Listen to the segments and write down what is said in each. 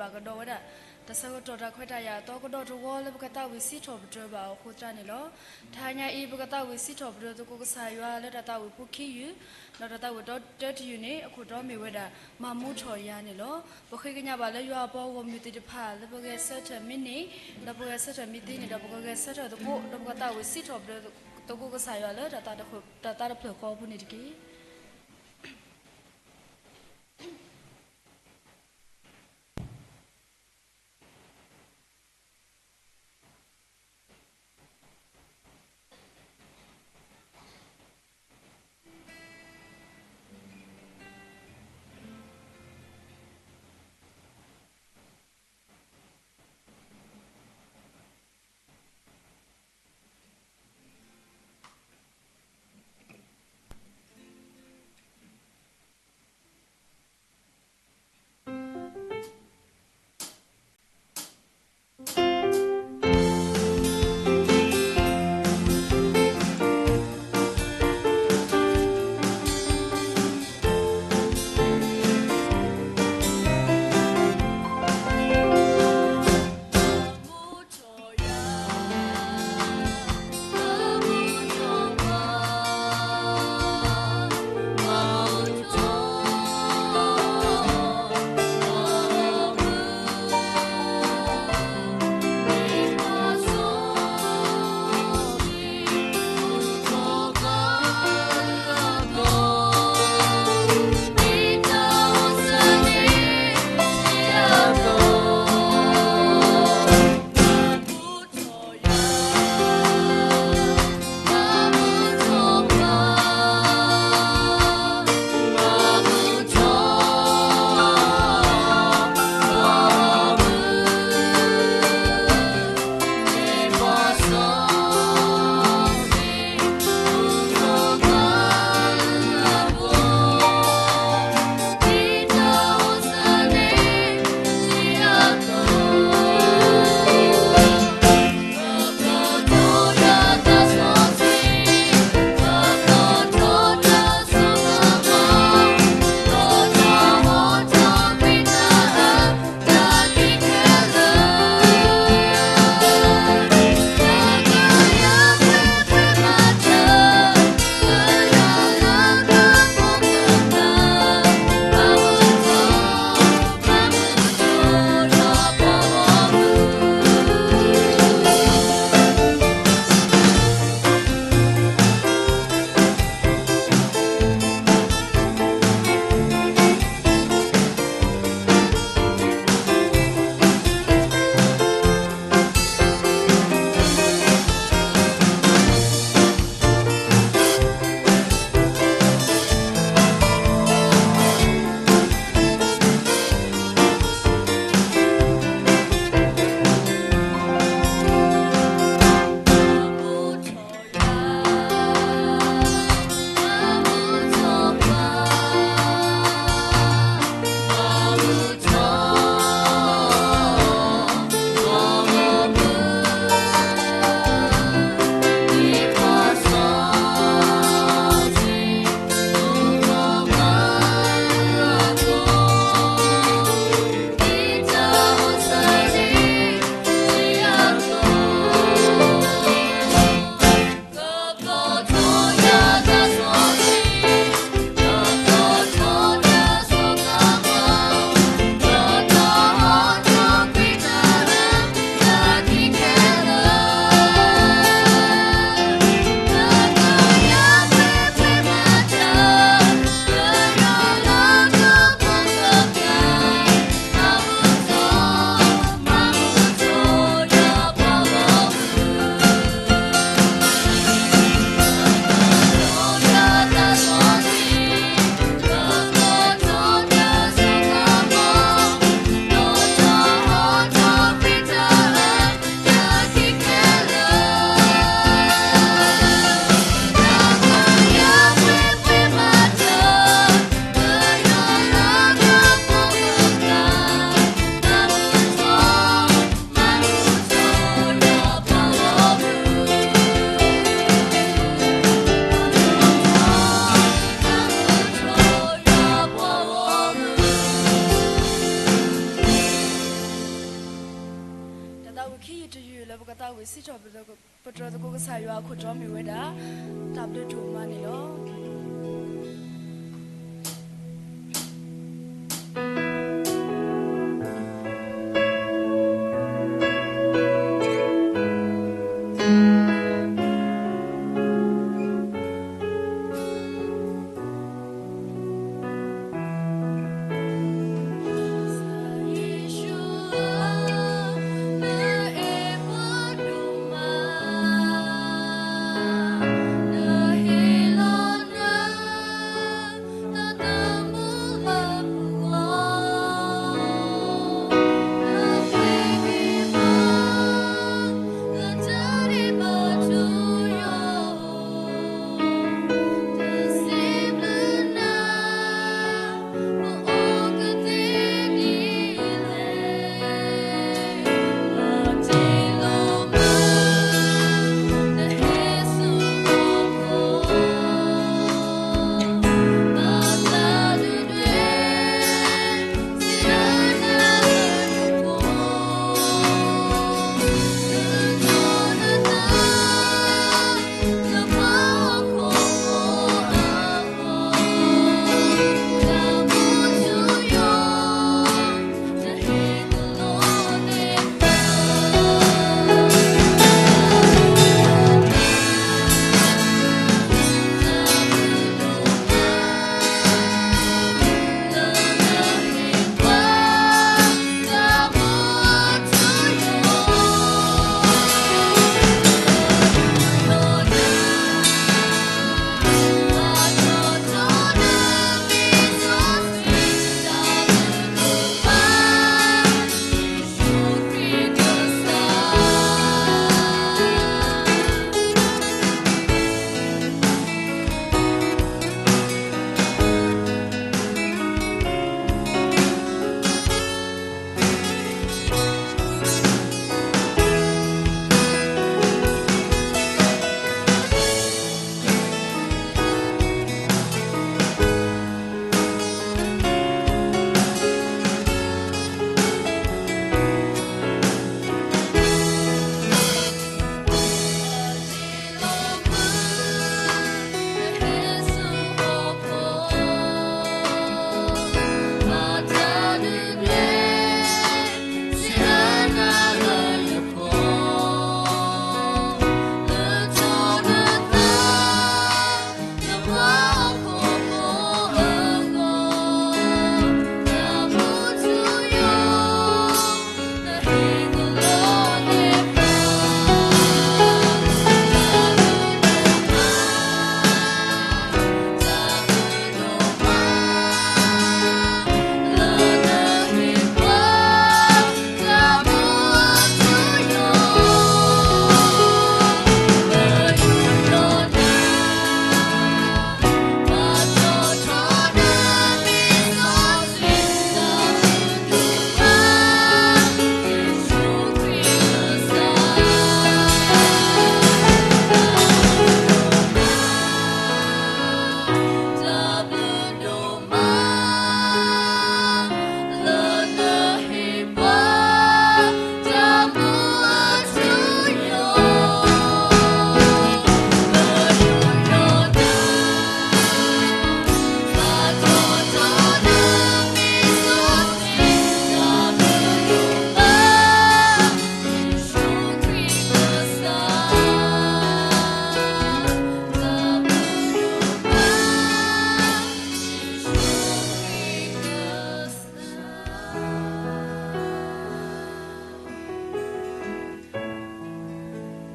ဘၣ်ကဒီးဝဲဒၣ် တၢ်ဆၢကတီၢ်တၢ်ခွဲးတၢ်ယာ်အသီကဒီးတဝီလၢပကသးဝံၣ်စံးထီၣ်ပတြၢၤဘၣ်အီၤအဃိသတးန့ၣ်လီၤ. တဟါညါအံၤ ပကသးဝံၣ်စံးထီၣ်ပတြၢၤသကိးကစၢ်ယွၤလၢတၢ်သးဝံၣ်ဖိခံယုၢ်, ဒီးတၢ်သးဝံၣ်တၢတယုၢ်န့ၣ် အခိၣ်တီမ့ၢ်ဝဲဒၣ် မၤမူထီၣ်ယၤန့ၣ်လီၤ. ပဃ့ကညးဘၣ်လၢယွၤအပှၤဂီၢ်မုၢ်သ့ၣ်တဖၣ် လၢပဂဲၤဆၢထၢၣ်မ့ၢ်န့ၣ်, ဒီးပဂဲၤဆၢထၢၣ်မ့ၢ်သ့န့ၣ်ဒီး ပကဂဲၤဆၢထၢၣ်သကိး ဒီးပကသးဝံၣ်စံးထီၣ်ပတြၢၤသကိးကစၢ်ယွၤလၢ တၢ်သးတဖျၢၣ်ဃီအပူၤန့ၣ်တက့ၢ်. ကစၢ်ယွၤအခိၣ်တီမ့ၢ်ဝဲဒၣ် တၢ်ဘျုးဒိၣ်မးန့ၣ်လီၤ.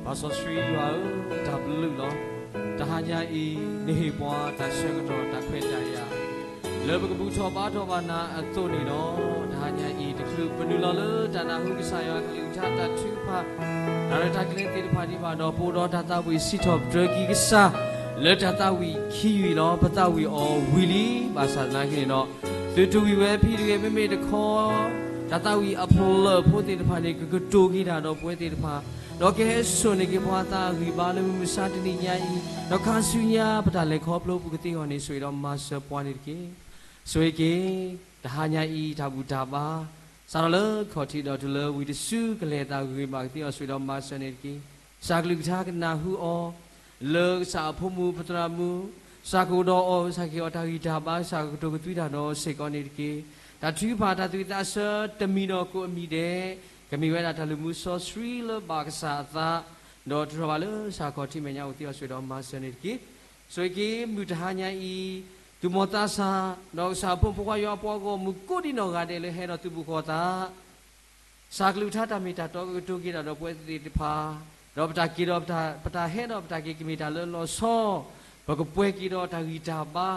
ပၢ်စီဆှံယွၤဧၢ, တၢ်ဘျုးလီၤ. တဟါညါအံၤ နဟ့ၣ်ပှၤတၢ်ဆၢကတီၢ် တၢ်ခွဲးတၢ်ယာ် လၢပကဘူၣ်ထီၣ်ဘါထီၣ်ဘၣ်နၤအသိးန့ၣ်လီၤ. တဟါညါအံၤ တချုးပနုာ်လီၤလၢတၢ်နၢ်ဟူကစၢ်ယွၤအကလုၢ်ကထါတၢ်ထုကဖၣ် တၢ်ရဲၣ်တၢ်ကျဲၤသ့ၣ်တဖၣ်ဒံးဘၣ်ဒီး ပအိၣ်ဒီးတၢ်သးဝံၣ်စံးထီၣ်ပတြၢၤက့ၤကစၢ် လၢတၢ်သးဝံၣ်ခံဝံၤလီၤ. ပသးဝံၣ်အီၤဝံၤလံ, ဘၣ်ဆၣ်သနာ်က့န့ၣ်ဒီး သုတဝံၣ်ဝဲဖံးတဂ့ၤ, မ့မ့ၢ်တခီ တၢ်သးဝံၣ်အဖီလာ်ဖိသ့ၣ်တဖၣ်န့ၣ် ကကတိၤက့ၤတၢ်ဒီးပဝဲသ့ၣ်တဖၣ်, ဒီးကဟဲစိာ်န့ၢ်က့ၤပှၤအသးအဂံၢ်အဘါလၢမုၢ်မဆါတနံၤညါအံၤ, ဒီးခါဆူညါပတၢ်လဲၤခီဖျိပူၤကသ့အဂီၢ်န့ၣ် ဆိၣ်ဂ့ၤဒီးမၤစၢၤပှၤန့ၣ်တက့ၢ်. ဆိၣ်ဂ့ၤက့ၤ တဟါညါအံၤ တၢ်ဘူၣ်တၢ်ဘါ စးထီၣ်လၢခီၣ်ထံးဒီးတုၤလၢဝံၤတစု ကလဲၤအသးဂ့ၤဂ့ၤဘၣ်ကသ့အီၤ ဆိၣ်ဂ့ၤဒီးမၤစၢၤန့ၣ်တက့ၢ်. စၢ်ကလုၢ်ကထါကနၢ်ဟူအီၤ, လၢကစၢ်အဖိမုၣ်ပသရၣ်မုၣ်, စၢ်ကအိၣ်ဒီးအီၤ စၢ်ကဟ့ၣ်အီၤတၢ်ဂံၢ်တၢ်ဘါ စၢ်ကကတိၤကသွံတၢ်ဒီးစ့ၢ်ကီးန့ၣ်တက့ၢ်. တၢ်ထုကဖၣ်တၢ်သွံၣ်သးဆၢတမံၤဒီးကိးအမံၤဒဲး, ကမ့ၢ်ဝဲဒၣ်တၢ်လုၢ်မူစီဆှံလၢဘၣ်ကစၢ်အသး, ဒီးထုးထီၣ်ဘၣ်လၢစၢ်ခီၣ်ထံးမဲာ်ညါအိၣ်သ့အီၤ ဆိၣ်ဂ့ၤဒီးမၤစၢၤန့ၣ်တက့ၢ်. ဆိၣ်ဂ့ၤက့ၤ မုၢ်တဟါညါအံၤ, သူၣ်မီၤသးစၢ်, ဒီးကစၢ်အဖိမုၣ်ဖိခွါယွၤအပှၤဂီၢ်မုၢ်ကိးဒံနီၢ်ဂၤဒဲးလၢဟဲဒီးသုးဘူးဃီၤသး စၢ်ကလုၢ်ကထါတၢ်မ့ၢ်တၢ်တီကကတိၤက့ၤတၢ်ဒီးပဝဲသ့ၣ်တဖၣ်, ဒီးပတၢ်က့ၤဒီးပတၢ်ဟဲဒီးပတၢ်က့ၤကမ့ၢ်တၢ်လၢလီၤဆီ, ပကပှဲၤက့ၤဒီးတၢ်ဂံၢ်တၢ်ဘါ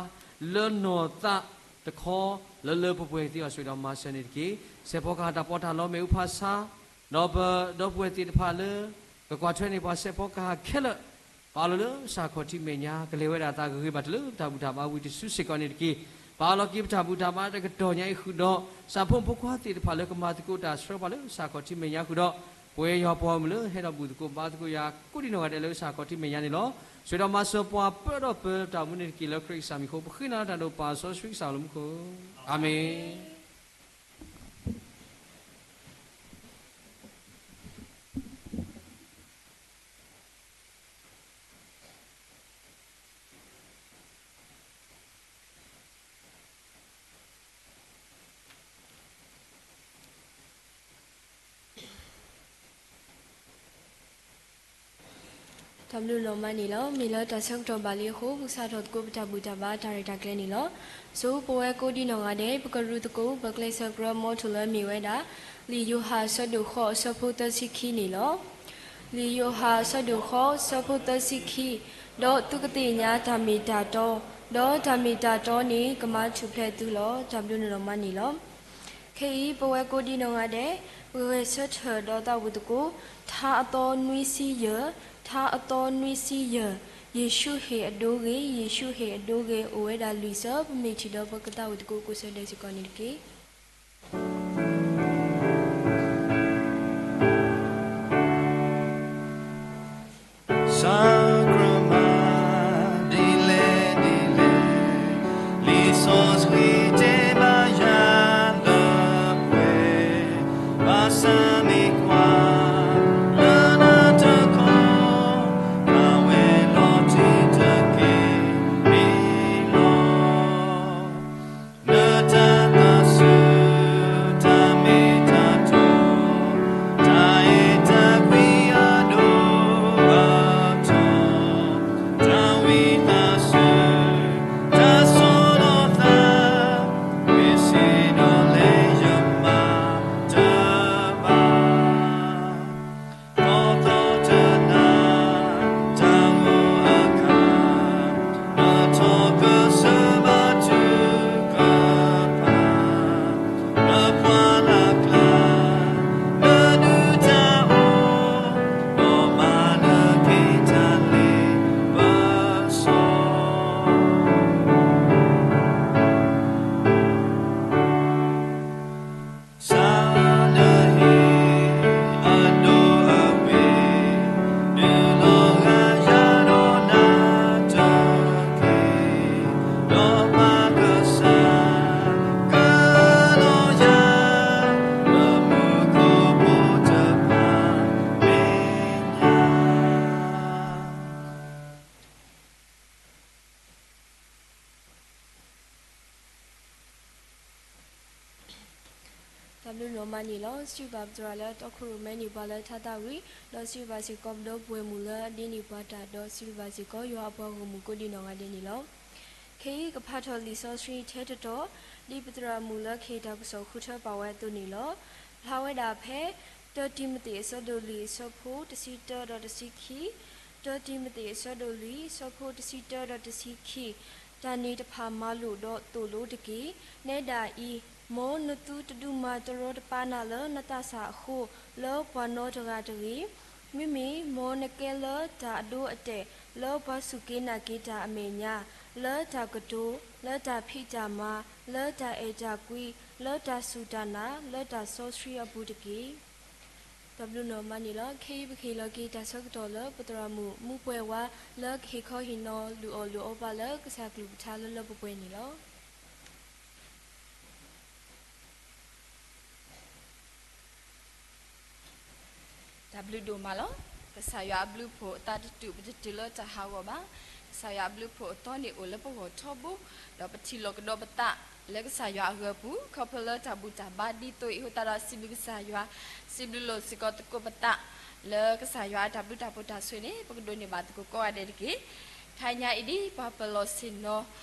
လၢနီၢ်သးတခီ, လၢလၢပှဲၤပှဲၤသ့အီၤ ဆိၣ်ဂ့ၤဒီးမၤစၢၤန့ၣ်တက့ၢ်. စဲးဖီကဟၣ်တၢ်ပီးတၢ်လီမ့ၣ်အူဖးဆါ, ဒီးပဒီပုၢ်ဝဲၢ်သ့ၣ်တဖၣ်လၢ ကကွၢ်ထွဲန့ၢ်ပှၤစဲးဖီကဟၣ်ခဲလၢာ်, ပအးလီၤလၢစၢ်ခီၣ်ထံးမဲာ်ညါ ကလဲၤဝဲဒၣ်သးဂ့ၤဂ့ၤဘၣ်တလၢပတၢ်ဘူၣ်တၢ်ဘါဝံၤတစုစ့ၢ်ကီးန့ၣ်တက့ၢ်. ပအးလီၤက့ၤပတၢ်ဘူၣ်တၢ်ဘါတကတီၢ်ညါအံၤဃုာ်ဒီး စၢ်ဖိမုၣ်ဖိခွါသ့ၣ်တဖၣ်လၢကမၤသကိးတၢ်ဆှၢပှၤလၢစၢ်ခီၣ်ထံးမဲာ်ညါဃုာ်ဒီး ပဝဲယွၤပှၤဂီၢ်မုၢ်လၢဟဲဒီးဘူၣ်သကိးဘါသကိးယွၤကိးဒံနီၢ်ဂၤဒဲးလၢစၢ်ခီၣ်ထံးမဲာ်ညါန့ၣ်လီၤ. ဆိၣ်ဂ့ၤဒီးမၤစၢၤပှၤပၢဒီးပၢတၢ်အိၣ်မူန့ၣ်တက့ၢ်. လၢခရံာ်ကစၢ်မံၤအဃိ ပဃ့နၤလၢတၢ်ဒိၣ်ပၢ်စီဆှံကစၢ်လၢမူခိၣ်, အၤမ့ၣ်. တၢ်ဘျုးနီၢ်မးန့ၣ်လီၤ. မ့ၢ်လၢတၢ်ဆၢကတီၢ်ဘၣ်လံအဃိ ပကစးထီၣ်သကိးပတၢ်ဘူၣ်တၢ်ဘါတၢ်ရဲၣ်တၢ်ကျဲၤန့ၣ်လီၤ. ဆိပဝဲကိးဒံနီၢ်ဂၤဒဲး ပကရူးသကိးပကျဲးစၢးကြၢးမီထိၣ်လၢမ့ၢ်ဝဲဒၣ် လံာ်ယိၤဟၣ်အဆၢဒိၣ်ဃိးအဆၢဖိသၢဆံခံန့ၣ်လီၤ. လံာ်ယိၤဟၣ်အဆၢဒိၣ်ဃိးအဆၢဖိသၢဆံခံ, ဒီးသုကသ့ၣ်ညါတၢ်မ့ၢ်တၢ်တီ, ဒီးတၢ်မ့ၢ်တၢ်တီန့ၣ် ကမၤထူၣ်ဖျဲးသုလီၤ. တၢ်ဘျုးနီၢ်မးန့ၣ်လီၤ. ခဲအံၤ ပဝဲကိးဒံနီၢ်ဂၤဒဲး ပကဂဲၤဆၢထၢၣ်ဒီးသးဝံၣ်သကိး ထါအသီနွံဆံယဲၢ်, ထါအသီနွံဆံယဲၢ်, ယ့ၣ်ၡူးဟ့ၣ်အဒိဂ့ၤ, ယ့ၣ်ၡူးဟ့ၣ်အဒိဂ့ၤ အိၣ်ဝဲဒၣ်လွံၢ်ဆၢ, ပမ့ၢ်ထံၣ်ဒီးပကသးဝံၣ်သကိးကိးဆၢဒဲးစ့ၢ်ကီးန့ၣ်တက့ၢ်. စၢ်ကရမၤ ဒ်လဲၣ်ဒ်လဲၣ်, လံာ်စီဆှံတဲဘၣ်ယၤလၢပှဲၤ, ဘၣ်ဆၣ်မ့ၢ်ကွၢ် လၢနတခီ, အဝဲလီၤတံၢ်တက့ၢ်မ့ၢ်လီၤ. နတၢ်သးစူၤ တၢ်မ့ၢ်တၢ်တီ, တၢ်အဲၣ်တၢ်ကွံအဒိအတီၤ, တၢ်ဝံသးစူၤ တၢ်ဆီၣ်လီၤသး, ဝဲစ့ၢ်ဒီးလဲၤယမၤတဘၣ် သီသီတနၤ တၢ်ဂီၤအခါ, နထီၣ်ကစၢၢ်ဘၣ်ထုကဖၣ်, နပှၤလၢ်ကျါ နဒုၣ်တၢ်အိၣ်, ဒီးမၤနက့ၤတၢ်လ့ပစီ စၢ်နဟ့ၣ်အဒိအဝ့ၢ်, နုာ်လီၤဂၤယၤဒီးနၤတက့ၢ်, ဒီးပၢ်ကစၢ် ကလီၤယၤ လၢမူခိၣ်ဖိတဖၣ်မဲာ်ညါ. တၢ်ဘျုးနီၢ်မးန့ၣ်လီၤ. စံးဘၣ်ပသရၣ်လၢတီခိၣ်ရိၣ်မဲန့ၢ်ပှၤလၢထါသးဝံၣ်, ဒီးစံးဘၣ်စ့ၢ်ကီးပဒီပုၢ်ဝဲၢ်မုၣ်လၢအဒ့န့ၢ်ပှၤတၢ်, ဒီးစံးဘၣ်စ့ၢ်ကီးယွၤအပှၤဂီၢ်မုၢ်ကိးဒံနီၢ်ဂၤဒဲးန့ၣ်လီၤ. ခဲအံၤကဖးထီၣ်လံာ်စီဆှံထဲတတီၤ, ဒ်ပသရၣ်မုၣ်လၢကဟ့ၣ်တၢ်ကစီၣ်ဃုထၢပာ်ဝဲအသိးန့ၣ်လီၤ. ဖျါဝဲဒၣ်ဖဲ တၢတံၤမသ့းအဆၢဒိၣ်လွံၢ်အဆၢဖိတဆံတၢဒီးတဆံခံ, တၢတံၤမသ့းအဆၢဒိၣ်လွံၢ်အဆၢဖိတဆံတၢဒီးတဆံခံ, တၢ်န့ၣ်တဖၣ်မၤလိာ်ဒီးသိၣ်လိတက့ၢ်. နဲဒၣ်အံၤ, မ်နသုတဒုးမၤတရီတပါနၤလၢနသးစၢ်အဃိ, လၢပှၤနီတဂၤတဂ့ၤ. မ့မ့ၢ်မ်နကဲလၢတၢ်အဒိအတဲာ်, လၢပှၤစူၢ်က့ၤနာ်က့ၤတၢ်အမဲာ်ညါ, လၢတၢ်ကတိၤ, လၢတၢ်ဖံးတၢ်မၤ, လၢတၢ်အဲၣ်တၢ်ကွံ, လၢတၢ်စူၢ်တၢ်နာ်, လၢတၢ်စီဆှံအပူၤတက့ၢ်. တၢ်ဘျုးနီၢ်မးန့ၣ်လီၤ. ခဲအံၤပကဟ့ၣ်လီၤက့ၤတၢ်ဆၢကတီၢ်လၢပသရၣ်မုၣ်မူပှဲၤဝါ လၢကဟ့ၣ်ခီဟ့ၣ်နီၤလုၢ်အီၣ်လုၢ်အီပှၤလၢကစၢ်ကလုၢ်ကထါလၢလၢပှဲၤပှဲၤန့ၣ်လီၤ. တၢ်ဘျုးဒိၣ်မးလီၤ. ကစၢ်ယွၤအဘျုးအဖှိၣ်အသးတတူာ် ပတတုၤလၢတၢ်ဟးဂီၤဘၣ်. ကစၢ်ယွၤအဘျုးအဖှိၣ်အသီန့ၣ်အိၣ်လၢပဂီၢ်ထီဘိ, ဒီးပထံၣ်လိာ်ကဒီးပသးလၢကစၢ်ယွၤအဂၢၤအပူၤ ခီဖျိလၢတၢ်ဘူၣ်တၢ်ဘါဒ်သိးအံၤအဃိသတးဒီး စံးဘျုးကစၢ်ယွၤ, စံးဘျုးလိာ်စ့ၢ်ကီးသကိးပသး လၢကစၢ်ယွၤအတၢ်ဘျုးတၢ်ဖှိၣ်တၢ်ဆိၣ်ဂ့ၤန့ၣ် ပကဒိးန့ၢ်ဘၣ်သကိးကိးဂၤဒဲးတက့ၢ်. ခဲအံၤအံၤဒ်ပှၤပလီၢ်ဆ့ၣ်နီၤ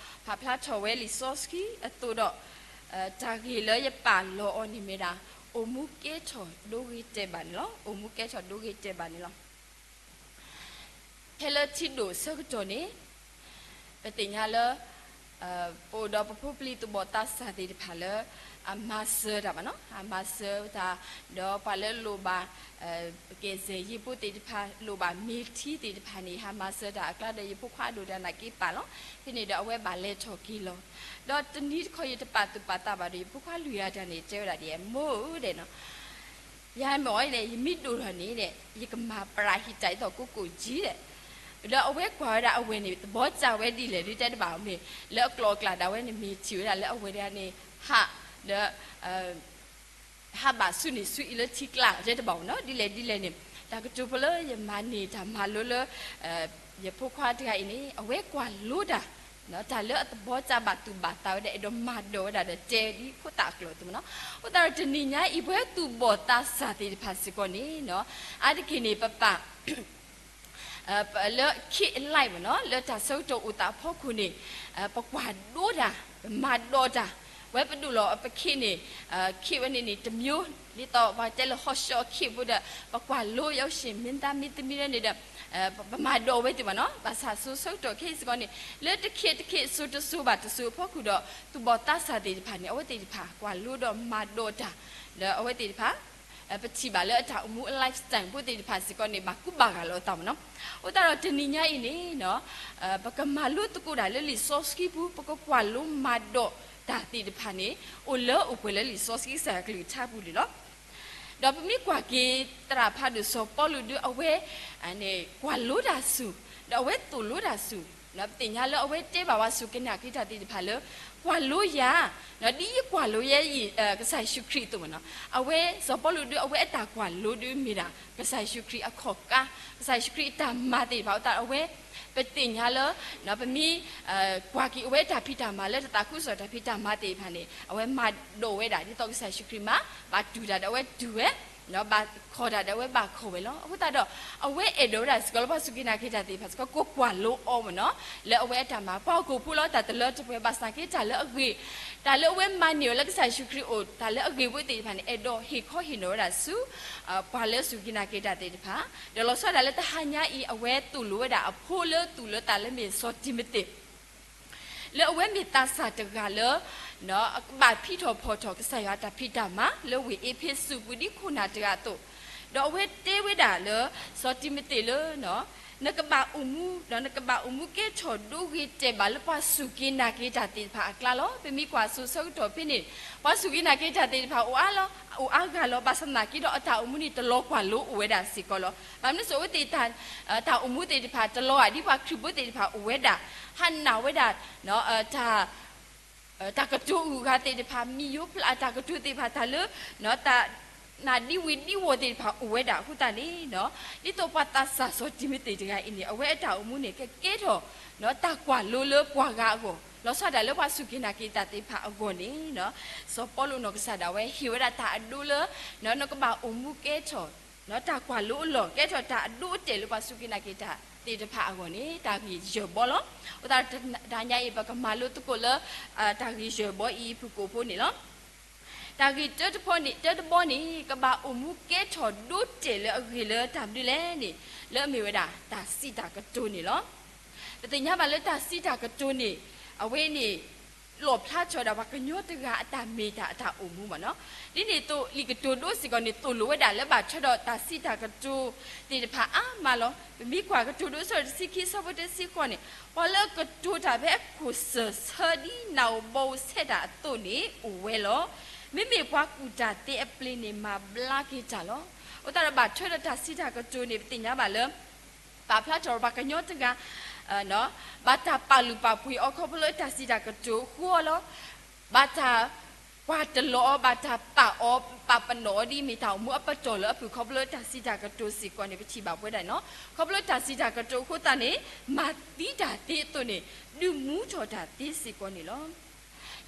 ပာ်ဖျါထီၣ်ဝဲလံာ်စီဆှံအသိးဒီး တၢ်ဂ့ၢ်လၢယပာ်လီၤအီၤန့ၣ်မ့ၢ်ဒၣ် အိၣ်မူကဲထီၣ်ဒိဂ့ၤတဲာ်ဘၣ်န့ၣ်လီၤ. အိၣ်မူကဲထီၣ်ဒိဂ့ၤတဲာ်ဘၣ်န့ၣ်လီၤ. ဖဲလၢထံဒိၣ်အဆၢကတီၢ်န့ၣ် ပသ့ၣ်ညါလၢ ပအိၣ်ဒီးပဖိပလံၤသူၣ်ဘီၣ်သးစၢ်သ့ၣ်တဖၣ်လၢ အမၤစၢၤတၢ်ဘၣ်နီၤ, အမၤစၢၤတၢ်, ဒီးပှၤလၢလိၣ်ဘၣ် ကဲးစဲၣ်ယ့ဖိသ့ၣ်တဖၣ် လိၣ်ဘၣ်မ့ၤထံသ့ၣ်တဖၣ်န့ၣ် ဟးမၤစၢၤတၢ်အကျါဒီး ယဖိခွါဒိၣ်တၢ်နာ်က့ပာ်လီၤ. ဖဲန့ၣ်ဒီးအဝဲဘၣ်လဲၤထီၣ်က့ၤလီၤ. ဒီးတနံၤတခီယတပာ်သူၣ်ပာ်သးဘၣ်ဒီး ယဖိခွါလွံၢ်ဂၤတၢ်န့ၣ် တဲဝဲဒၣ်ဒ်အံၤ, မိၢ်ဧၢဒဲးနီၤ ယၤမ့ၢ်အီၤန့ၣ် ယမ့ၢ်ဒိၣ်ထီၣ်န့ၣ်ဒီး ယကမၤပရၤဟံးတၢ်ဒ်သိးကိးကိးကံဒီး, ဒီးအဝဲကွၢ်ဝဲဒၣ်အဝဲၢ်န့ၣ် သဘောကျဝဲဒ်လဲၣ်ဒ်တဲတဘၣ်အီၤမ့ၢ် လၢအကျိၤအကျဲဒၣ်ဝဲန့ၣ် မ့ၢ်ထံၣ်ဝဲဒၣ်လၢအဝဲၢ်တဂၤန့ၣ် ဟး ဒီး ဟးဘၣ်ဆူန့ၣ်ဆူအံၤလၢထံကျါတဲတဘၣ်အီၤနီၤ ဒ်လဲၣ်ဒ်လဲၣ်န့ၣ် တၢ်ကတိၤဖိလၢယမၤန့ၢ်တၢ်မၤလိလၢ ယဖိခွါတဂၤအံၤန့ၣ် အဝဲကွၢ်လိတၢ် တၢ်လၢအသဘောကျဘၣ်သူၣ်ဘၣ်သးဝဲဒၣ် အဲၣ်ဒိးမၤဒိးဝဲဒၣ်ဒီးတဲဒ်ဖိသၣ်အကျိၤအသိးမ့ၢ်နီၤ. အဃိသတးဒီးတနံၤညါအံၤ ပဝဲသူၣ်ဘီၣ်သးစၢ်သ့ၣ်တဖၣ်စ့ၢ်ကီးန့ၣ်နီၤ အါတက့ၢ်န့ၣ် ပပာ် လၢခ့အလံာ်မ့ၢ်နီၤ လၢတၢ်ဆၢကတီၢ်အိၣ်သးအဖီခိၣ်န့ၣ် ပကွၢ်ဒိတၢ် ပမၤဒိးတၢ် ဝဲပဒိၣ်လီၤပခ့န့ၣ် ခ့ဝဲန့ၣ်န့ၣ် တမျိုး ဒ်သိးပှၤတဲလၢဟီၣ်ၡီၣ်အခ့အပူၤဒီး ပကွၢ်လိယအိၣ်ရှ့ၣ် မ့ၢ်သးမ့ၢ်သမံလၢန့ၣ်ဒီး ပမၤဒိးဝဲသ့ၣ်မ့ၢ်နီၤ. ဘၣ်ဆၣ်စိၤဆၢကတီၢ်ခဲအံၤစ့ၢ်ကီးန့ၣ် လၢတခ့တခ့စိၤတစိၤဘၣ်တစိၤအဖီခိၣ်ဒီး သူၣ်ဘီၣ်သးစၢ်သ့ၣ်တဖၣ်န့ၣ် အဝဲသ့ၣ်တဖၣ်ကွၢ်လိဒီးမၤဒိးတၢ် ဒီးအဝဲသ့ၣ်တဖၣ် ပထံၣ်ဘၣ်လၢအတၢ်အိၣ်မူအ lifestyle ဖိသ့ၣ်တဖၣ်စ့ၢ်ကီးန့ၣ် ဘၣ်ကူဘၣ်ဂာ်လီၤအသးမ့ၢ်နီၤ. အဃိသတးဒီးတနံၤညါအံၤန့ၣ် ပကမၤလိသကိးတၢ်လၢလံာ်စီဆှံပူၤ ပကကွၢ်လိမၤဒိးတၢ်သ့ၣ်တဖၣ်န့ၣ် အိၣ်လၢအိၣ်ပှဲၤလၢလံာ်စီဆှံကစၢ်ယွၤကလုၢ်ကထါပူၤန့ၣ်လီၤ. ဒီးပမ့ၢ်ကွၢ်က့ၤသရၣ်ဖးဒိၣ်စီၤပီလူးဒုး အဝဲ ကွၢ်လိတၢ်ဆူၣ် ဒီးအဝဲသိၣ်လိတၢ်ဆူၣ် ပသ့ၣ်ညါလၢအဝဲတဲဘၣ်ပှၤစူၢ်က့ၤနာ်က့ၤတၢ်သ့ၣ်တဖၣ်လၢ ကွၢ်လိယၤ ဒ်ယကွၢ်လိယဲအံၤ ကစၢ်ယ့ၣ်ၡူးခရံာ်အသိးမ့ၢ်နီၤ. အဝဲစီၤပီလူးဒုး အဝဲအတၢ်ကွၢ်လိဒုးမ့ၢ်ဒၣ် ကစၢ်ယ့ၣ်ၡူးခရံာ်အခီၣ်ကါ ကစၢ်ယ့ၣ်ၡူးခရံာ်အတၢ်မၤသ့ၣ်တဖၣ်အဃိသတး အဝဲ ပသ့ၣ်ညါလၢ ပမ့ၢ် ကွၢ်က့ၤအဝဲတၢ်ဖံးတၢ်မၤလၢတသးခုကစီၣ်တၢ်ဖံးတၢ်မၤသ့ၣ်တဖၣ်န့ၣ် အဝဲမၤဒိးဝဲဒၣ် ဒ်သိးကစၢ်ယ့ၣ်ၡူးခရံာ်မၤ ဘၣ်တူၢ်တၢ်ဒီးအဝဲတူၢ်ဝဲ ဘၣ်ခီၣ်တၢ်ဒီးအဝဲဘၣ်ခီၣ်ဝဲလီၤ. အဃိသတးဒီး အဝဲအဲၣ်ဒိးဝဲဒၣ်စ့ၢ်ကီးလၢပှၤစူၢ်က့ၤနာ်က့ၤတၢ်သ့ၣ်တဖၣ်စ့ၢ်ကီး ကကွၢ်လိအီၤမ့ၢ်နီၤ လၢအဝဲအတၢ်မၤ ပှၤဟီၣ်ခိၣ်ဖိလီၤ. တၢ်တလၢတပှဲၤဘၣ်ဆၣ်က့ တၢ်လၢအဂ့ၤ တၢ်လၢအဝဲမၤန့ၢ်အီၤလၢကစၢ်ယ့ၣ်ၡူးခရံာ်အအိၣ် တၢ်လၢအဂ့ၤဖိသ့ၣ်တဖၣ်န့ၣ် အဲၣ်ဒိးဟ့ၣ်ခီဟ့ၣ်နီၤဝဲဒၣ်ဆူ ပှၤလၢစူၢ်က့ၤနာ်က့ၤတၢ်သ့ၣ်တဖၣ် ဒီးလီၤဆီဒၣ်လၢတဟါညါအံၤ အဝဲသိၣ်လိဝဲဒၣ်အဖိလၢသူၣ်လၢသးလၢမ့ၢ်စီၤတံၤမသ့း လၢအဝဲမ့ၢ်သးစၢ်တဂၤလၢ ကဘၣ်ဖံးထီၣ်ဖီၣ်ထီၣ်ကစၢ်ယွၤတၢ်ဖံးတၢ်မၤ လၢဝ့ၢ်အ့းဖ့းစူးပူၤဒ်ခိၣ်နၢ်တဂၤအသိး, ဒီးအဝဲတဲဝဲဒၣ်လၢ စီၤတံၤမသ့းလၢ နကဘၣ်အိၣ်မူ ဒီးနကဘၣ်အိၣ်မူကဲထီၣ်ဒိဂ့ၤတဲာ်ဘၣ်လၢပှၤစူၢ်က့ၤနာ်က့ၤတၢ်သ့ၣ်တဖၣ်အကျါလီၤ. ပမ့ၢ်ကွၢ်စိၤဆၢကတီၢ်ဖဲန့ၣ် ပှၤစူၢ်က့ၤနာ်က့ၤတၢ်သ့ၣ်တဖၣ်အိၣ်အါလီၤ အိၣ်အါဂၤလီၤ. ဘၣ်ဆၣ်သနာ်က့ဒီးအတၢ်အိၣ်မူန့ၣ် တလီၤကွၢ်လိအိၣ်ဝဲဒၣ်စ့ၢ်ကီးလီၤ. ဘၣ်မနုၤစိၤအဝဲသ့ၣ် တၢ်အိၣ်မူသ့ၣ်တဖၣ် တလီၤဂာ်ဒ်ပှၤခရံာ်ဖိသ့ၣ်တဖၣ်အိၣ်ဝဲဒၣ် ဟးနာ်ဝဲဒၣ် တၢ် တၢ်ကတိၤအဂုၤအဂၤသ့ၣ်တဖၣ် မံယိၤဖျါတၢ်ကတိၤသ့ၣ်တဖၣ် တၢ်လၢ တၢ်နာ်ဒံဝံၤဒံဝီၤသ့ၣ်တဖၣ်အိၣ်ဝဲဒၣ်အဃိသတးန့ၣ် ဒ်သိးပှၤသးစၢ်စီၤတံၤမသ့းတဂၤအံၤန့ၣ် အဝဲအတၢ်အိၣ်မူန့ၣ် ကကဲထီၣ် တၢ်ကွၢ်လိလၢပှၤဂၤအဂီၢ် လီၤဆီဒၣ်တၢ်လၢပှၤစူၢ်က့ၤနာ်က့ၤတၢ်သ့ၣ်တဖၣ်အဂီၢ်န့ၣ် စီၤပီလူးနီၢ်ကစၢ်ဒၣ်ဝဲဟ့ၣ်ဝဲဒၣ်တၢ်အဒိလၢ နကဘၣ်အိၣ်မူကဲထီၣ် တၢ်ကွၢ်လိအလီၢ် ကဲထီၣ်တၢ်အဒိအတဲာ်လၢပှၤစူၢ်က့ၤနာ်က့ၤတၢ်သ့ၣ်တဖၣ်အဂီၢ်န့ၣ် တၢ်ဂ့ၢ်ယဲၢ်ဘီလီၤ. အဃိသတး တနံၤညါအံၤ ပကမၤလိသကိးလၢ တၢ်ဂ့ၢ်ယဲၢ်ဘီအံၤ ဖုၣ်ကိာ်ဖိန့ၣ်လီၤ. တၢ်ဂ့ၢ်တၢတဘီန့ၣ် တၢတဘီန့ၣ် ကဘၣ်အိၣ်မူကဲထီၣ်ဒိတဲာ်လၢအဂ့ၤလၢတၢ်မနုၤလဲၣ်န့ၣ် လၢအမ့ၢ်ဝဲဒၣ် တၢ်စံးတၢ်ကတိၤန့ၣ်လီၤ. ပသ့ၣ်ညါဘၣ်လၢတၢ်စံးတၢ်ကတိၤန့ၣ် အဝဲန့ၣ် လီၣ်ဖျါထီၣ်ဝဲဒၣ်ပှၤကညီတဂၤအတၢ်မ့ၢ်တၢ်အတၢ်အိၣ်မူမ့ၢ်နီၤ. ဒ်န့ၣ်အသိး လံာ်ကတိၤဒိစ့ၢ်ကီးန့ၣ် သိၣ်လိဝဲဒၣ်လၢဘၣ်ထွဲဒီးတၢ်စံးတၢ်ကတိၤသ့ၣ်တဖၣ်အါမးလီၤ. ပမ့ၢ်ကွၢ်ကတိၤဒိအဆၢတဆံခံ အဆၢဖိတဆံဃိးန့ၣ် ပှၤလၢအကတိၤတၢ်ဖဲအခိၣ်စၢၢ်ဆၢဒ်နၢ်ဧိၤဘီဧိၤဆဲးတၢ်အသိးန့ၣ် အိၣ်ဝဲလီၤ. မ့မ့ၢ်ပှၤကူၣ်တၢ်သ့အပျ့ၤန့ၣ် မၤဘျါက့ၤတၢ်လီၤ. အဃိသတးဒီးဘၣ်ထွဲဒီးတၢ်စံးတၢ်ကတိၤန့ၣ် ပသ့ၣ်ညါဘၣ်လၢ ပာ်ဖျါထီၣ်ပှၤကညီတဂၤ ဘၣ်တၢ်ပာ်လုၢ်ပာ်ပှ့ၤအီၤခီဖျိလၢတၢ်စံးတၢ်ကတိၤအဃိလီၤ. ဘၣ်တၢ် ကွၢ်တလီၤအီၤဘၣ်တၢ်ပာ်အီၤ ပာ်ပနီၣ်အီၤဒ်အမ့ၢ်တၢ်အိၣ်မူအပတီၢ်လၢအပူၤ ခီဖျိတၢ်စံးတၢ်ကတိၤစ့ၢ်ကီးန့ၣ် ပထံၣ်ဘၣ်ပဝဲဒၣ်န့ၣ်လီၤ. ခီဖျိတၢ်စံးတၢ်ကတိၤအဃိသတးန့ၣ် မၤသံတၢ်သ့အသိးန့ၣ် ဒုးမူထီၣ်တၢ်သ့စ့ၢ်ကီးန့ၣ်လီၤ.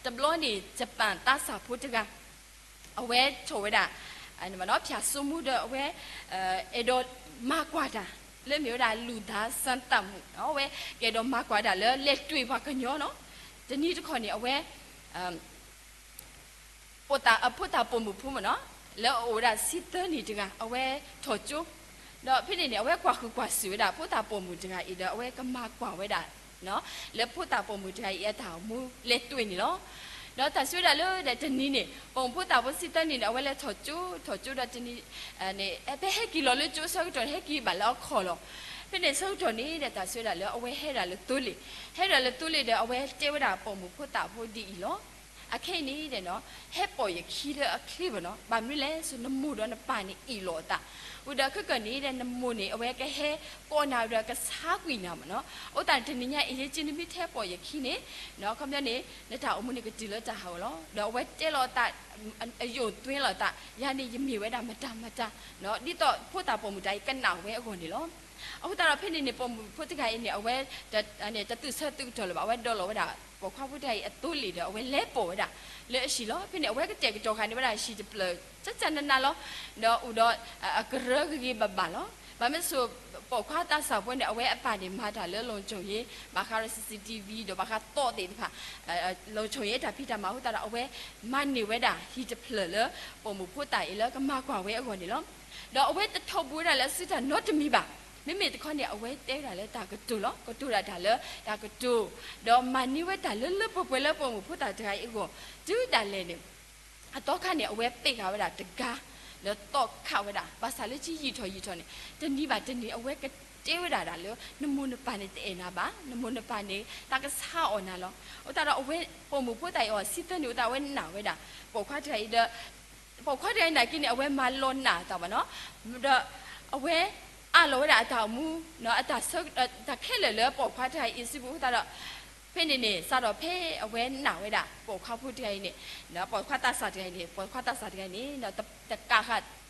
တဘျီန့ၣ် ယပၣ်သးစၢ်ဖိတဂၤ အဝဲထီၣ်ဝဲဒၣ် ဖၠးစိမူဒီးအဝဲ အဲၣ်ဒိးမၤကွၢ်တၢ် လၢမ့ၢ်ဝဲဒၣ်လူၢ်သးစၢ်သးမူ အဝဲကအဲၣ်ဒိးမၤကွၢ်တၢ်လၢလဲၤတွံၢ်ပှၤကညီလီၤ. တနံၤတခီန့ၣ် အဝဲ အဖိသၣ်ပိာ်မုၣ်ဖိမ့ၢ်နီၤ လၢအအိၣ်ဝဲဒၣ်ဆံသၢနံၣ်တဂၤ အဝဲထီၣ်ကၠိ ဒီးဖဲန့ၣ်န့ၣ် အဝဲကွၢ်ဃုာ်ကွၢ်စူၣ်ဝဲဒၣ် ဖိသၣ်ပိာ်မုၣ်တဂၤအံၤဒီး အဝဲကမၤကွၢ်ဝဲဒၣ် လၢဖိသၣ်ပိာ်မုၣ်တဂၤအံၤအတၢ်အိၣ်မူလဲၤတွံၢ်န့ၣ်လီၤ. ဒီးတၢ်စံးဝဲဒၣ်လၢတနံၤန့ၣ် ပိာ်မုၣ်ဖိသၣ်ဖိဆံသၢနံၣ်န့ၣ် အဝဲလဲၤထီၣ်ကၠိ ထီၣ်ကၠိဒီးတနံၤန့ၣ် ဖဲဟဲက့ၤလီၤလၢကၠိအဆၢကတီၢ်န့ၣ် ဟဲက့ၤဘၣ်လၢအခီၣ်လီၤ. ဖဲန့ၣ်အဆၢကတီၢ်န့ၣ်ဒီး တၢ်စံးဝဲဒၣ်လၢအဝဲဟဲဒၣ်လၢသိလ့ၣ်, ဟဲဒၣ်လၢသိလ့ၣ်ဒီး အဝဲတဲဝဲဒၣ်ပိာ်မုၣ်ဖိသၣ်ဖိဒ်အံၤလီၤ. အခဲအံၤန့ၣ်ဒီး ဟဲပိာ်ယခံလၢအချ့မ့ၢ်နီၤ, ဘၣ်မနုၤလဲၣ်ဆိ နမိၢ်ဒီးနပၢ်န့ၣ်အ့ၣ်လိာ်အသး, ဝံၤဒီးခဲကနံၣ်အံၤဒီး နမိၢ်န့ၣ် အဝဲကဟဲကိးနၤဒီးကဆါကွံာ်နၤမ့ၢ်နီၤ, အဃိသတးန့ၣ် တနံၤညါအံၤ ယဲက့နမ့ၢ်ထဲပိာ်ယခံန့ၣ် ခီပညီန့ၣ် နတၢ်အိၣ်မူန့ၣ်ကတုၤလၢတၢ်ဟးဂီၤလီၤ. ဒီးအဝဲတဲလီၤအသး အယိာ်သွဲလီၤအသး, ယၤန့ၣ်ယမ့ၢ်ဝဲဒၣ်မတၤမတၤ, ဒ်သိးဖိသၣ်ပိာ်မုၣ်တဂၤအံၤကနၣ်ဝဲအဂီၢ်န့ၣ်လီၤ. အဃိသတးဒီးဖဲန့ၣ်န့ၣ် ပိာ်မုၣ်ဖိတဂၤအံၤန့ၣ် အဝဲ တသုးဆၢသုးကတီၢ်လၢၤဘၣ်, အဝဲဒိးလီၤဝဲဒၣ် ပိာ်ခွါဖိတဂၤအံၤအသိလ့ၣ်ဒီး အဝဲလဲၤပိာ်ဝဲဒၣ်လၢအဟံၣ်လီၤ. ဖဲန့ၣ် အဝဲကတဲာ်ကတီၤဃာ်န့ၢ်ဝဲဒၣ်ဟံၣ်တဖျၢၣ် ကၠၢ်ကၠၢ်နးနးလီၤ. ဒီးအိၣ်ဒီးအကရၢဂ့ၤဂ့ၤဘၣ်ဘၣ်လီၤ. ဘၣ်မနုၤအဃိ ပိာ်ခွါသးစၢ်ဖိန့ၣ် အဝဲအပၢ်န့ၣ်မၤတၢ်လၢ လုံခြုံရေး, ဘၣ်ဃးဒီး CCTV ဒီးဘၣ်ဃးသီးသ့ၣ်တဖၣ် လုံခြုံရေး တၢ်ဖံးတၢ်မၤအဃိသတးဒီး အဝဲမၤန့ၢ်ဝဲဒၣ်ဟံၣ်တဖျၢၣ်လၢ ပိာ်မုၣ်ဖိသၣ်အံၤလၢကမၤကွၢ်ဝဲအဂီၢ်န့ၣ်လီၤ. ဒီးအဝဲတထီၣ်ပှဲၤဝဲဒၣ်လၢအစုတၢ်နီတမံၤဘၣ်. မ့မ့ၢ်တခီန့ၣ် အဝဲတဲဝဲဒၣ်လၢတၢ်ကတိၤလီၤ. ကတိၤဒၣ်တၢ်လၢတၢ်ကတိၤ, ဒီးမၤန့ၢ်ဝဲတၢ်လၢလၢပှဲၤပှဲၤလၢပိာ်မုၣ်ဖိသၣ်တဂၤအံၤအဂီၢ်, တုၤဒၣ်လဲာ်န့ၣ် အသီခါန့ၣ် အဝဲပ့းဃာ်ဝဲဒၣ်တဂၤ, ဒီးသီၣ်ခးဝဲဒၣ်, ဘၣ်ဆၣ်လၢကယံာ်ထီၣ်ယံာ်ထီၣ်န့ၣ် တနံၤဘၣ်တနံၤ အဝဲကတဲဝဲဒၣ်ဒၣ်လၢ နမိၢ်နပၢ်န့ၣ်တအဲၣ်နၤဘၣ်, နမိၢ်နပၢ်န့ၣ် သးကဆါအီၣ်နၤလီၤ. အဃိသတးဒီး အဝဲပိာ်မုၣ်ဖိသၣ်အံၤအီၤ ဆံသၢနံၣ်အဃိသတး အဝဲနာ်ဝဲဒၣ် ပိာ်ခွါတဂၤအံၤဒီး ပိာ်ခွါတဂၤအံၤနာ်က့န့ၣ် အဝဲမၤလီၤနာ်အသးဘၣ်နီၤ, ဒီးအဝဲအးလီၤဝဲဒၣ်အတၢ်အိၣ်မူ တၢ်ခဲလၢာ်လၢပိာ်ခွါတဂၤအံၤစုပူၤအဃိသတးဒီး ဖဲန့ၣ်န့ၣ် စးထီၣ်ဖဲအဝဲနာ်ဝဲဒၣ် ပိာ်ခွါဖိတဂၤအံၤန့ၣ် ပိာ်ခွါသးစၢ်တဂၤအံၤန့ၣ် ပိာ်ခွါသးစၢ်တဂၤအံၤန့ၣ်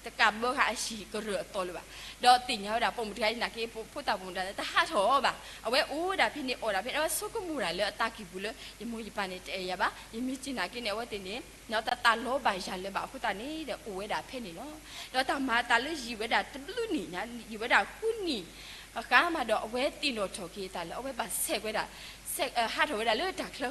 တကးဘၢဃာ်အဟံၣ်ကရၢၢ်အသီလၢၤဘၣ်. ဒီးသ့ၣ်ညါဝဲဒၣ် ပိာ်မုၣ်တဂၤအံၤနာ်က့ ဖိသၣ်ပိာ်မုၣ်တဂၤန့ၣ် တဟးထီၣ်အီၤဘၣ်. အဝဲအိၣ်ဝဲဒၣ်ဖဲန့ၣ် အီၣ်ဒၣ်ဖဲန့ၣ် အဝဲဆိကမိၣ်ဒၣ်လၢအသးကံၢ်ပူၤလၢ ယမိၢ်ယပၢ်န့ၣ် တအဲၣ်ယၤဘၣ်, ယမ့ၢ်စံးနာ်က့န့ၣ် အဝဲသ့ၣ်န့ၣ် တသးလီၤဘၣ်ယၤလၢၤဘၣ်အဃိသတးန့ၣ်ဒီး အိၣ်ဝဲဒၣ်ဖဲန့ၣ်လီၤ. ဒီးတၢ်မၤအသးလၢယံာ်ဝဲဒၣ်တဘျုးနံၣ်ညါ ယံာ်ဝဲဒၣ်ဃုနံၣ် ဃၣ်ဃၣ်မးဒီး အဝဲသ့ၣ်နီၣ်ထီၣ်က့ၤအသးလၢ အဝဲဘၣ်ဆဲးဝဲဒၣ် ဟးထီၣ်ဝဲဒၣ်လၢတၢ်ချၢဃံ,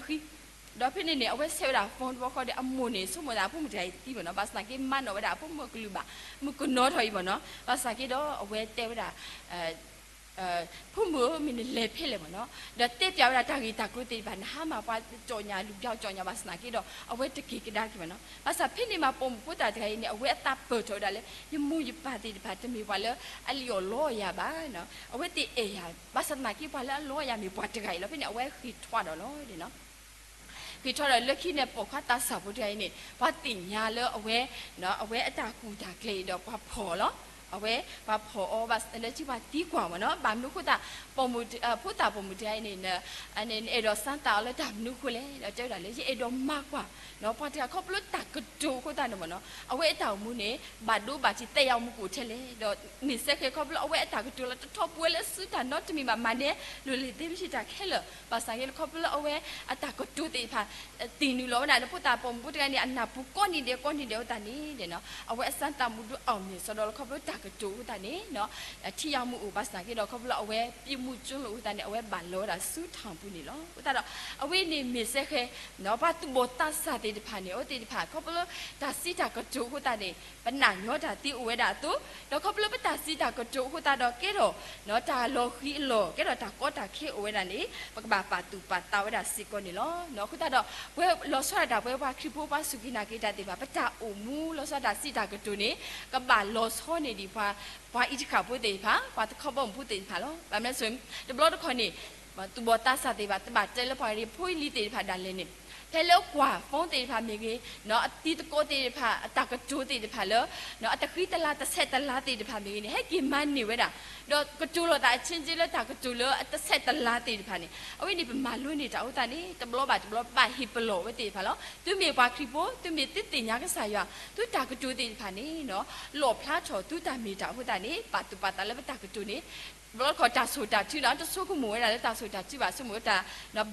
ဒီးဖဲန့ၣ်န့ၣ် အဝဲဆဲးဝဲဒၣ် phone တဘျီဃီဒီး အမိၢ်န့ၣ် ဆိကမိၣ်သးအဖိမုၣ်တဂၤအံၤသံမ့ၢ်နီၤ, ဘၣ်ဆၣ်သနာ်က့ မၤနီၣ်ဝဲဒၣ်အဖိမုၣ်အကလုၢ်ဘၣ်, မုၣ်ကနီၤထီၣ်အံၤမ့ၢ်နီၤ, ဘၣ်ဆၣ်သနာ်က့ဒီး အဝဲတဲဝဲဒၣ် ဖိမုၣ်ဧၢ မ့ၢ်နလဲၤဖဲလဲၣ်မ့ၢ်နီၤ, ဒီးတဲပျးဝဲဒၣ်တၢ်ဂ့ၢ်တၢ်ကျိၤသ့ၣ်တဖၣ်, နဟါမၢ်ပှၤကၠီၣ်ညါ လူၤပျီကၠီၣ်ညါ ဘၣ်ဆၣ်သနာ်က့ဒီး အဝဲတက့ၤကဒါက့ၤမ့ၢ်နီၤ, ဘၣ်ဆၣ်ဖဲန့ၣ်မး ပိာ်မုၣ်ဖိသၣ်တဂၤအံၤန့ၣ် အဝဲအသးပၢၢ်ထီၣ်ဝဲဒၣ်လၢ ယမိၢ်ယပၢ်သ့ၣ်တဖၣ် တမ့ၢ်ပှၤလၢအလံၣ်အီၣ်လီအီၣ်ယၤဘၣ်, အဝဲသ့ၣ်အဲၣ်ယၤ, ဘၣ်ဆၣ်သနာ်က့ ပှၤလၢအလီအီၣ်ယၤမ့ၢ်ပှၤတဂၤအံၤလီၤ. ဖဲန့ၣ် အဝဲဃ့ၢ်ထွါဒီးလီၤ ဃ့ၢ်ထွါဒီးလၢခံန့ၣ် ပိာ်ခွါသးစၢ်ဖိတဂၤအံၤန့ၣ် ပှၤသ့ၣ်ညါလၢအဝဲ အဝဲအတၢ်ကူၣ်တၢ်ကျဲၤအံၤဒီး ပှၤဖီၣ်အီၤလီၤ. အဝဲပှၤဖီၣ်အီၤဘၣ်လၢခံ ပှၤသံကွၢ်မ့ၢ်နီၤ, ဘၣ်မနုၤအဃိသတး ဖိသၣ်ပိာ်မုၣ်တဂၤအံၤန့ၣ် နအဲၣ်ဒိးစၢသးအီၤလၢတၢ်မနုၤအဃိလဲၣ်, ဒီးတဲဝဲဒၣ်လၢ ယအဲၣ်ဒိးမၤကွၢ် ပှၤတဂၤခီဖျိတၢ်ကတိၤအဃိသတးန့ၣ်မ့ၢ်နီၤ, အဝဲအတၢ်အိၣ်မူန့ၣ် ဘၣ်ဒိဘၣ်ထံး သဲယၤမူကိၣ်ထဲလဲၣ်, ဒီးမ့ၢ်စဲဃဲၤခီဖျိအဝဲအတၢ်ကတိၤလၢတထီၣ်ပှဲၤလၢစုတၢ်နီတမံၤဘၣ်, မၤန့ၢ်လိၣ်လ့ၤသ့မ့ၢ်ဆ့ၣ်တၢ်ခဲလၢာ်, ဘၣ်ဆၣ်သနာ်က့လၢခီဖျိလၢအဝဲအတၢ်ကတိၤသ့ၣ်တဖၣ် သ့ၣ်နုာ်လီၤဝဲဒၣ်လၢ ဖိသၣ်ပိာ်မုၣ်ဖိတဂၤန့ၣ် အနၢ်ပူၤကိးနံၤဒဲးကိးနံၤဒဲးအဃိသတးန့ၣ် အဝဲအစၢသးမူဒုးအီၣ်မ့ၤစီဒီလၢခီဖျိတၢ်ကတိၤအဃိသတးန့ၣ် ထံယၤမူအိၣ်, ဘၣ်ဆၣ်သနာ်က့ဒီး ခီဖျိလၢအဝဲ ပံမူကၠိလိာ်အဃိသတးန့ၣ် အဝဲဘၣ်လီၤဝဲဒၣ်ဆူထၣ်ပူၤန့ၣ်လီၤ. အဃိသတးဒီး အဝဲန့ၣ်မ့ၢ်စဲဃဲၤ ပှၤသူၣ်ဘီၣ်သးစၢ်သ့ၣ်တဖၣ်န့ၣ် အဝဲသ့ၣ်တဖၣ် ခီဖျိလၢတၢ်စံးတၢ်ကတိၤအဃိသတးန့ၣ် ပနာ်ညီတၢ်သ့အိၣ်ဝဲဒၣ်အသိး, ဒီးခီဖျိလၢပတၢ်စံးတၢ်ကတိၤအဃိသတးဒီး ကဲထီၣ် တၢ်လီၤဃံၤအလီၢ် ကဲထီၣ်တၢ်ကီတၢ်ခဲအိၣ်ဝဲဒၣ်န့ၣ် ပကဘၣ်ပာ်သူၣ်ပာ်သးဝဲဒၣ်စ့ၢ်ကီးန့ၣ်လီၤ. အဃိသတးဒီး ပဝဲလီၤဆီဒၣ်တၢ် ပဝဲပှၤခရံာ်ဖိပှၤစူၢ်က့ၤနာ်က့ၤတၢ်သ့ၣ်တဖၣ် ပတၢ်အိၣ်မူလီၤဆီဒၣ်တၢ်စံးတၢ်ကတိၤန့ၣ် ကဘၣ်လီၤဆီန့ၢ်ဒံးပှၤ ပှၤအံးတဃာ်ဖိသ့ၣ်တဖၣ် ပှၤသခီဘီမုၢ်ဖိသ့ၣ်တဖၣ်လီၤ. ဘၣ်မနုၤလဲၣ်, တဘျီတခီၣ်န့ၣ် သူၣ်ဘီၣ်သးစၢ်သ့ၣ်တဖၣ် တဘၣ်တဲလၢပှၤရ့ဖိလံၤသ့ၣ်တဖၣ်ဒၣ်လဲာ်န့ၣ် ဖဲလၢကွၢ် phone သ့ၣ်တဖၣ်မ့ၢ်ဂ့ၤ, အတံၤသကိးသ့ၣ်တဖၣ် အတၢ်ကတိၤသ့ၣ်တဖၣ်လၢ အတဃံတလၤတဆဲးတလၤသ့ၣ်တဖၣ်မ့ၢ်ဂ့ၤန့ၣ် ဟဲက့ၤမၤန့ၢ်ဝဲဒၣ်, ဒီးကတိၤလိာ်သး အချင်းချင်း လၢတၢ်ကတိၤလၢအတဆဲးတလၤသ့ၣ်တဖၣ်န့ၣ် အဝဲန့ၣ်ပမၤလိန့ၢ်တၢ်အဃိသတးန့ၣ် တဘျီဘၣ်တဘျီဘၣ်ဟ့ၣ်ပလီၢ်ဝဲသ့ၣ်တဖၣ်လီၤ. သုမ့ၢ်ပှၤခရံာ်ဖိ သုမ့ၢ်သုသ့ၣ်ညါကစၢ်ယွၤ သုတၢ်ကတိၤသ့ၣ်တဖၣ်န့ၣ် လီၣ်ဖျါထီၣ်သုတၢ်မ့ၢ်တၢ်အဃိသတးန့ၣ် ပာ်သူၣ်ပာ်သးလၢပတၢ်ကတိၤန့ၣ် တဘျီတခီၣ်တၢ်ဆိၣ်တၢ်ထုလီၤ တဆိကမိၣ်ဝဲဒၣ်လၢတၢ်ဆိၣ်တၢ်ထုဘၣ် ဆိကမိၣ်ဝဲတၢ်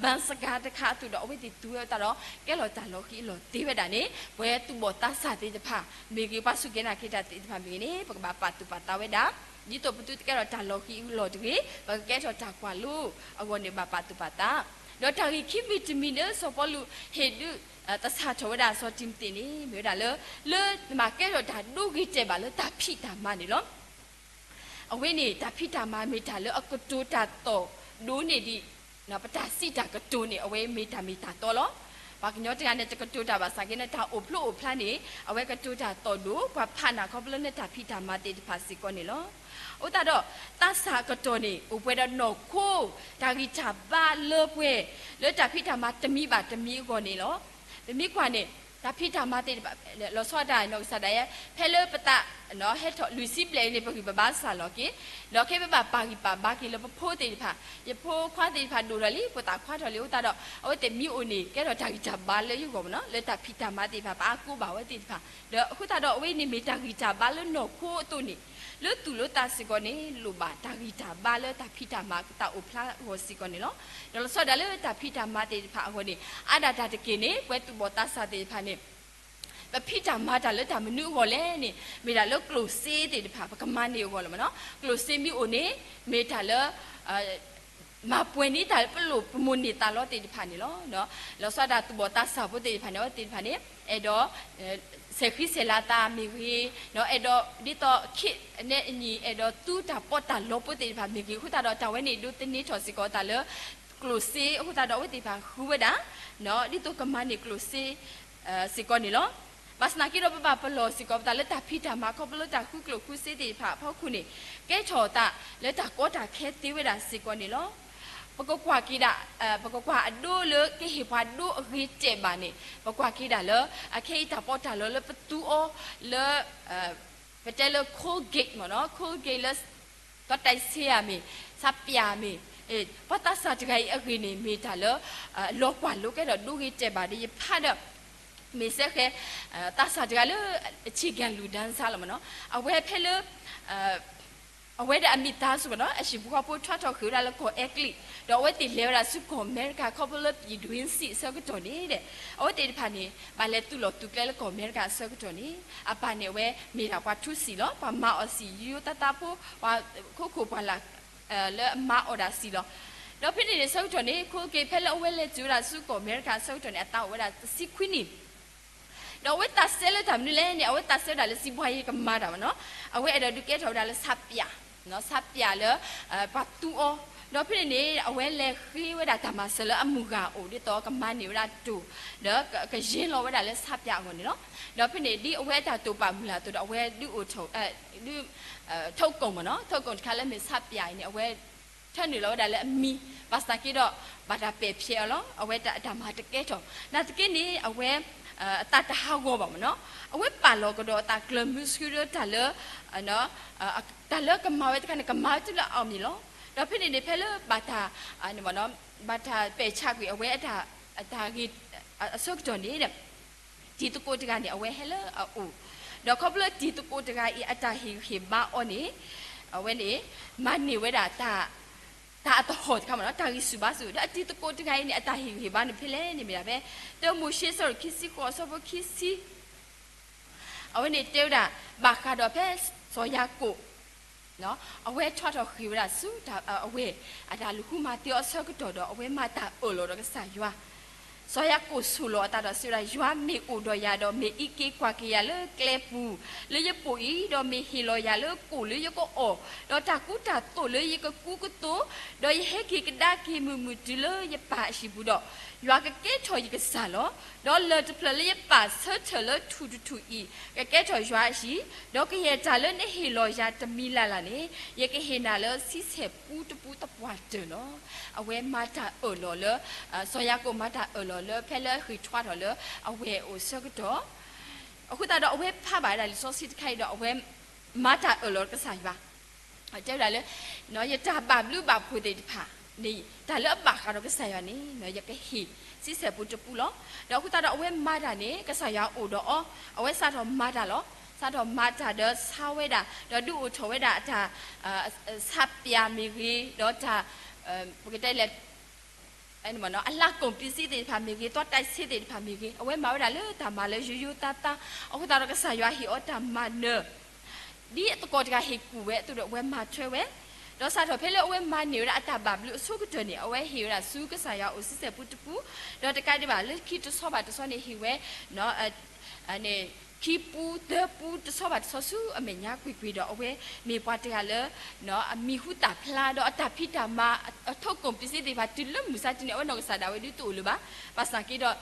ဘၣ်စကားတခါအသိးဒီး အဝဲသ့ၣ်သူဝဲအသးဒီး ကဲလီၤတၢ်လီၤဃံၤအလီၢ်သ့ဝဲဒၣ်န့ၣ် ပှၤသူၣ်ဘီၣ်သးစၢ်သ့ၣ်တဖၣ်မ့ၢ်ဂ့ၤ ပှၤစူၢ်က့ၤနာ်က့ၤတၢ်သ့ၣ်တဖၣ်မ့ၢ်ဂ့ၤန့ၣ် ပကဘၣ်ပာ်သူၣ်ပာ်သးဝဲဒၣ် ဒ်သိးပသုတကဲထီၣ်တၢ်လီၤဃံၤအလီၢ်တဂ့ၤ ပကကဲထီၣ်တၢ်ကွၢ်လိအဂီၢ်န့ၣ် ဘၣ်ပာ်သူၣ်ပာ်သး. ဒီးတၢ်ဂ့ၢ်ခံမံၤတမံၤလၢစီၤပီလူးဟ့ၣ်ဒုးသဆၣ်ထီၣ်ဝဲဒၣ်စီၤတံၤမသ့းန့ၣ် မ့ၢ်ဝဲဒၣ်လၢ လၢနဘၣ်ကဲထီၣ်တၢ်ဒိဂ့ၤတဲာ်ဘၣ်လၢတၢ်ဖံးတၢ်မၤန့ၣ်လီၤ. အဝဲန့ၣ် တၢ်ဖံးတၢ်မၤမ့ၢ်တၢ်လၢအကတိၤတၢ်သီၣ်ဒိၣ်န့ၢ်ဒံး ပတၢ်စံးတၢ်ကတိၤန့ၣ် အဝဲမ့ၢ်တၢ်မ့ၢ်တၢ်တီလီၤ. ပှၤကညီတဂၤန့ၣ် တကတိၤတၢ်ဘၣ်ဆၣ်က့န့ၣ် တၢ်အိၣ်ဖျိအိၣ်ဖျါန့ၣ် အဝဲကတိၤတၢ်သီၣ်ဒိၣ် ပှၤဖးနၢ်ခီဖျိလၢနတၢ်ဖံးတၢ်မၤသ့ၣ်တဖၣ်စ့ၢ်ကီးန့ၣ်လီၤ. အဃိသတးဒီး သးစၢ်အကတီၢ်န့ၣ် အိၣ်ပှဲၤဒီးနီၢ်ခိ တၢ်ဂံၢ်တၢ်ဘါလၢပှဲၤ လၢတၢ်ဖံးတၢ်မၤတမံၤဘၣ်တမံၤအဂီၢ်န့ၣ်လီၤ. ပမ့ၢ်ကွၢ်န့ၣ် တၢ်ဖံးတၢ်မၤသ့ၣ်တဖၣ် လီၤဆီဒၣ်တၢ်နီၢ်ကစၢ်ဒၣ်ယဲ ဖဲလၢပသး ဟဲထီၣ်လွံၢ်ဆံဘျဲၣ်အံၤန့ၣ် ပဂံၢ်ပဘါစၢ်လီၤက့ၤ, ဒီးခဲအံၤပဘၣ်ပာ်ဂံၢ်ပာ်ဘါက့ၤလၢပဖိသ့ၣ်တဖၣ်, ယဖိခွါသ့ၣ်တဖၣ်ဒိၣ်ထီၣ်လံ ဖိသၣ်ခွါထီၣ်လံအဃိသတးဒီး အဝဲသ့ၣ်မ့ၢ်အိၣ်န့ၣ် ကဲထီၣ်တၢ်ဂံၢ်တၢ်ဘါလၢယဂီၢ်မ့ၢ်နီၤ, လၢတၢ်ဖံးတၢ်မၤသ့ၣ်တဖၣ် ပအါကိးဘၣ်ဝဲသ့ၣ်တဖၣ်, ဒီးအဃိသတးဒီး အဝဲအံၤန့ၣ်မ့ၢ်တၢ်ဂံၢ်တၢ်ဘါလၢနီၢ်ခိအသိးန့ၣ်, လၢသူၣ်လၢသးစ့ၢ်ကီးန့ၣ် လိၣ်ဘၣ်တၢ်ဂံၢ်တၢ်ဘါလၢတၢ်ဖံးတၢ်မၤတၢ်အိၣ်ဖျါအဂီၢ်စ့ၢ်ကီးန့ၣ်လီၤ. ဒီးလီၤဆီဒၣ်တၢ်လၢတၢ်ဖံးတၢ်မၤသ့ၣ်တဖၣ်အဂီၢ်န့ၣ် အါဒၣ်တၢ်တက့ၢ်န့ၣ် ပှၤသူၣ်ဘီၣ်သးစၢ်သ့ၣ်တဖၣ်န့ၣ် ပဖံးတၢ်မၤတၢ်လၢတၢ်မနုၤအဂီၢ်လဲၣ်န့ၣ် မ့ၢ်ဒၣ်လၢကျိၣ်စ့သ့ၣ်တဖၣ် ပကမၤန့ၢ်အဂီၢ်လီၤမ့ၢ်နီၤ, ကျိၣ်စ့မ့ၢ်အိၣ်န့ၣ် မ့ၢ်တၢ်လၢ မၤပှဲၤန့ၢ်တၢ်လၢပလိၣ်ပမိၣ်န့ၢ်သးလီသ့ၣ်တဖၣ်န့ၣ်လီၤ. လီၤဆီဒၣ်တၢ်သူၣ်ဘီၣ်သးစၢ်ဖိသ့ၣ်တဖၣ်န့ၣ် အဝဲသ့ၣ်တဖၣ်န့ၣ် အဲၣ်ဒိး ဆဲးဃံဆဲးလၤသးမ့ၢ်ဂ့ၤ, အဲၣ်ဒိးဒ်သိး ခေတ်နဲ့အညီ အဲၣ်ဒိးသူတၢ်ပီးတၢ်လီဖိသ့ၣ်တဖၣ်မ့ၢ်ဂ့ၤ, အဃိသတးဒီးတၢ်ဝဲန့ၣ်ဒိးသန့ၤထီၣ်စ့ၢ်ကီးတၢ်လၢ ကျိၣ်စ့အဃိသတးဒီး အဝဲသ့ၣ်တဖၣ်ဃုဝဲဒၣ် ဒ်သိးကမၤန့ၢ်ကျိၣ်စ့ စ့ၢ်ကီးန့ၣ်လီၤ. ဘၣ်ဆၣ်သနာ်က့ဒီး ပဘၣ်ပလီၢ်စ့ၢ်ကီးပသးလၢတၢ်ဖံးတၢ်မၤခီဖျိလၢတၢ်ဃုကျိၣ်ဃုစ့သ့ၣ်တဖၣ်အဖီခိၣ်န့ၣ် ကဲထီၣ်သးလၢတၢ်ကီတၢ်ခဲသ့ဝဲဒၣ်စ့ၢ်ကီးန့ၣ်လီၤ. ပကကွၢ်က့ၤဒၣ် ပကကွၢ်အဒိလၢကဟ့ၣ်ပှၤဒိအဂ့ၤတဲာ်ဘၣ်န့ၣ် ပကွၢ်က့ၤဒၣ်လၢ အခဲအံၤတၢ်ပီးတၢ်လီလၢပသူအီၤလၢ ပတဲလၢ Colgate မ့ၢ်နီၤ, Colgate လၢ တီတဲးဆ့ဧါမ့ၢ် ဆးပၠးမ့ၢ် ပှၤသးစၢ်တဂၤအံၤအဂ့ၢ်န့ၣ် မ့ၢ်တၢ်လၢ လီၤကွၢ်လိကဲထီၣ်ဒိဂ့ၤတဲာ်ဘၣ်ဒီး ယဖးဒီး မ့ၢ်စဲဃဲ သးစၢ်တဂၤလၢ အဆံးကၤလူၢ်ဒၢစါလီၤမ့ၢ်နီၤ, အဝဲဖဲလၢ အဝဲဒၣ်အမံၤသးစူၤမ့ၢ်နီၤ အဟံၣ်ဖိဃီဖိထွါထီၣ်ဃ့ၢ်ဝဲဒၣ်လၢကီၢ်အဲကလံး ဒီးအဝဲသ့ၣ်လဲၤဝဲဒၣ်ဆူကီၢ်အမဲရကၤ ခီဖျိလၢပယံၣ်ဒွံစံၣ်အဆၢကတီၢ်န့ၣ်ဒီး အဝဲသ့ၣ်တဖၣ်န့ၣ် ဘၣ်လဲၤသုးလီၢ်သုးကျဲလၢကီၢ်အမဲရကၤအဆၢကတီၢ်န့ၣ် အပၢ်န့ၣ်အဝဲမ့ၢ်ဒၣ်ပှၤထူစံၣ်လီၤ. ပှၤမၤအီၣ်စံၣ် ယိယိသးသးဖိ ပှၤခိခိၣ်ပှၢ်လၢ် လၢအမၤအီၣ်ဒၣ်စံၣ်လီၤ. ဒီးဖဲန့ၣ်န့ၣ် ဆၢကတီၢ်န့ၣ် Colgate ဖဲလၢအဝဲလဲၤတုၤဝဲဒၣ်ဆူကီၢ်အမဲရကၤအဆၢကတီၢ်န့ၣ် အသးအိၣ်ဝဲဒၣ်တဆံခွံနံၣ် ဒီးအဝဲသးစဲလၢတၢ်မနုၤလဲၣ်န့ၣ် အဝဲသးစဲဝဲဒၣ်လၢ စီးပွားရေး ကမၤတၢ်မ့ၢ်နီၤ, အဝဲအဲၣ်ဒိးဒုးကဲထီၣ်ဝဲဒၣ်လၢဆးပၠး ဆးပၠးလၢ ပှၤသူအီၤ, ဒီးဖဲန့ၣ်န့ၣ် အဝဲလဲၤဃ့ဝဲဒၣ်တၢ်မၤစၢၤလၢအမုၢ်ဂၤအအိၣ် ဒ်သိးကမၤန့ၢ်ဝဲဒၣ်တိၢ် ဒီးကယ့ၤလီၤဝဲဒၣ်လၢဆးပၠးအဂီၢ်န့ၣ်လီၤ. ဒီးဖဲန့ၣ် ဒ်အဝဲအတၢ်တိာ်ပာ်မုၢ်လၢ်အသိးဒီး အဝဲဒုးအိၣ်ထီၣ် ဒုး ထုတ်ကုန်မ့ၢ်နီၤ, ထုတ်ကုန်တခါလၢမ့ၢ်ဆးပၠးအံၤန့ၣ် အဝဲထၢနုာ်လီၤဝဲဒၣ်လၢအမံၤ ဘၣ်ဆၣ်သနာ်က့ဒီး ဘၣ်တၢ်ပဲာ်ဖျဲးအီၤလီၤ. အဝဲတၢ်မၤတကဲထီၣ် နာ်သက့န့ၣ် အဝဲ အသးတဟးဂီၤဘၣ်မ့ၢ်နီၤ, အဝဲပာ်လီၤကဒီးအသးကျၢၤမုဆှုဒီးတၢ်လၢ တၢ်လၢကမၤဝဲတခါန့ၣ် ကမၤဝဲတုၤလၢအအီၣ်မ့ၢ်လီၤ. ဒီးဖဲန့ၣ်န့ၣ် ဖဲလၢဘၣ်တၢ် ဘၣ်တၢ်ပဲာ်ဆှးကွံာ် အဝဲအတၢ် အတၢ်ဂ့ၤ အဆၢကတီၢ်န့ၣ် တံၤသကိးတဂၤန့ၣ် အဝဲဟဲလၢအအိၣ်, ဒီးခီဖျိတံၤသကိးတဂၤအံၤ အတၢ်ဟ့ၣ်ဂံၢ်ဟ့ၣ်ဘါအီၤန့ၣ် အဝဲန့ၣ် မၤန့ၢ်ဝဲဒၣ် တၢ်အသဟီၣ်တခါမ့ၢ်နီၤ, တၢ်ဂံၢ်ဆူၣ်ဘါဆူၣ် ဒီးအတံၤသကိးတဂၤအံၤန့ၣ် အတၢ်ဟ့ၣ်ဂံၢ်ဟ့ၣ်ဘါန့ၣ်ဖဲလဲၣ်န့ၣ်မ့ၢ်ဒၣ်ဖဲ တၢမိၤၡ့ အဆၢဒိၣ်ခံဆံဃိး အဆၢဖိခံဆံ အဝဲန့ၣ်တဲဝဲဒၣ် ဘၣ်ဃးဒီးဖဲ စီၤယၤကိာ် အဝဲထွါထီၣ်ဃ့ၢ်ဝဲဒၣ်ဆူ အဝဲၢ် အတၢ်လူၤဃုမၤသံအီၤအဆၢကတီၢ်ဒီး အဝဲမၤတၢ်အၢၣ်လီၤဒီးကစၢ်ယွၤ, စီၤယၤကိာ်ဆိၣ်လီၤအသးဒီးစံးဝဲဒၣ်, ယွၤမ့ၢ်အိၣ်ဒီးယၤဒီး မ့ၢ်အံးက့ၤကွၢ်က့ၤယၤလၢကျဲပူၤ လၢယပိာ်အံၤ, ဒီးမ့ၢ်ဟ့ၣ်လီၤယၤလၢကိၣ်လၢယကအီၣ်, ဒီးတၢ်ကူတၢ်သိးလၢယကကူကသိး, ဒီးယဟဲက့ၤကဒါက့ၤမုာ်မုာ်တုၤလၢယပၢ်အဟံၣ်ပူၤဒီး, ယွၤကကဲထီၣ်ယကစၢ်လီၤ. ဒီးလၢၢ်တဖျၢၣ်လၢယပၢ်ဆၢထၢၣ်လၢထူၣ်တထူၣ်အံၤ ကကဲထီၣ်ယွၤအဟံၣ်, ဒီးကယဲၢ်တၢ်လၢနဟ့ၣ်လီၤယၤတမံၤလၢ်လၢ်န့ၣ် ယကဟ့ၣ်နၤလၢဆံဆဲၣ်ပူတပူသပှၢ်တၢၢ်လီၤ. အဝဲမၤတၢ်အၢၣ်လီၤလၢ စီၤယၤကိာ်မၤတၢ်အၢၣ်လီၤ လၢဖဲလၢဟံးထွါထီၣ်လၢအဝဲၢ်အိၣ်ဆၢကတီၢ်, အဃိသတးဒီးအဝဲဖးဘၣ်ဝဲဒၣ်လံာ်စီဆှံတခါအံၤဒီး အဝဲမၤတၢ်အၢၣ်လီၤကစၢ်ယွၤ, တဲဝဲဒၣ်လၢ ယတၢ်ဘၣ်ဘျုးဘၣ်ဖှိၣ်သ့ၣ်တဖၣ်န့ၣ် တၢ်လၢအဘၣ်ဃးဒီးကစၢ်ယွၤန့ၣ် ယကဟ့ၣ်ဆံဆဲၣ်ပူတပူလီၤ. ဒီးအဃိသတးဒီးအဝဲမၤတၢ်န့ၣ် ကစၢ်ယွၤအိၣ်ဒီးအီၤ, အဝဲစးထီၣ်မၤတၢ်လီၤ. စးထီၣ်မၤတၢ်ဒီးဆါဝဲဒၣ် ဒီးဒုးအိၣ်ထီၣ်ဝဲဒၣ်အတၢ် ဆးပၠးမ့ၢ်ဂ့ၤ, ဒီးတၢ် ပကတဲလဲၣ် အလါကိၣ်ပစံးသ့ၣ်တဖၣ်မ့ၢ်ဂ့ၤ, သွၣ်တၢ်ဆ့သ့ၣ်တဖၣ်မ့ၢ်ဂ့ၤ, အဝဲမၤဝဲဒၣ်လၢတၢ်မၤလၢယိယိသးသး, အဃိသတးဒီးကစၢ်ယွၤဟ့ၣ်အီၤတၢ်မၤနၢၤ ဒ်အသကိးတဂၤဟ့ၣ်ကူၣ်ဝဲအသိးဒီး အဝဲမၤထွဲဝဲ, ဒီးစးထီၣ်ဖဲလၢအဝဲမၤန့ၢ်ဝဲဒၣ်အတၢ်ဘၣ်ဘျုးအဆိကတၢၢ်န့ၣ် အဝဲဟ့ၣ်ဝဲဒၣ်ဆူကစၢ်ယွၤအိၣ်ဆံဆဲၣ်ပူတပူ, ဒီးတကးဒံးဘၣ် လၢခံတဆီဘၣ်တဆီန့ၣ် ဟ့ၣ်ဝဲ ခံပူသၢပူတဆီဘၣ်တဆီဆူအမဲာ်ညါကွ့ၢ်ကွ့ၢ်ဒီး အဝဲမ့ၢ်ပှၤတဂၤလၢ အမံၤဟူသၣ်ဖျါ ဒီးအတၢ်ဖံးတၢ်မၤ အထိၣ်ကိၣ်ပစံးသ့ၣ်တဖၣ် တုၤလၢမုၢ်ဆါတနံၤ အဝဲနီၢ်ကစၢ်ဒၣ်ဝဲဒုးတအိၣ်လၢၤဘၣ်. ဘၣ်ဆၣ်သနာ်က့ဒီး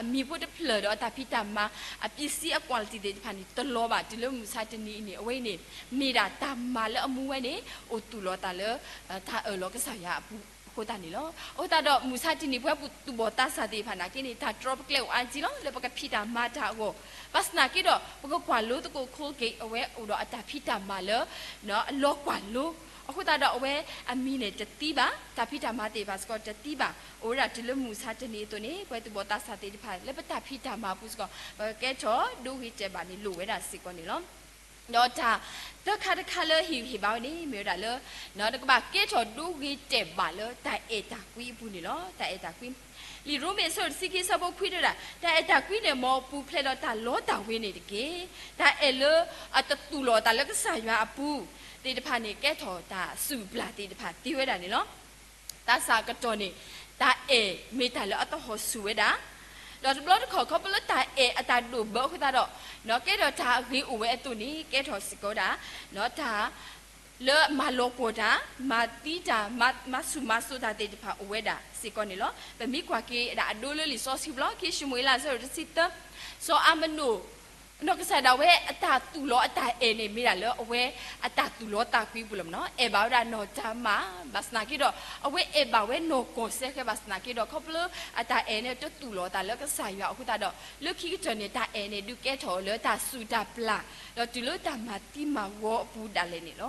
အမံၤဖိတဖျၢၣ်ဒီးအတၢ်ဖံးတၢ်မၤ အပစံးအ quality သ့ၣ်တဖၣ်န့ၣ် တလီၤဘၣ် တုၤလၢမုၢ်ဆါတနံၤအံၤန့ၣ် အဝဲအံၤန့ၣ် မ့ၢ်ဒၣ်တၢ်မၤလၢအမူဝဲန့ၣ် အိၣ်သူၣ်လီၤသးလၢ တၢ်အၢၣ်လီၤကစၢ်ယွၤအပူၤအဃိသတးန့ၣ်လီၤ. အဃိသတးဒီး မုၢ်ဆါတနံၤ ပဝဲပှၤသူၣ်ဘီၣ်သးစၢ်သ့ၣ်တဖၣ်နာ်က့န့ၣ် တၢ်တြီပကျဲအိၣ်အါကံလီၤ လၢပကဖံးတၢ်မၤတၢ်အဂီၢ်, ဘၣ်ဆၣ်သနာ်က့ဒီး ပကကွၢ်လိသကိး Colgate အဝဲအိၣ်ဒီးအတၢ်ဖံးတၢ်မၤလၢ အလီၤကွၢ်လိ, အဃိသတးဒီးအဝဲအမံၤန့ၣ်တသံဘၣ်, တၢ်ဖံးတၢ်မၤသ့ၣ်တဖၣ်စ့ၢ်ကီးတသံဘၣ်. အိၣ်ဝဲဒၣ်တုၤလၢမုၢ်ဆါတနံၤအသိးန့ၣ် ပဝဲသူၣ်ဘီၣ်သးစၢ်သ့ၣ်တဖၣ် လၢပတၢ်ဖံးတၢ်မၤအပူၤစ့ၢ်ကီး ပကကဲထီၣ်ဒိဂ့ၤတဲာ်ဘၣ်န့ၣ် လိၣ်ဝဲဒၣ်စ့ၢ်ကီးန့ၣ်လီၤ. ဒီးတၢ်သၢခါတခါလၢဟ့ၣ်ဂံၢ်ဟ့ၣ်ဘါဝဲန့ၣ် မ့ၢ်ဝဲဒၣ်လၢ နကဘၣ်ကဲထီၣ်ဒိဂ့ၤတဲာ်ဘၣ်လၢတၢ်အဲၣ်တၢ်ကွံအပူၤန့ၣ်လီၤ. တၢ်အဲၣ်တၢ်ကွံ, လံာ်ရိမ့ၤအဆၢဒိၣ်တဆံခံအဆၢဖိခွံတဲဝဲဒၣ်, တၢ်အဲၣ်တၢ်ကွံန့ၣ် မ်အပူၤဖျဲးဒီးတၢ်လီတၢ်ဝ့ၤန့ၣ်တက့ၢ်. တၢ်အဲၣ်လၢအတသူၣ်လီၤအသးလၢကစၢ်ယွၤအပူၤသ့ၣ်တဖၣ်န့ၣ် ကဲထီၣ်တၢ်စူၢ်ပျၢ်သ့ၣ်တဖၣ်သ့ဝဲဒၣ်န့ၣ်လီၤ. သးစၢ်အကတီၢ်န့ၣ် တၢ်အဲၣ်မ့ၢ်တၢ်လၢအသဟီၣ်ဆူၣ်ဝဲဒၣ်, ဒီးတဘျီတခီၣ်ခီဖျိလၢတၢ်အဲၣ်အတၢ်ဒိၣ်ဘၢအဃိသတးဒီး ကဲထီၣ်တၢ်ဂ့ၤအိၣ်ဝဲအသိးန့ၣ် ကဲထီၣ်စ့ၢ်ကီးဝဲဒၣ် တၢ်လၢမၤလီၤပှီၢ်တၢ်, မၤသံတၢ်, မၤဆူၣ်မၤစိးတၢ်သ့ၣ်တဖၣ်အိၣ်ဝဲဒၣ်စ့ၢ်ကီးန့ၣ်လီၤ. ပမ့ၢ်ကွၢ်က့ၤဒၣ်အဒိလၢလံာ်စီဆှံပူၤလီၤ. ခံၡမူၤအ့လးအဆၢဒိၣ်တဆံသၢ, စီၤအၤမနိၣ် နီၢ်ကစၢ်ဒၣ်ဝဲအတၢ်သူၣ်လီၤအတၢ်အဲၣ်န့ၣ် မ့ၢ်ဒၣ်လၢအဝဲအတၢ်သူၣ်လီၤသးကွံပူၤလီၤမ့ၢ်နီၤ. အဲၣ်ဘၣ်ဝဲဒၣ်နီၢ်တၤမၣ်, ဘၣ်ဆၣ်သနာ်က့ဒီး အဝဲအဲၣ်ဘၣ်ဝဲနီၢ်ကီၢ်စဲဃဲ ဘၣ်ဆၣ်သနာ်က့ဒီး ခီဖျိအတၢ်အဲၣ်န့ၣ် တသူၣ်လီၤအသးလၢကစၢ်ယွၤအဃိသတးဒီး လၢခံကတၢၢ်န့ၣ် တၢ်အဲၣ်န့ၣ် ဒုးကဲထီၣ်လၢတၢ်စူၢ်တၢ်ပျၢ် ဒီးတုၤလၢတၢ်မၤသံမၤဂီၤအပူၤဒၣ်လဲာ်န့ၣ်လီၤ.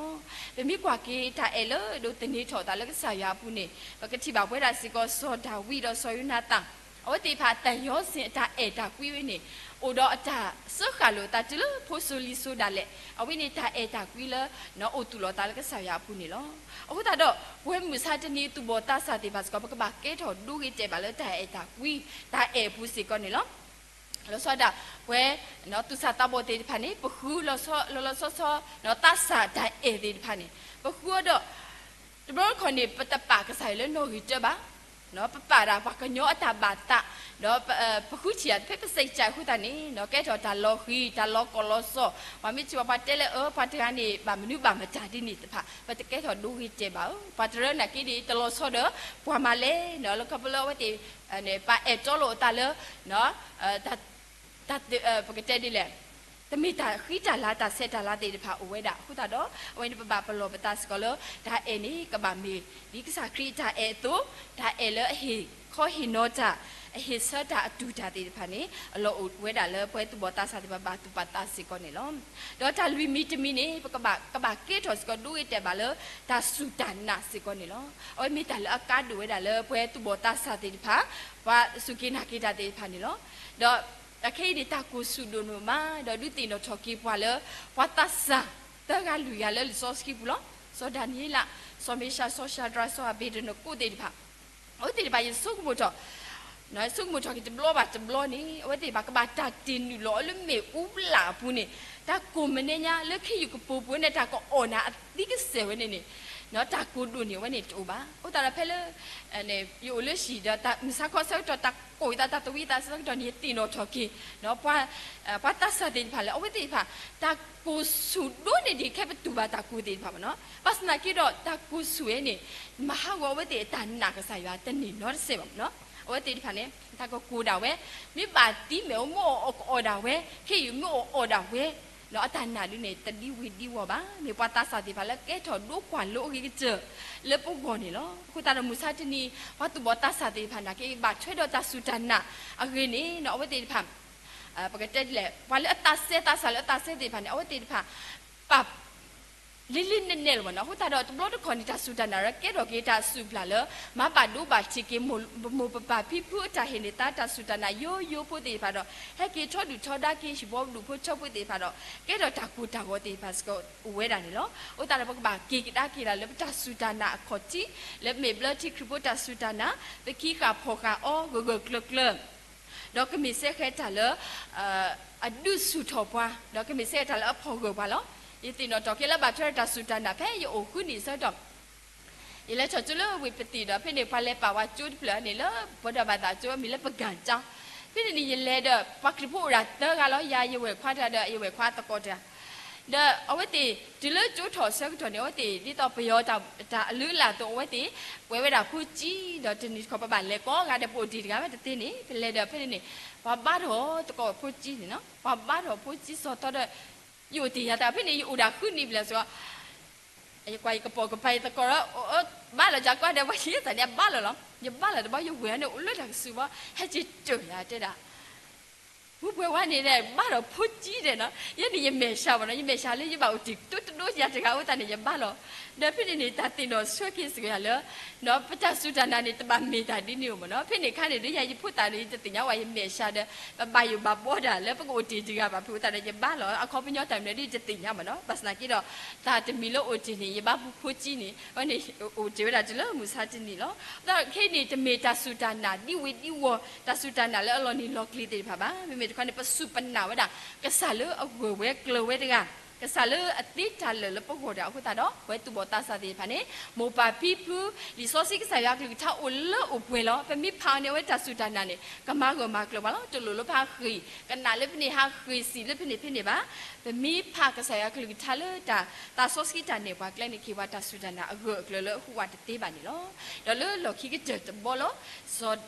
ပမ့ၢ်ကွၢ်က့ၤတၢ်အဲၣ်လၢဒိးသန့ၤထီၣ်အသးလၢကစၢ်ယွၤအပူၤန့ၣ် ပကထံၣ်ဘၣ်ပဝဲဒၣ်စ့ၢ်ကီး စီၤဒၤဝံးဒီးစီၤယိၤနၤသၣ် အဝဲသ့ၣ်တဖၣ်တၢ်ယီၤစ့ၣ်အတၢ်အဲၣ်တၢ်ကွံဝဲန့ၣ် အိၣ်ဒီးအတၢ်စၢဃာ်လိာ်အသးတုၤလၢ ဖိစိၤလံၤစိၤဒၣ်လဲာ် အဝဲန့ၣ်တၢ်အဲၣ်တၢ်ကွံလၢ အိၣ်သူၣ်လီၤသးလၢကစၢ်ယွၤအပူၤန့ၣ်လီၤ. အဃိသတးဒီး ပဝဲမုၢ်ဆါတနံၤသူၣ်ဘီၣ်သးစၢ်သ့ၣ်တဖၣ်စ့ၢ်ကီး ပကဘၣ်ကဲထီၣ်ဒိဂ့ၤတဲာ်ဘၣ်လၢတၢ်အဲၣ်တၢ်ကွံ တၢ်အဲၣ်အပူၤစ့ၢ်ကီးန့ၣ်လီၤ. လီၤဆီဒၣ် ပဝဲ သူၣ်စၢ်သးဘီၣ်သ့ၣ်တဖၣ်န့ၣ် ပဃုလီၤဆီ လီၤလီၤဆီဆီ သးစၢ်တၢ်အဲၣ်သ့ၣ်တဖၣ်န့ၣ် ပဃုအီၤဒီး တဘျီတခီၣ်န့ၣ် ပတပာ်ကစၢ်ယွၤလၢနီၣ်ဂံၢ်တၢဘၣ်, ပပာ်ဒၣ်ပှၤကညီအတၢ်ဘၣ်သး, ဒီးပဃုထံၣ်ဒၣ်ဖဲပစံးကၢ်အဃိသတးန့ၣ် ကဲထီၣ်တၢ်လီၤဃံၤ တၢ်လီၤကီၢ်လီၤစီၣ်, ပှၤမ့ၢ်ထံၣ်ဘၣ်ပှၤတဲလၢ အၢ ပှၤတဂၤန့ၣ် ဘၣ်မနုၤဘၣ်မတၤဒ်န့ၣ်တဖၣ် ပတကဲထီၣ်ဒိဂ့ၤတဲာ်ဘၣ်ဧၢ, ပှၤတရၢနာ်က့န့ၣ် တလီၤဆီဒီးပှၤမၤလဲၣ်, လၢခီဖျိလၢအဝဲသ့ၣ် ပာ်အဲၣ်တီလိာ်အသးလၢ တၢ် ပကတဲဒ်လဲၣ်, တမ့ၢ်တၢ်ဃံတၢ်လၤတၢ်ဆဲးတၢ်လၤသ့ၣ်တဖၣ်အိၣ်ဝဲဒၣ်အဃိသတးဒီး အဝဲန့ၣ်ပဘၣ်ပလီၢ်ပသးစ့ၢ်ကီးလၢ တၢ်အဲၣ်န့ၣ် ကဘၣ်မ့ၢ်ဒ်ကစၢ်ခရံာ်အတၢ်အဲၣ်အသိး, တၢ်အဲၣ်လၢအဟ့ၣ်ခီဟ့ၣ်နီၤတၢ်, အဟ့ၣ်ဆၢတၢ်အတူၢ်တၢ်သ့ၣ်တဖၣ်န့ၣ် အလီၢ်အိၣ်ဝဲဒၣ်လၢပဝဲသူၣ်ဘီၣ်သးစၢ်သ့ၣ်တဖၣ်ဘၣ်သူၣ်ဘၣ်သးစ့ၢ်ကီးန့ၣ်လီၤ. ဒီးတၢ်လွံၢ်မံၤတမံၤန့ၣ် ပကဘၣ် ကဘၣ်ကဲထီၣ်စ့ၢ်ကီးဒိဂ့ၤတဲာ်ဘၣ်လၢ တၢ်စူၢ်တၢ်နာ်စ့ၢ်ကီးန့ၣ်လီၤ. အဝဲမ့ၢ်တၢ်လၢအကါဒိၣ်ဝဲဒၣ်လၢပဝဲသူၣ်ဘီၣ်သးစၢ်သ့ၣ်တဖၣ် ပှၤစူၢ်က့ၤနာ်က့ၤတၢ်သ့ၣ်တဖၣ်န့ၣ်လီၤ. ဒီးအခဲအံၤန့ၣ် တၢ်ကိၢ်ဆူၣ်ဒိၣ်န့ၢ်မး ဒီးဒုးသ့ၣ်နီၣ်ထီၣ်က့ၤပှၤလၢ ပှၤသးစၢ်သၢဂၤလွံၢ်ဂၤလၢလံာ်စီဆှံပူၤလီၤ. စီၤဒၤနံးယ့လး, စီၤမ့ၡး, စီၤၡၤဒြး, စီၤအဘ့းနကိၣ်သ့ၣ်တဖၣ် အဝဲသ့ၣ်တဖၣ် ယဆိကမိၣ်ထီၣ် ဆိကမိၣ်ထီၣ်က့ၤတဘျီဘၣ်တဘျီန့ၣ် အဝဲသ့ၣ်တဖၣ်ကဘၣ်တၢ်တ့ၢ်နုာ်လီၤအီၤလၢမ့ၣ်အူဘျၣ်အပူၤန့ၣ် တၢ်ကိၢ်မနုၤညါလၢခ့ယုၢ်ကပိာ်ပူၤန့ၣ် တၢ်ကအီၣ်နၤအသံကစဲာ်ဝဲန့ၣ်န့ၣ် တၢ်ကိၢ်ဒိၣ်န့ၢ်ဝဲန့ၣ်တအိၣ်ဘၣ်. အဃိသတးဒီးဖဲလၢ ယအိၣ်လၢဟံၣ်ဒီးမုၢ်ဆါခီဆၢကတီၢ် တၢ်ကိၢ်ယသး တၢ်သဝံသးစၢ်ဆၢကတီၢ်န့ၣ် ယသ့ၣ်နီၣ်ထီၣ်က့ၤ ပှၤသးစၢ်သ့ၣ်တဖၣ်လၢ အဝဲသ့ၣ်တဖၣ် တၢ်ကိၢ်ဆူၣ်ဒိၣ်န့ၢ်ဒံးခဲပတူၢ်ဘၣ်တၢ်ကိၢ်သ့ၣ်တဖၣ်ဘၣ်နီၤ. ဘၣ်ဆၣ်သနာ်က့ဒီး တၢ်ကိၢ်ဆူၣ်ဝဲန့ၣ် မၤဟးဂီၤအဝဲသ့ၣ်အတၢ်နာ်ကစၢ်ယွၤတန့ၢ်နီတစဲးဘၣ်နီၤ. အဝဲသ့ၣ်တဖၣ်န့ၣ် တၢ်ကကိၢ်ဒၣ်ဝဲ, မ့ၢ်ဘၣ်သံမ့ၣ်အူမ့ၢ်အိၣ်ကအီၣ်ဒၣ်ဝဲ, ခ့ယုၢ်မ့ၢ်အိၣ်အီၣ်ဒၣ်ဝဲ ဒီးအတၢ်နာ်ဒုန့ၣ် တဒံဝ့ၤဒံဝီၤဘၣ်. မ့ၢ်ပှၤသးစၢ်သ့ၣ်တဖၣ်လၢကဲထီၣ်ဒိကွၢ်လိအဂ့ၤကတၢၢ်လၢပဂီၢ်န့ၣ်လီၤ. အဃိသတးဒီးမုၢ်ဆါတနံၤ ပှၤသူၣ်ဘီၣ်သးစၢ်သ့ၣ်တဖၣ်နာ်က့ ဘၣ်ထွဲဒီးတၢ်စူၢ်တၢ်နာ်အဂ့ၢ်န့ၣ် အဝဲသ့ၣ်တဖၣ် ပကတဲဒ်လဲၣ် ပှၤလၢအသးစဲသးစၢ်လၢအသးစဲသ့ၣ်တဖၣ်န့ၣ် အဝဲသ့ၣ်တဖၣ် ပာ် လ့လ့နဲၣ်နဲၣ်လီၤဘၣ်နီၤ. အဃိသတးဒီးတဘျီတခီၣ်န့ၣ် တၢ်စူၢ်တၢ်နာ်ရၢကဲထီၣ်က့ၤတၢ်စူၢ်ပျၢ်လၢ မၤဘၣ်ဒိဘၣ်ထံးက့ၤ ပမိၢ်ပပၢ်ဖံဖုအတၢ်ဟ့ၣ်န့ၢ်သါတၢ်စူၢ်တၢ်နာ်ယိယိဖိသ့ၣ်တဖၣ်ဒီး ဟဲက့ၤထီဒုၣ်ထီဒါက့ၤ ဟံၣ်ဖိဒူၣ်ဖိဆၢဖိသ့ၣ်တဖၣ်ဒီး ကဲထီၣ်တၢ်ကိၢ်တၢ်ဂီၤသ့ၣ်တဖၣ်စ့ၢ်ကီးအိၣ်ဝဲဒၣ်န့ၣ်လီၤ. အဃိသတးဒီးပကဘၣ်က့ၤကဒါက့ၤဒၣ်လၢပတၢ်စူၢ်တၢ်နာ်အခီၣ်ထံး လၢပမ့ၢ်ဘျၢထံခရံာ်ဖိတၢ်စူၢ်တၢ်နာ် ပခံဃာ်ဖှီၣ်ဃာ်အီၤဂၢၢ်ဂၢၢ်ကျၢၤကျၢၤ ဒီးကမ့ၢ်စ့ၢ်ကီးတၢ်လၢ အဒုးဆူၣ်ထီၣ်ပှၤ ဒီးကမ့ၢ်စ့ၢ်ကီးတၢ်လၢအဖီၣ်ဂၢၢ်ပှၤလီၤ. ယသ့ၣ်နီၣ်ထီၣ်က့ၤလၢဘၣ်ထွဲဒီးတၢ်စူၢ်တၢ်နာ်ဖဲယအိၣ်ဃုနံၣ်အဆၢကတီၢ် ယလဲၤထီၣ်ကၠိလၢဝ့ၢ်ပသံၣ်ဒီး ဖဲန့ၣ်ပှၤလဲၤပာ်ဝဲကၠိတဖျၢၣ်န့ၣ်လၢ ပှၤဒိးဘၣ်သးကၠိမံၤလၢပကၣ်ကၠီ ဖဲန့ၣ်န့ၣ် ယလဲၤဒီး ပှၤခရံာ်ဖိအိၣ်ဒၣ်သၢဂၤလီၤ. ယၤယဝဲၢ်ခွါတဂၤဒီး ယဝဲၢ်ခွါသကိးတဂၤ ဒီးအဝဲသ့ၣ် တုၤလၢကၠိထီၣ်အဆၢကတီၢ်န့ၣ် အဝဲသ့ၣ် ဒ်သိးပယီၤတၢ်အလုၢ်အလၢ်အသိး အဝဲသ့ၣ် ပှဲၤဝဲဒၣ်ဖိကၠံ ဒီးတနံၤတခီပဘၣ်လဲၤကိးဂၤဒီး ပအိၣ်တ့ၢ်တဂၤဝဲတသ့န့ၣ် ပလဲၤဒီးဖဲန့ၣ်န့ၣ် ပှၤဘါထီၣ်သကိးဖိကၠံန့ၣ်နီၤ ပှၤဘါထီၣ်ဖိကၠံစီၤသီဒီး ယအိၣ်တ့ၢ်ယၤတၢ်ဖဲန့ၣ် ယအိၣ်ဒၣ်ဃုနံၣ်ဘျဲၣ်စ့ၢ်ကီး ယကွၢ်ယကပိာ်ကပၤယသကိးဒီး ဘါလီၤယၤကွၢ်ဒီး ပှၤယသးန့ၣ် အဘါလီၤလီၤ. ယဘါလီၤတဘျီ ယဝဲၢ်န့ၣ် အိၣ်လၢတၢ်ကစူၤဘၣ် ဟဲက့ၤတၢၢ်ယၤတဲဒၣ် မူပှဲၤဝဲန့ၣ်ဒီး ဘါထီၣ်ဖိကၠံဒဲးနီၤ ယဲန့ၣ်ယမဲာ်ဆှးဘၣ်နီၤ ယမဲာ်ဆှးလၢယဘၣ်အိၣ်တ့ၢ်ကၠိတဒိယၤတဂၤအဃိသတးန့ၣ် ယဘါလီၤ. ဒီးဖဲန့ၣ်န့ၣ် တၢ်သ့ၣ်နီၣ်ဆၢက့ၤစ့ၢ်ကီးယၤလၢ ပတၢ်စူၢ်တၢ်နာ်န့ၣ် တဘၣ်မ့ၢ်တၢ်ဒ်န့ၣ်အိၣ်မ့ၢ်နီၤ ဖဲန့ၣ်အခါန့ၣ်ဒီး ယၤယဖိသၣ်ဒီး ယတသ့ၣ်ညါဝဲယမဲာ်ဆှးဒီး ပဘၣ်ယိၣ်ဘၣ်ဘှီတၢ်လၢပကအိၣ်တ့ၢ်တဂၤဘၣ်ဖုးအသးဒီး ယဘါလီၤ အခီပညီတၢ်မနုၤဒီး ယတသ့ၣ်ညါဘၣ်နီၤ ဘၣ်ဆၣ်သနာ်က့ဒီး သးတမံၤလၢအိၣ်တ့ၢ်န့ၣ် ယဘါဖိကၠံန့ၣ် အဝဲန့ၣ် အိၣ်တ့ၢ်ဝဲဒၣ်တုၤလၢမုၢ်ဆါတနံၤလီၤ. ဒီးခဲအံၤန့ၣ် တမ့ၢ်တၢ်စူၢ်တၢ်နာ်ဒ်ဝ့ၤဒ်ဝီၤ တၢ်စူၢ်တၢ်နာ်လၢအလီၤနံၤလီၤကျံၤသ့ၣ်တဖၣ်ဘၣ်. မ့မ့ၢ်တခီန့ၣ် ပစူၢ်ပနာ်ဝဲဒၣ် ကစၢ်လၢအဂၢၢ်ဝဲကျၢၤဝဲတဂၤ ကစၢ်လၢအသ့တၢ်လၢာ်လၢပဂီၢ်တဂၤအဃိသတးဒီး ပဝဲသူၣ်ဘီၣ်သးစၢ်သ့ၣ်တဖၣ်န့ၣ် မိၢ်ပၢ်ဖံဖု လံာ်စီဆှံကစၢ်ယွၤအကလုၢ်ကထါအိၣ်လၢအိၣ်ပှဲၤလီၤ. ပမ့ၢ်ဖးအီၤန့ၣ် အဝဲတၢ်စူၢ်တၢ်နာ်န့ၣ် ကမၤဂၢၢ်မၤကျၢၤပှၤလီၤ. တလိၣ်လၢပဟးဃ့ၢ် ကနၣ်လၢဖဲန့ၣ် ဟးဃ့ၢ်စံးလၢဖဲန့ၣ်ဖဲန့ၣ်ဘၣ်. ပမ့ၢ်ဖးကစၢ်ယွၤအကလုၢ်ကထါလၢတၢ် သးစီဆှံတၢ်နဲၣ်ပှၤကျဲန့ၣ် က့ၤပှၤတၢ်စူၢ်တၢ်နာ်အဂၢၢ်အကျၢၤလၢအဟူးဝးတသ့ဘၣ်န့ၣ်လီၤ. ဒီးလၢလီၢ်ခံကတၢၢ်တဘီလီၤ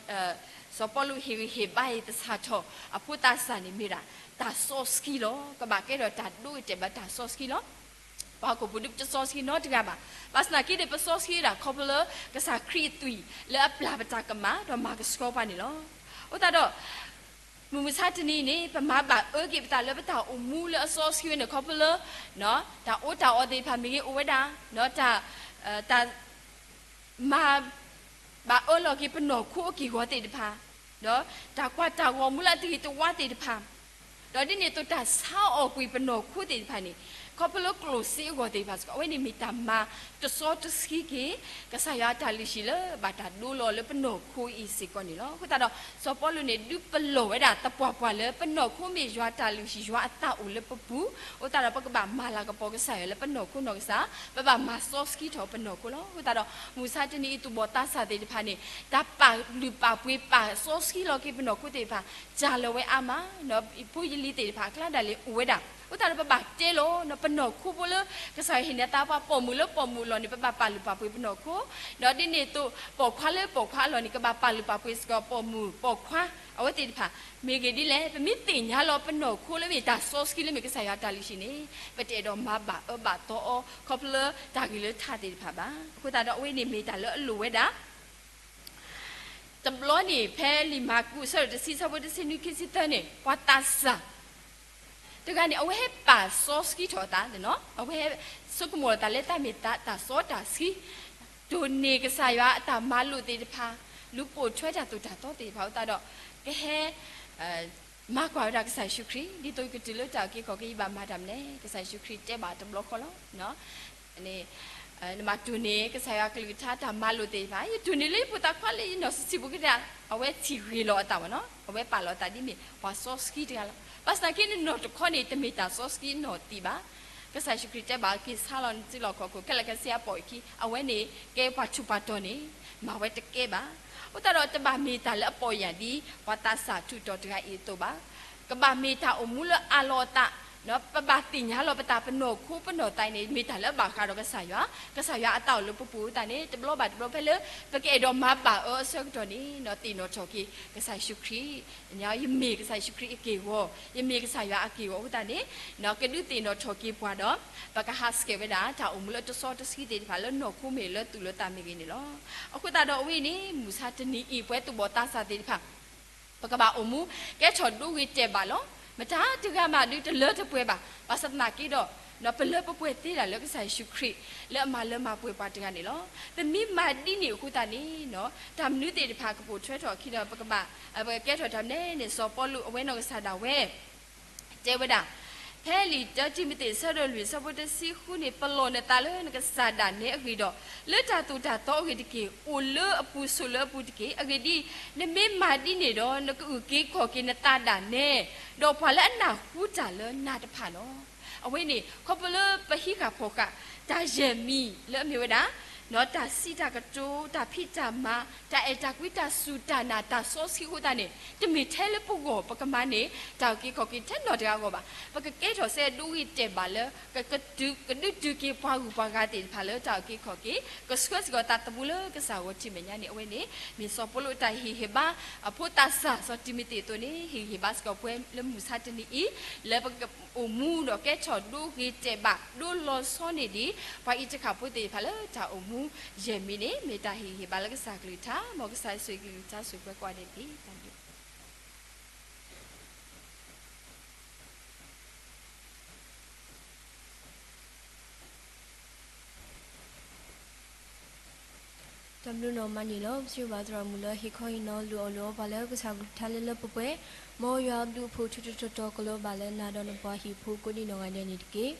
စီၤပီလူးဟ့ၣ်ဂံၢ်ဟ့ၣ်ဘါအံၤသဆၣ်ထီၣ်အဖိသးစၢ်န့ၣ်မ့ၢ်ဒၣ် တၢ်စီဆှံလီၤ. ကဘၣ်ကဲထီၣ်တၢ်ဒိဂ့ၤတဲာ်ဘၣ်တၢ်စီဆှံလီၤ. ပှၤဟီၣ်ခိၣ်ဖိဒုးပတစီဆှံနီတဂၤဘၣ်. ဘၣ်ဆၣ်သနာ်က့ဒီး ပစီဆှံဒၣ်ခီဖျိလၢကစၢ်ခရံာ်အသွံၣ်လၢအပျၢ်ပတၢ်ကမၣ် ဒီးမၤကဆှီပှၤန့ၣ်လီၤ. အဃိသတးဒီး မုၢ်မဆါတနံၤန့ၣ် ပမၤဘၣ်အၢက့ၤပသးလၢပတၢ်အိၣ်မူလၢအစီဆှံဝဲန့ၣ် ခီဖျိလၢ တၢ်အီၣ်တၢ်အီသ့ၣ်တဖၣ်မ့ၢ်ဂ့ၤအိၣ်ဝဲဒၣ်, တၢ် တၢ် မၤဘၣ်အၢလီၤက့ၤပနီၢ်ခိအက့ၢ်အဂီၤသ့ၣ်တဖၣ်, ဒီးတၢ်ကွၢ်တၢ်ဂီၤမူလၢအတဂ့ၤတဝါသ့ၣ်တဖၣ်, ဒီးဒ်န့ၣ်အသိးတၢ်ဆါအီၣ်ကွံာ်ပနီၢ်ခိသ့ၣ်တဖၣ်န့ၣ်, ခီဖျိလၢကျိၣ်စ့အဂီၢ်သ့ၣ်တဖၣ်စ့ၢ်ကီး အဝဲန့ၣ်မ့ၢ်တၢ်မၤတစီတဆှံက့ၤ ကစၢ်ယွၤအတၢ်လုၢ်ဟံၣ်လၢဘၣ်တၢ်ဒိလီၤလၢပနီၢ်ခိအံၤစ့ၢ်ကီးန့ၣ်လီၤ. အဃိသတးဒီး စီၤပီလူးန့ၣ် ဒုးပလီၢ်ဝဲဒၣ်သပှၢ်ပှၢ်လၢပနီၢ်ခိမ့ၢ်ယွၤအတၢ်လုၢ်ဟံၣ် ယွၤအသးအိၣ်လၢပပူၤ, အဃိသတးဒီးပကဘၣ်မၤလၤကပီၤကစၢ်ယွၤလၢပနီၢ်ခိနီၢ်ကစၢ်, ပဘၣ်မၤစီဆှံထီၣ်ပနီၢ်ခိလီၤ. အဃိသတးဒီး မုၢ်မဆါတနံၤအံၤသူၣ်ဘီၣ်သးစၢ်သ့ၣ်တဖၣ်န့ၣ် တၢ်ပာ်လုၢ်ပာ်ပှ့ၤပာ်စီဆှံလီၤက့ၤပနီၢ်ခိသ့ၣ်တဖၣ် စှၤလီၤဝဲအါမး, ဖိယလံၤသ့ၣ်တဖၣ်အကျါဒၣ်လဲာ်အိၣ်ဝဲဒၣ်, အဃိသတးဒီးပဘၣ်တဲလီၤ ပနီၢ်ခိဖိလၢ ကစၢ်ယွၤဟ့ၣ်န့ၢ်သါပှၤပိာ်မုၣ်လၢပိာ်မုၣ်အလီၢ်န့ၣ် ပဘၣ်ပာ်လုၢ်ပာ်ပှ့ၤပနီၢ်ခိ, ဒီးဒ်န့ၣ်အသိး ပိာ်ခွါလၢပိာ်ခွါအလီၢ်န့ၣ် ကဘၣ်ပာ်လုၢ်ပာ်ပှ့ၤစ့ၢ်ကီးပိာ်မုၣ်ပိာ်ခွါ အဝဲသ့ၣ်တဖၣ်, မ့ၢ်ဂ့ၢ်ဒ်လဲၣ် ပမ့ၢ်သ့ၣ်ညါလီၤပနီၢ်ခိလၢမ့ၢ်တၢ်စီဆှံလၢမ့ၢ်ကစၢ်ယွၤအတၢ်လုၢ်ဟံၣ်န့ၣ် ပတအဲၣ်ဒိးမၤဘၣ်အၢဘၣ်သီအီၤ ခီဖျိလၢတၢ်ဂ့ၤလၢထးသ့ၣ်တဖၣ်ဘၣ်. အဃိသတးဒီးအဝဲန့ၣ်မ့ၢ်တၢ်လၢအလိၣ်ဝဲဒၣ် တဘျီန့ၣ် ဖဲလံာ်မၢ်ကူး အဆၢဒိၣ်တဆံ အဆၢဖိတဆံနွံ ခံဆံသၢန့ၣ် ပှၤသးစၢ်တဂၤန့ၣ် အဝဲဟဲပာ်စီဆှံထီၣ်အသး, အဝဲဟဲဆိကမိၣ်လီၤသးလၢတၢ်မ့ၢ်သးတၢ်စီတၢ်ဆှံ, တိၢ်န့ၢ်ကစၢ်ယွၤအတၢ်မၤလိာ်သ့ၣ်တဖၣ်, လူၤပိာ်ထွဲတၢ်သိၣ်တၢ်သီသ့ၣ်တဖၣ်အဃိသတးဒီး ကဟဲ မၤကွၢ်ဝဲဒၣ်ကစၢ်ယ့ၣ်ၡူးခရံာ် ဒ်သိးယကတုၤလၢတၢ်အုၣ်က့ၤခီၣ်က့ၤ ယဘၣ်မၤတၢ်မနုၤလဲၣ်. ကစၢ်ယ့ၣ်ၡူးခရံာ်တဲဘၣ်တဘျီဃီလီၤ. နမၤတိၢ်န့ၢ်ကစၢ်ယွၤအကလုၢ်ကထါတၢ်မၤလိာ်သ့ၣ်တဖၣ်, ယတိၢ်န့ၢ်လၢယဖိသၣ်ခွါလၢယနီၢ်ဆံးဆံးဖိကတၢၢ်, အဝဲထံၣ်ဂ့ၤလီၤအသးဘၣ်နီၤ, အဝဲပာ်လီၤအသးဒ်မ့ၢ်ပှၤစီဆှံတဂၤလီၤ. ဘၣ်ဆၣ်သနာ်က့န့ၣ် နီၢ်တခီန့ၣ် တမ့ၢ်တၢ်စီဆှံနီၢ်သံးဘၣ်. ကစၢ်ယ့ၣ်ၡူးခရံာ်တဲဘၣ် က့ၤဆါလီၤနစုလီၢ်ခီၣ်ခိၣ် ခဲလၢာ်ခဲဆ့အပိာ်အခံ, အဝဲန့ၣ် ကဲပှၤထူးပှၤတီၤန့ၣ် မၤဝဲတကဲဘၣ်. အဃိသတးဒီးတဘၣ်မ့ၢ်တၢ်လၢအပိာ်ယၢ်ဒ် ပှၤသးစၢ်ထူးတီၤတဂၤအံၤအသိးဘၣ်. ကဘၣ်မ့ၢ်တၢ်အိၣ်မူလၢအးလီၤအသး ပဘၣ်သ့ၣ်ညါလီၤပသး ပနီၢ်ခိပနီၢ်သးအံၤန့ၣ် မ့ၢ်တၢ်လၢအဘၣ်ဃးဒီးကစၢ်ယွၤ, ကစၢ်ယွၤအသးအိၣ်လၢပပူၤအဃိသတးန့ၣ် တဘျီဘၣ်တဘျီဖဲလၢ ပကအဲၣ်ဒိးမၤဘၣ်အၢအဆၢကတီၢ်န့ၣ် သ့ၣ်နီၣ်ထီၣ်က့ၤ ကစၢ်ယ့ၣ်ၡူးခရံာ်, ယမ့ၢ်ကစၢ်ယ့ၣ်ၡူးခရံာ်အက့ၢ်အဂီၤ, ယမ့ၢ်ကစၢ်ယွၤအက့ၢ်အဂီၤအဃိသတးန့ၣ် ကဒုးသ့ၣ်နီၣ်ထီၣ်က့ၤပှၤဒီး ပကဟးဆှဲးဝဲဒၣ် တၢ်အိၣ်မူလၢတစီတဆှံသ့ၣ်တဖၣ်လၢနီၢ်ခိမ့ၢ်ဂ့ၤ လၢသူၣ်လၢသးမ့ၢ်ဂ့ၤန့ၣ်လီၤ. အဃိသတးဒီးအဝဲအံၤန့ၣ် မုၢ်ဆါတနံၤအံၤ ပှၤသူၣ်ဘီၣ်သးစၢ်သ့ၣ်တဖၣ် ပကဘၣ်အိၣ်မူ ကဲထီၣ်ဒိဂ့ၤတဲာ်ဘၣ်လီၤ. မတၤတဂၤမးဒုးတလၢတပှဲၤဘၣ်. ဘၣ်ဆၣ်သနာ်က့ဒီး ပလၢပပှဲၤသ့ဒၣ်လၢကစၢ်ယ့ၣ်ၡူးခရံာ် လၢအမၤလၢမၤပှဲၤပှၤတဂၤန့ၣ်လီၤ. ပမ့ၢ်မၤဒ်န့ၣ်အဃိသတးန့ၣ် တၢ်မနုၤသ့ၣ်တဖၣ်ကပိာ်ထွဲထီၣ်အခံဒီး ပကဘၣ် ပကကဲထီၣ်တၢ်မနုၤလဲၣ်န့ၣ် စီၤပီလူးအဝဲနီၢ်ကစၢ်ဒၣ်ဝဲ တဲဝဲဒၣ်, ဖဲလံာ်တၢတံၤမသ့း အဆၢဒိၣ်လွံၢ် အဆၢဖိတဆံဃုန့ၣ် ပလီၢ်နသးလၢနကစၢ်ဒၣ်နဲအဂ့ၢ်ဒီး လၢတၢ်သိၣ်တၢ်သီအဂ့ၢ်တက့ၢ်. အိၣ်လၢအပူၤဆိးလၢအပူၤတက့ၢ်. အဂ့ၢ်ဒ်အံၤ, နမ့ၢ်မၤဒ်န့ၣ်ဒီး နကအုၣ်က့ၤခီၣ်က့ၤနသးဒၣ်နဲ ဒီးပှၤလၢအနၢ်ဟူတၢ်လၢနၤတဖၣ်လီၤ. အဝဲန့ၣ် ခီဖျိလၢပဟံးဃာ်ဖီၣ်ဃာ် တၢ်ယဲၢ်မံၤလၢအမ့ၢ်ဝဲဒၣ် တၢ်စံးတၢ်ကတိၤ, တၢ်ဖံးတၢ်မၤ, တၢ်အဲၣ်တၢ်ကွံ, တၢ်စူၢ်တၢ်နာ်, တၢ်စီဆှံအဃိသတးန့ၣ် တမ့ၢ်ထဲလၢပဂီၢ်ပကမၤန့ၢ် တၢ်အုၣ်က့ၤခီၣ်က့ၤထဲနီတဂၤအဂီၢ်ဘၣ်. ပကကဲထီၣ်စဲဒိဂ့ၤတဲာ်ဘၣ်လၢ ကဒုးတုၤက့ၤပှၤဂုၤပှၤဂၤသ့ၣ်တဖၣ်လၢ တၢ်အုၣ်က့ၤခီၣ်က့ၤ ကဆှၢစ့ၢ်ကီးသးသမူလၢကစၢ်ဂီၢ်ထံးမဲာ်ညါန့ၣ် အဝဲန့ၣ် မ့ၢ်စီၤပီလူးအတၢ်ဟ့ၣ်ဂံၢ်ဟ့ၣ်ဘါ အဖိသးစၢ်စီၤတံၤမသ့းအသိးန့ၣ် ဟ့ၣ်ဂံၢ်ဟ့ၣ်ဘါစ့ၢ်ကီးပှၤလၢမုၢ်ဆါတနံၤအံၤ လၢပကအိၣ်မူဒီးကဲထီၣ်ဒိဂ့ၤတဲာ်ဘၣ် ဒိလီၤဆီန့ၢ်ဒံး ပှၤအံၤတခါဖိသ့ၣ်တဖၣ်လၢတၢ်အိၣ်မူယဲၢ်မံၤန့ၣ် မ့ၢ်တၢ်ဟ့ၣ်ဂံၢ်ဟ့ၣ်ဘါလၢကစၢ်ကလုၢ်ကထါ, မ်ကစၢ်ယ့ၣ်ၡူးခရံာ်ကလုၢ်ကထါဆိၣ်ဂ့ၤပှၤကိးဂၤဒဲးတက့ၢ်. တၢ်ဘျုး တၢ်ဘျုးနီၢ်မးန့ၣ်လီၤ. ပစံးဘျုးဘၣ်သရၣ်မုၣ်လၢဟ့ၣ်ခီဟ့ၣ်နီၤလိာ်အီၤလိာ်အီပှၤလၢကစၢ်ကလုၢ်ကထါလၢလၢပှဲၤပှဲၤ, မ်ယွၤအဘျုးအဖှိၣ်ထူးထူးတီၤတီၤကလီၤဘၣ်လၢနၤဒီးနပှၤဟံၣ်ဖိကိးဒံးနီၢ်ဂၤဒဲးန့ၣ်တက့ၢ်.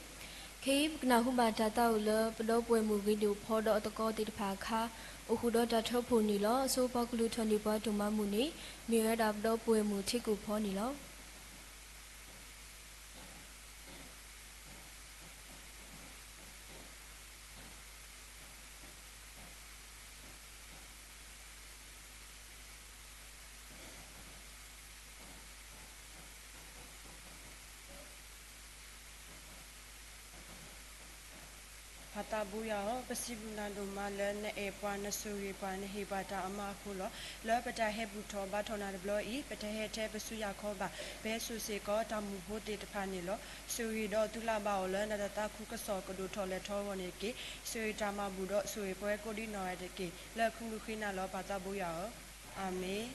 ခဲအံၤပကနၢ်ဟူဘၣ်တၢ်သးအိၣ်လၢပဒီပုၢ်ဝဲၢ်မုၣ်ဂ့ၤဒိၣ်ဖီဒီးအသကိးသ့ၣ်တဖၣ်အခါ အိၣ်ဃုာ်ဒီးတၢ်ထၢဖှိၣ်န့ၣ်လီၤ. အဆိပှၤကလုၢ်ထီၣ်န့ၢ်ပှၤဒိၣ်မးမုၢ်န့ၣ် မ့ၢ်ဝဲဒၣ်ပဒီပုၢ်ဝဲၢ်မုၣ်ထံကူၣ်ဖီန့ၣ်လီၤ. ပၢ်သးဘိယွၤဧၢ, ပစံးဘျုးနၤဒိၣ်မးလၢနအဲၣ်ပှၤ, နဆိၣ်ဂ့ၤပှၤ, နဟ့ၣ်ပှၤတၢ်အမၤအဃိလီၤ. လၢပတၢ်ဟဲဘူၣ်ထီၣ်ဘါထီၣ်နၤတဘျီအံၤ, ပတဟဲထဲပစုယၤခီဘၣ်, ပဟဲစိာ်စ့ၢ်ကီးတၢ်မုာ်ဖိသ့ၣ်တဖၣ်န့ၣ်လီၤ. ဆိၣ်ဂ့ၤဒီးသုလၢ်ဘၣ်အီၤလၢနတၢ်သးခုကစီၣ်ကဒိၣ်ထီၣ်လဲၢ်ထီၣ်အဂီၢ်န့ၣ်တက့ၢ်. ဆိၣ်ဂ့ၤတၢ်မၤဘူၣ်ဒီးဆိၣ်ဂ့ၤပှၤကိးဒံးနီၢ်ဂၤဒဲးတက့ၢ်. လၢခံမုၢ်ဃ့နၤလီၤ ပၢ်သးဘိယွၤဧၢ, အၤမ့ၣ်.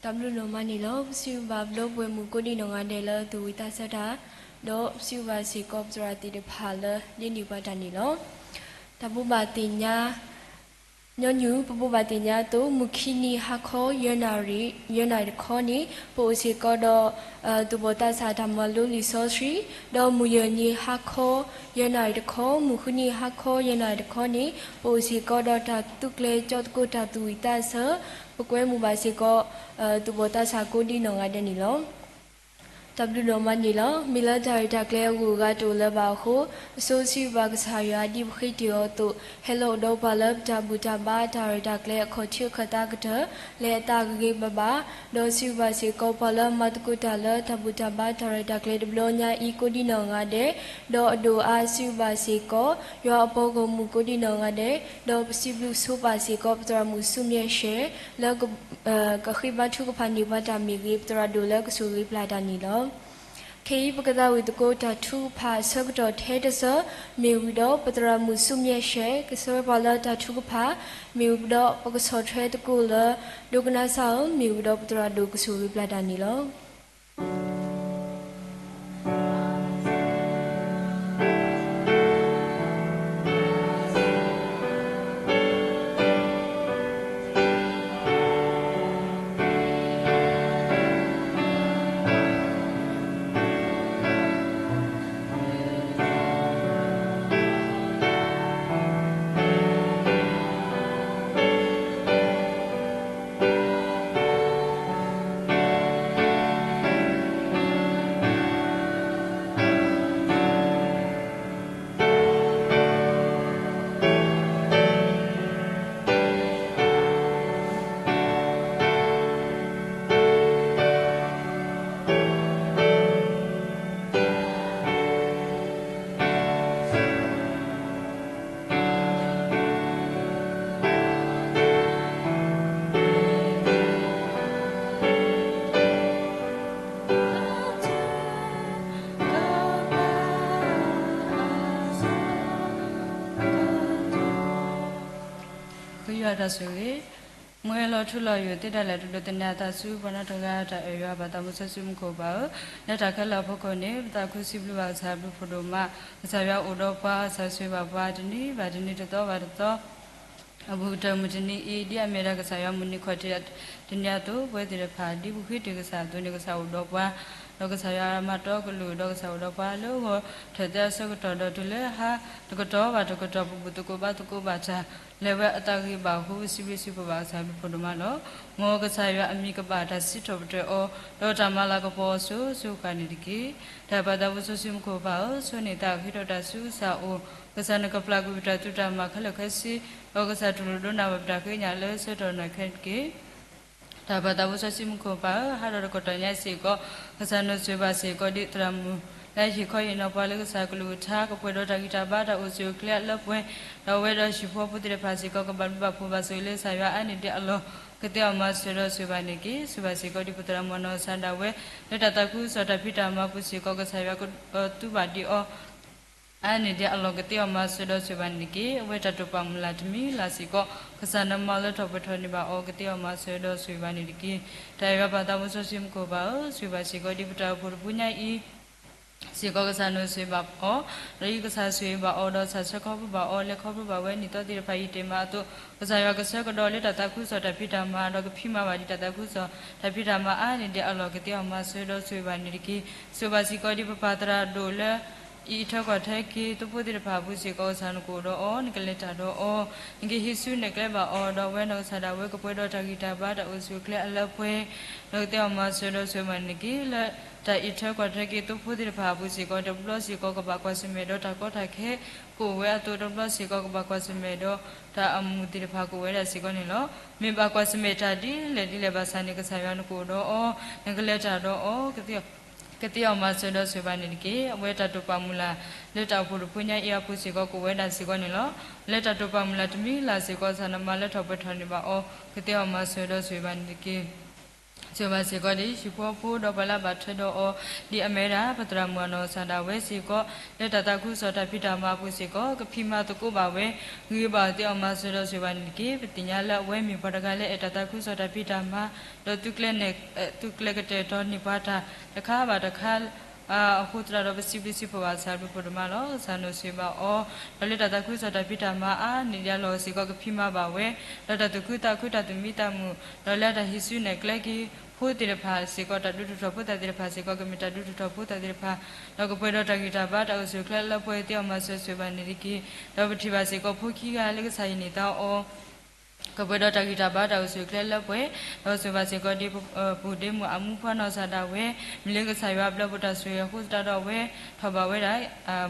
တၢ်ဘျုးနီၢ်မးန့ၣ်လီၤ. ပစံးဘျုးဘၣ်ပဒီပုၢ်ဝဲၢ်မုၣ်ကိးဒံနီၢ်ဂၤဒဲးလၢသူၣ်ဝံၣ်သးဆၢတၢ်, ဒီးပစံးဘျုးဘၣ်စ့ၢ်ကီးပသရၣ်သ့ၣ်တဖၣ်လၢဒ်န့ၣ်ပှၤတၢ်န့ၣ်လီၤ. တၢ်ဘိးဘၣ်သ့ၣ်ညါ ညီနုၢ် ပဘိးဘၣ်သ့ၣ်ညါအသိး မုၢ်ခံနံၤဟါခီ ယဲၢ်နၣ်ရံၣ်, ယဲၢ်နၣ်ရံၣ်တခီန့ၣ် ပအိၣ်စ့ၢ်ကီးဒီး သူၣ်ဘီၣ်သးစၢ်တၢ်မၤလိလံာ်စီဆှံ, ဒီးမုၢ်ယဲၢ်နံၤဟါခီ ယဲၢ်နၣ်ရံၣ်တခီ, မုၢ်ဃုနံၤဟါခီ ယဲၢ်နၣ်ရံၣ်တခီန့ၣ် ပအိၣ်စ့ၢ်ကီးဒီးတၢ်သူးကျဲၤကၠီသကိးတၢ်သူၣ်ဝံၣ်သးဆၢ, ပကွဲမုာ်ဘၣ်စ့ၢ်ကီး သူၣ်ဘီၣ်သးစၢ်ကိးဒံနီၢ်ဂၤဒဲးန့ၣ်လီၤ. တၢ်ဘျုးနီၢ်မးန့ၣ်လီၤ. မ့ၢ်လၢတၢ်ရဲၣ်တၢ်ကျဲၤအဂုၤအဂၤတအိၣ်လၢၤဘၣ်အဃိ, အဆိစံးဘျုးဘၣ်ကစၢ်ယွၤဒ်ပဃ့တ့ၢ်အီၤအသိး, ဟဲလီၤအိၣ်ဒီးပှၤလၢပတၢ်ဘူၣ်တၢ်ဘါတၢ်ရဲၣ်တၢ်ကျဲၤအခီၣ်ထံးအခၢၣ်သးကတၢၢ် လၢအသးဂ့ၤဂ့ၤဘၣ်ဘၣ်, ဒီးစံးဘျုးဘၣ်စ့ၢ်ကီးပှၤလၢမၤသကိးတၢ်လၢတၢ်ဘူၣ်တၢ်ဘါတၢ်ရဲၣ်တၢ်ကျဲၤတဘျီညါအံၤကိးဒံနီၢ်ဂၤဒဲး, ဒီးအဒိၣ်အါစံးဘျုးဘၣ်စ့ၢ်ကီး ယွၤအပှၤဂီၢ်မုၢ်ကိးဒံနီၢ်ဂၤဒဲး, ဒီးပစံးဘျုးဆိပာ်စ့ၢ်ကီး ပသရၣ်မုၣ်ဆူမဲာ်ရှဲ လၢ ကဃ့ဘါထုကဖၣ်န့ၢ်ပှၤတၢ်မ့ၢ်ဂ့ၤ ပသရၣ်ဒိၣ်လၢကဆိၣ်ဂ့ၤပျၢ်တၢ်န့ၣ်လီၤ. ခဲအံၤပကသးဝံၣ်သကိးတၢ်ထုကဖၣ်အဆၢကတီၢ်ထဲတဆၢ မ့ၢ်ဝံၤဒီးပသရၣ်မုၣ်ဆူမဲာ်ရှဲ ကဆှၢပှၤလၢတၢ်ထုကဖၣ်, မ့ၢ်ဝံၤဒီးပကဆီၣ်ထွဲသကိးလၢ ဒိကနၣ်စၢ်ဧၢ မ့ၢ်ဝံၤဒီးပသရၣ်ဒိၣ်ကဆိၣ်ဂ့ၤပျၢ်တၢ်န့ၣ်လီၤ. ဃ့ယွၤတၢ်ဆိၣ်ဂ့ၤ, မူဟဲလီၤထူလီၤယိာ်သ့ဒၣ်လဲာ် တဒိးသန့ၤအသးဆူပှၤနီတဂၤ တၢ်အဲၣ်ယွၤ ပၢ်သးမူစီဆှံမူခိၣ်ပၢ်ဧၢ, လၢတၢ်ခဲလၢာ်အဖီခိၣ်န့ၣ် ပသးခုစံးဘျုးဘၣ်ကစၢ်အဘျုးဖးဒိၣ်မး, ကစၢ်ယွၤအိၣ်ဒီးပှၤ ကစၢ်ဆိၣ်ဂ့ၤဘၣ်ပှၤ တနံၤဘၣ်တနံၤတသီဘၣ်တသီ အဘူးကတၢၢ်မုၢ်တနံၤအံၤ ဒ်အမ့ၢ်ဒၣ်ကစၢ်ယွၤမုၢ်နံၤခီၣ်ထံးတနံၤအသိး ပဝဲသ့ၣ်တဖၣ် ဒ်ပဃ့တ့ၢ်ကစၢ်အသိးန့ၣ် ကစၢ်အိၣ်ဒီးပှၤ, ဒီးကစၢ်ယွၤမၤတီကလုၢ် ဒီးကစၢ်အိၣ်ဒီးပှၤလၢဂီၤထၢၣ်သဲအဆၢကတီၢ် ဒီးတုၤလၢဟါတကတီၢ်ဘၣ်တကတီၢ် ပဘူၣ်သကိးဘါသကိးဘၣ်တၢ် လဲၤဝဲအသးဂ့ၤဘၣ်အဃိ ပစံးဘျုးစံးဖှိၣ်ဘၣ်ကစၢ်အဘျုးဖးဒိၣ်မးလီၤ. မ်ကစၢ်ယွၤအမံၤကဘၣ်တၢ်စံးထီၣ်ပတြၢၤအီၤ ဒီးတၢ်မၤလၤကပီၤအီၤစိၤစိၤဃၣ်ဃၣ်န့ၣ်တက့ၢ်. တၢ်ပၢ်သးမူစီဆှံမူခိၣ်ပၢ်ဧၢ, ဆိၣ်ဂ့ၤနၤသးဃ့ထီၣ်တၢ်ဆူကစၢ်အအိၣ်, ကစၢ်နကပျၢ်ကွံာ်ပတၢ်သူၣ်တၢ်မၤခဲလၢာ်ခဲဆ့, ဒီးကစၢ်တူၢ်လိာ်ဒိကနၣ်ဘၣ်ပတၢ်ဃ့ကညးလၢဆၢကတီၢ်နၢ်ခဲန့ၣ်တက့ၢ်. တၢ်ပၢ်သးမူစီဆှံမူခိၣ်ပၢ်ဧၢ, ဟးဒီးတကတီၢ်ညါစ့ၢ်ကီး ကစၢ်နဆိၣ်ဂ့ၤဘၣ်စ့ၢ်ကီး ဒ်သရၣ်မုၣ်လၢဟ့ၣ်ခီဟ့ၣ်နီၤပှၤလၢကစၢ်ကလုၢ်ကထါ ကပှဲၤဒီးတၢ်ဂံၢ်တၢ်ဘါတၢ်အိၣ်ဆူၣ်အိၣ်ချ့အလၢပှဲၤ, ဒီးအဝဲဒီးဟံၣ်ဖိဃီဖိသ့ၣ်တဖၣ်စ့ၢ်ကီး ကဘၣ်ဘျုးဘၣ်ဖှိၣ်ဘၣ်ဆိၣ်ဂ့ၤလၢကစၢ်ယွၤအါန့ၢ်ဒံးအလီၢ် ကသ့အီၤမၤစၢၤဒီးဆိၣ်ဂ့ၤဘၣ်န့ၣ်တက့ၢ်. ဆိၣ်ဂ့ၤဘၣ်စ့ၢ်ကီးဒ်ပသရၣ်မုၣ်နီၢ်ကစၢ်ဒၣ်ဝဲ လၢတၢ်သးခုကစီၣ်တၢ်ဖံးတၢ်မၤအပူၤစ့ၢ်ကီး ကစၢ်ယွၤကသူဘၣ်ဒံးအီၤ အါန့ၢ်ဒံးအလီၢ် ကသ့အီၤမၤစၢၤဒီးဆိၣ်ဂ့ၤဘၣ်န့ၣ်တက့ၢ်. အဝဲတၢ်တိာ်ပာ်မုၢ်လၢ်တမံၤလၢ်စ့ၢ်ကီး ကစၢ်နမၤလၢထီၣ်ပှဲၤထီၣ်န့ၢ်ဘၣ်အီၤ ကသ့အီၤမၤစၢၤဒီးဆိၣ်ဂ့ၤဘၣ်န့ၣ်တက့ၢ်. တၢ်အဲၣ်ယွၤပၢ်သးမူစီဆှံမူခိၣ်ပၢ်ဧၢ, ဆိၣ်ဂ့ၤဘၣ်စ့ၢ်ကီးဒ်ပတၢ်အိၣ်ဖှိၣ်တပူၤညါအံၤ စ့ၢ်ကီးကစၢ်နဆိၣ်ဂ့ၤဘၣ်အီၤ, ဒီးဒ်ကစၢ်ဆိၣ်ဂ့ၤဘၣ်အီၤ ဒီးကစၢ်ဆှၢခီဖျိဘၣ်အီၤ လဲၤခီဖျိဘၣ်ဝဲနံၣ်သီသ့ၣ်တဖၣ်အံၤ တ့ၢ်မးအသိး ကစၢ်ယွၤကဆှၢကဒီးလၢတၢ်သးခုကစီၣ်တၢ်ဖံးတၢ်မၤ ဒီးကဖံးမၤဘၣ်ဒံးတၢ်သးခုကစီၣ်တၢ်ဖံးတၢ်မၤအါန့ၢ်ဒံးအလီၢ် ကသ့အီၤမၤစၢၤဒီးဆိၣ်ဂ့ၤဘၣ်န့ၣ်တက့ၢ်. ဆိၣ်ဂ့ၤဘၣ်စ့ၢ်ကီးဒ်ပပၢ်သရၣ်ဒိၣ်လၢ အံးအထၢကွၢ်ထွဲက့ၤ သိဖိသ့ၣ်တဖၣ်အပူၤစ့ၢ်ကီး ကစၢ်နကအိၣ်ဒီးအီၤ နကလဲၤတၢ်ဒီးအီၤ နကဟံးစုနဲၣ်ကျဲဘၣ်အီၤ ဒီးအဝဲနီၢ်ကစၢ်ဒၣ်ဝဲကပှဲၤဒီးတၢ်ဂံၢ်တၢ်ဘါတၢ်အိၣ်ဆူၣ်အိၣ်ချ့အလၢပှဲၤ ဒီးကသ့အီၤမၤစၢၤဒီးဆိၣ်ဂ့ၤဘၣ်န့ၣ်တက့ၢ်. လၢတၢ်အံးထၢကွၢ်ထွဲက့ၤသိဖိသ့ၣ်တဖၣ်အပူၤစ့ၢ်ကီး တဘျီစ့ၢ်ကီးကဘၣ်ကွၢ်ဆၢၣ်မဲာ်ဒီးတၢ်ကီတၢ်ခဲကအိၣ်ဝဲအသိး တဘျီစ့ၢ်ကီးကဘၣ်ကွၢ်ဆၢၣ်မဲာ်ဒီးတၢ်အမုာ်သ့ၣ်တဖၣ်ကအိၣ်ဝဲဒၣ်စ့ၢ်ကီးန့ၣ်လီၤ. မ့ၢ်ဘၣ်ကွၢ်ဆၢၣ်မဲာ်တၢ်ဒ်လဲၣ်ဒ်လဲၣ်ဘၣ်ဆၣ်န့ၣ် ကစၢ်ယွၤနကအိၣ်ဒီးအီၤ နကလဲၤတၢ်ဒီးအီၤ ကသ့အီၤမၤစၢၤဒီးဆိၣ်ဂ့ၤဘၣ်န့ၣ်တက့ၢ်. အဝဲတၢ်တိာ်ပာ်မုၢ်လၢ် လၢတၢ်အိၣ်ဖှိၣ်တပူၤညါအံၤအပူၤစ့ၢ်ကီးကအိၣ်ဝဲဒၣ်စ့ၢ်ကီးန့ၣ်လီၤ. လၢတၢ်တိာ်ပာ်မုၢ်လၢ်တမံၤလၢ်စ့ၢ်ကီး ကစၢ်နမၤလၢထီၣ်ပှဲၤထီၣ်န့ၢ်ဘၣ်အီၤ ကသ့အီၤမၤစၢၤဒီးဆိၣ်ဂ့ၤဘၣ်န့ၣ်တက့ၢ်. ဆိၣ်ဂ့ၤဘၣ်စ့ၢ်ကီးဒ် ဟံၣ်ဖိဃီဖိဒီးပှၤလၢအဘၣ်ထွဲဒီးအီၤ ဒ်အမ့ၢ်ဝဲဒၣ် ပသရၣ်မုၣ်အနီၢ်ကစၢ်ဒၣ်ဝဲစ့ၢ်ကီး လၢတၢ်သးခုကစီၣ်တၢ်ဖံးတၢ်မၤအပူၤစ့ၢ်ကီး ကဖံးမၤသကိးဘၣ်ဝဲ ဂ့ၤဘၣ်အီၤသ့ၣ်အီၤ မၤစၢၤဒီးဆိၣ်ဂ့ၤဘၣ်န့ၣ်တက့ၢ်. ပသ့ၣ်ညါလၢအဝဲမ့ၢ်ပှၤတဂၤလၢအဲၣ်တၢ်သးခုကစီၣ်တၢ်ဖံးတၢ်မၤ ဒီးသုးကျဲၤ သုးကျဲၤကတဲာ်ကတီၤန့ၢ်ပှၤတၢ်တခါဘၣ်တခါ အဃိသတးဒီးပစံးဘျုးစံးဖှိၣ်ဘၣ်ကစၢ်အဘျုးဖှိၣ်ဒိၣ်မးလီၤ. ကစၢ်နီၢ်ဆိၣ်ဂ့ၤဘၣ်အီၤ ဒီးလၢတၢ်သးခုကစီၣ်တၢ်ဖံးတၢ်မၤအါန့ၢ်ဒံးအလီၢ်စ့ၢ်ကီး ကဖံးမၤဘၣ်ဝဲ ဒီးတၢ်သူၣ်ခုသးခု တၢ်သူၣ်မံသးမုာ် ဒီးလၢအတၢ်ဟံးစုနဲၣ်ကျဲက့ၤဖိသ့ၣ်တဖၣ်စ့ၢ်ကီး တၢ်ဒုးထူၣ်ထီၣ်ဖိသၣ်သ့ၣ်တဖၣ်စ့ၢ်ကီး ကမ့ၢ်တၢ်ဒုးထူၣ်ထီၣ်ဖိသၣ်သ့ၣ်တဖၣ် ဒီးကပှဲၤဒီးတၢ်ဂံၢ်တၢ်ဘါတၢ်အိၣ်ဆူၣ်အိၣ်ချ့အလၢပှဲၤသ့ၣ်အီၤ မၤစၢၤဆိၣ်ဂ့ၤဘၣ်န့ၣ်တက့ၢ်. ဒီးပထံၣ်ဘၣ်စ့ၢ်ကီးဖိခံဂၤလၢကစၢ်ဟ့ၣ်န့ၢ်သါအီၤ ကပှဲၤဒီးတၢ်ဂံၢ်တၢ်ဘါတၢ်အိၣ်ဆူၣ်အိၣ်ချ့လၢပှဲၤ, ဒီးဆိၣ်ဂ့ၤဘၣ်စ့ၢ်ကီးဒ် ပပုၢ်ဒ့မုၣ်အမူဖိနီၢ်ကစၢ်ဒၣ်ဝဲ မ့ၢ်လၢကစၢ်ယွၤအဘျုးအဖှိၣ်တၢ်ဆိၣ်ဂ့ၤအဃိသတးဒီးအဝဲ ထီၣ်ဘၣ်ဝဲဒၣ်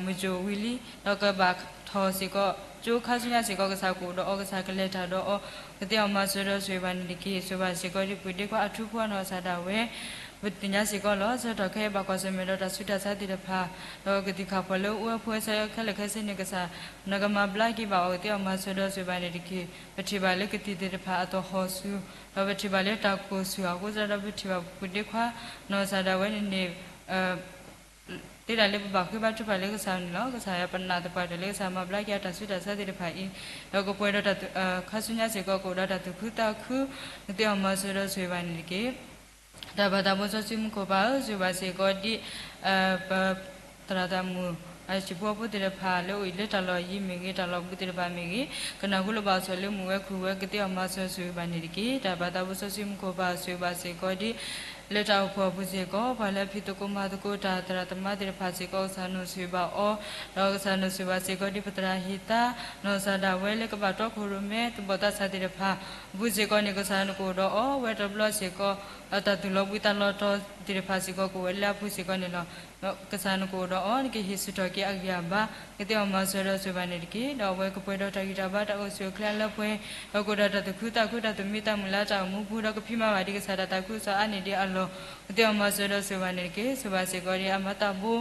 မုၢ်ကၠိၣ်ဝံၤလံ ဒီးကဘၣ်ထီၣ်စ့ၢ်ကီး ကၠိခါဆူညါစ့ၢ်ကီး ကစၢ်ကအိၣ်ဒီးအီၤ ကစၢ်ကလဲၤတၢ်ဒီးအီၤ ကသ့ၣ်အီၤမၤစၢၤဒီးဆိၣ်ဂ့ၤဘၣ်န့ၣ်တက့ၢ်. ဆိၣ်ဂ့ၤဘၣ်စ့ၢ်ကီးဒ်ပုၢ်ဒ့ခွါအထူဖိနီၢ်ကစၢ်ဒၣ်ဝဲ ပသ့ၣ်ညါစ့ၢ်ကီးလီၤ. ဆၢကတီၢ်ခဲအံၤဘၣ်ကွၢ်ဆၢၣ်မဲာ်ဒီးတၢ်ဆူးတၢ်ဆါသ့ၣ်တဖၣ် ဒီးကသံၣ်ခၣ်ဖီၣ်လၢအအိၣ်ဝဲအဖီခိၣ်ခဲလၢာ်ခဲဆ့န့ၣ် ကစၢ်နကမၤဘျါက့ၤဘၣ်အီၤ ကသ့ၣ်အီၤမၤစၢၤဒီးဆိၣ်ဂ့ၤဘၣ်န့ၣ်တက့ၢ်. ပထံၣ်ဘၣ်လၢကသံၣ်သ့ၣ်တဖၣ်အသဟီၣ်ဆူၣ် ဒီးပထံၣ်ဘၣ်လၢတၢ်ကိၢ်ဆူၣ်အဃိသတးဒီး ပထံၣ်ဘၣ်ပုၢ်ဒ့ခွါနီၢ်ကစၢ်ဒၣ်ဝဲန့ၣ်န့ၣ် သ့ဒၣ်လၢပဘၣ်ဃ့ဘါထုကဖၣ်လၢကစၢ်န့ၣ်လီၤ. ကစၢ်ယွၤပနာ်သပှၢ်တၢၢ်လၢကစၢ်မၤဘျါက့ၤအတၢ်ဆူးတၢ်ဆါသ့ၣ်တဖၣ်အံၤ ဒီးကပှဲၤဒီးတၢ် ခါဆူညါစ့ၢ်ကီးကအိၣ်ဒီးတၢ်သူၣ်ခုသးခု ကသ့ၣ်အီၤမၤစၢၤဒီးဆိၣ်ဂ့ၤဘၣ်န့ၣ်တက့ၢ်. တၢ်ဘၣ်သးဖိစီဆှံမူခိၣ်ပၢ်ဧၢ, ဆိၣ်ဂ့ၤဘၣ်စ့ၢ်ကီးဒ် ပသရၣ်သးမုၣ် ဟံၣ်ဖိဃီဖိသ့ၣ်တဖၣ်လၢအိၣ်အံၤလၢတၢ်လီၢ်ယံၤမ့ၢ်ဂ့ၤ တၢ်လီၢ်ဘူးသ့ၣ်တဖၣ်မ့ၢ်ဂ့ၤ ကနၢ်ဟူလၢဘၣ်ဆိၣ်လၢမုာ်ဝဲခုၣ်ဝဲ ကသ့ၣ်အီၤမၤစၢၤဆိၣ်ဂ့ၤဘၣ်န့ၣ်တက့ၢ်. တၢ်ဘၣ်သးဖိစီဆှံမူခိၣ်ပၢ် ဆိၣ်ဂ့ၤဘၣ်စ့ၢ်ကီးဒ် လၢတၢ်အိၣ်ဖှိၣ်အပူၤစ့ၢ်ကီး ပှၤလၢအဖံးသကိးမၤသကိးတၢ်သရၣ်သမါသ့ၣ်တဖၣ်စ့ၢ်ကီး ကစၢ်နီၢ်ဆိၣ်ဂ့ၤဘၣ်အီၤ, ဒီးကစၢ်နီၢ်ဆိၣ်ဂ့ၤဘၣ်စ့ၢ်ကီးဒ်ပသရၣ်ဟ့ၣ်သါ နီၢ်ကစၢ်ဒၣ်ဝဲလၢကဘၣ်တီခိၣ်ရိၣ်မဲ သူၣ်ဘီၣ်သးစၢ်သ့ၣ်တဖၣ် အပူၤစ့ၢ်ကီးန့ၣ် ကစၢ်နကအိၣ်ဒီးအီၤဝဲတဘျီစ့ၢ်ကီး တၢ်သူၣ်လီၤဘှံးသးလီၤတီၤသ့ၣ်တဖၣ်စ့ၢ်ကီး ကအိၣ်ဝဲလၢအပူၤစ့ၢ်ကီးန့ၣ်လီၤ. ကစၢ်နကအိၣ်ဒီးအီၤ နကဟ့ၣ်ဆူၣ်ထီၣ်က့ၤအဂံၢ်အဘါ ကသ့ၣ်အီၤမၤစၢၤဒီးဆိၣ်ဂ့ၤဘၣ်န့ၣ်တက့ၢ်. ဒီးအဝဲကပှဲၤဒီးတၢ်ဂံၢ်တၢ်ဘါတၢ်အိၣ်ဆူၣ်အိၣ်ချ့အလၢပှဲၤ, ဒီးကအိၣ်ဒီးတၢ်သူၣ်ခုသးခု တၢ်သူၣ်မံသးမုာ်လၢတၢ်အိၣ်မူပူၤ ဒီးကဖံးမၤဘၣ်ဒ်ကစၢ်တၢ်သးခုကစီၣ်အါန့ၢ်ဒံးအလီၢ် ကသ့ၣ်အီၤမၤစၢၤဒီးဆိၣ်ဂ့ၤဘၣ်န့ၣ်တက့ၢ်. ဆိၣ်ဂ့ၤဘၣ်စ့ၢ်ကီးဒ်အမၤသးဘိ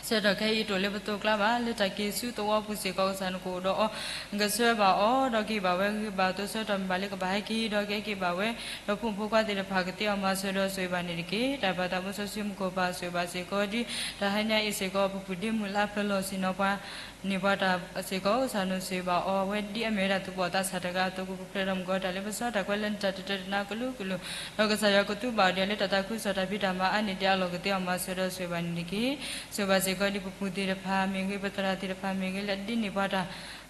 ဆၢကတီၢ်ခဲအံၤတအိၣ်လၢပသိးကျါဘၣ် လၢတၢ်က့ၤဆူသဝီပူၤစ့ၢ်ကီး ကစၢ်နကအိၣ်ဒီးအီၤ ကဆှၢဘၣ်အီၤ ဒီးကဟ့ၣ်ဘၣ်ဝဲဂံၢ်ဘါအသိး ဆၢကတီၢ်မ့ၢ်ဘၣ်လၢကဘၣ်ဟဲက့ၤ ဒီးကဟဲက့ၤဘၣ်ဝဲ ဒီးဖိမုၣ်ဖိခွါသ့ၣ်တဖၣ် ကသ့ၣ်အီၤမၤစၢၤဒီးဆိၣ်ဂ့ၤဘၣ်န့ၣ်တက့ၢ်. တၢ်ဘၣ်သးဖိစီဆှံမူခိၣ်ပၢ် ဆိၣ်ဂ့ၤဘၣ်စ့ၢ်ကီးဒ် တၢ်ဟါညါအံၤစ့ၢ်ကီး ပပုၢ်ဒ့မုၣ်လၢအပၢၤလီၢ်ဆ့ၣ်နီၤပှၤ န့ၢ်ပှၤတၢ်စ့ၢ်ကီး ကစၢ်နဆိၣ်ဂ့ၤဘၣ်အီၤ အဝဲဒ်အမ့ၢ်ဝဲဒၣ်သူၣ်ဘီၣ်သးစၢ်တဂၤအသိး ကပူၤဖျဲးဒီးမုၢ်ကီၤတၢ်လ့ပစီ တၢ်ကွဲးလၢနတၢ်တတၢတနါကလုာ်ကလုာ် ဒီးကစၢ်ယွၤကသူဘၣ်အီၤဒ်အံၤလၢတၢ်သးခုကစီၣ်တၢ်ဖံးတၢ်မၤအါန့ၢ်ဒံးအလီၢ် ကသ့ၣ်အီၤမၤစၢၤဒီးဆိၣ်ဂ့ၤဘၣ်န့ၣ်တက့ၢ်. ဆိၣ်ဂ့ၤဘၣ်စ့ၢ်ကီးဒ်ပပုၢ်သ့ၣ်တဖၣ်မ့ၢ်ဂ့ၤ ပသရၣ်သ့ၣ်တဖၣ်မ့ၢ်ဂ့ၤ လၢအဒိးန့ၢ်ပှၤတၢ်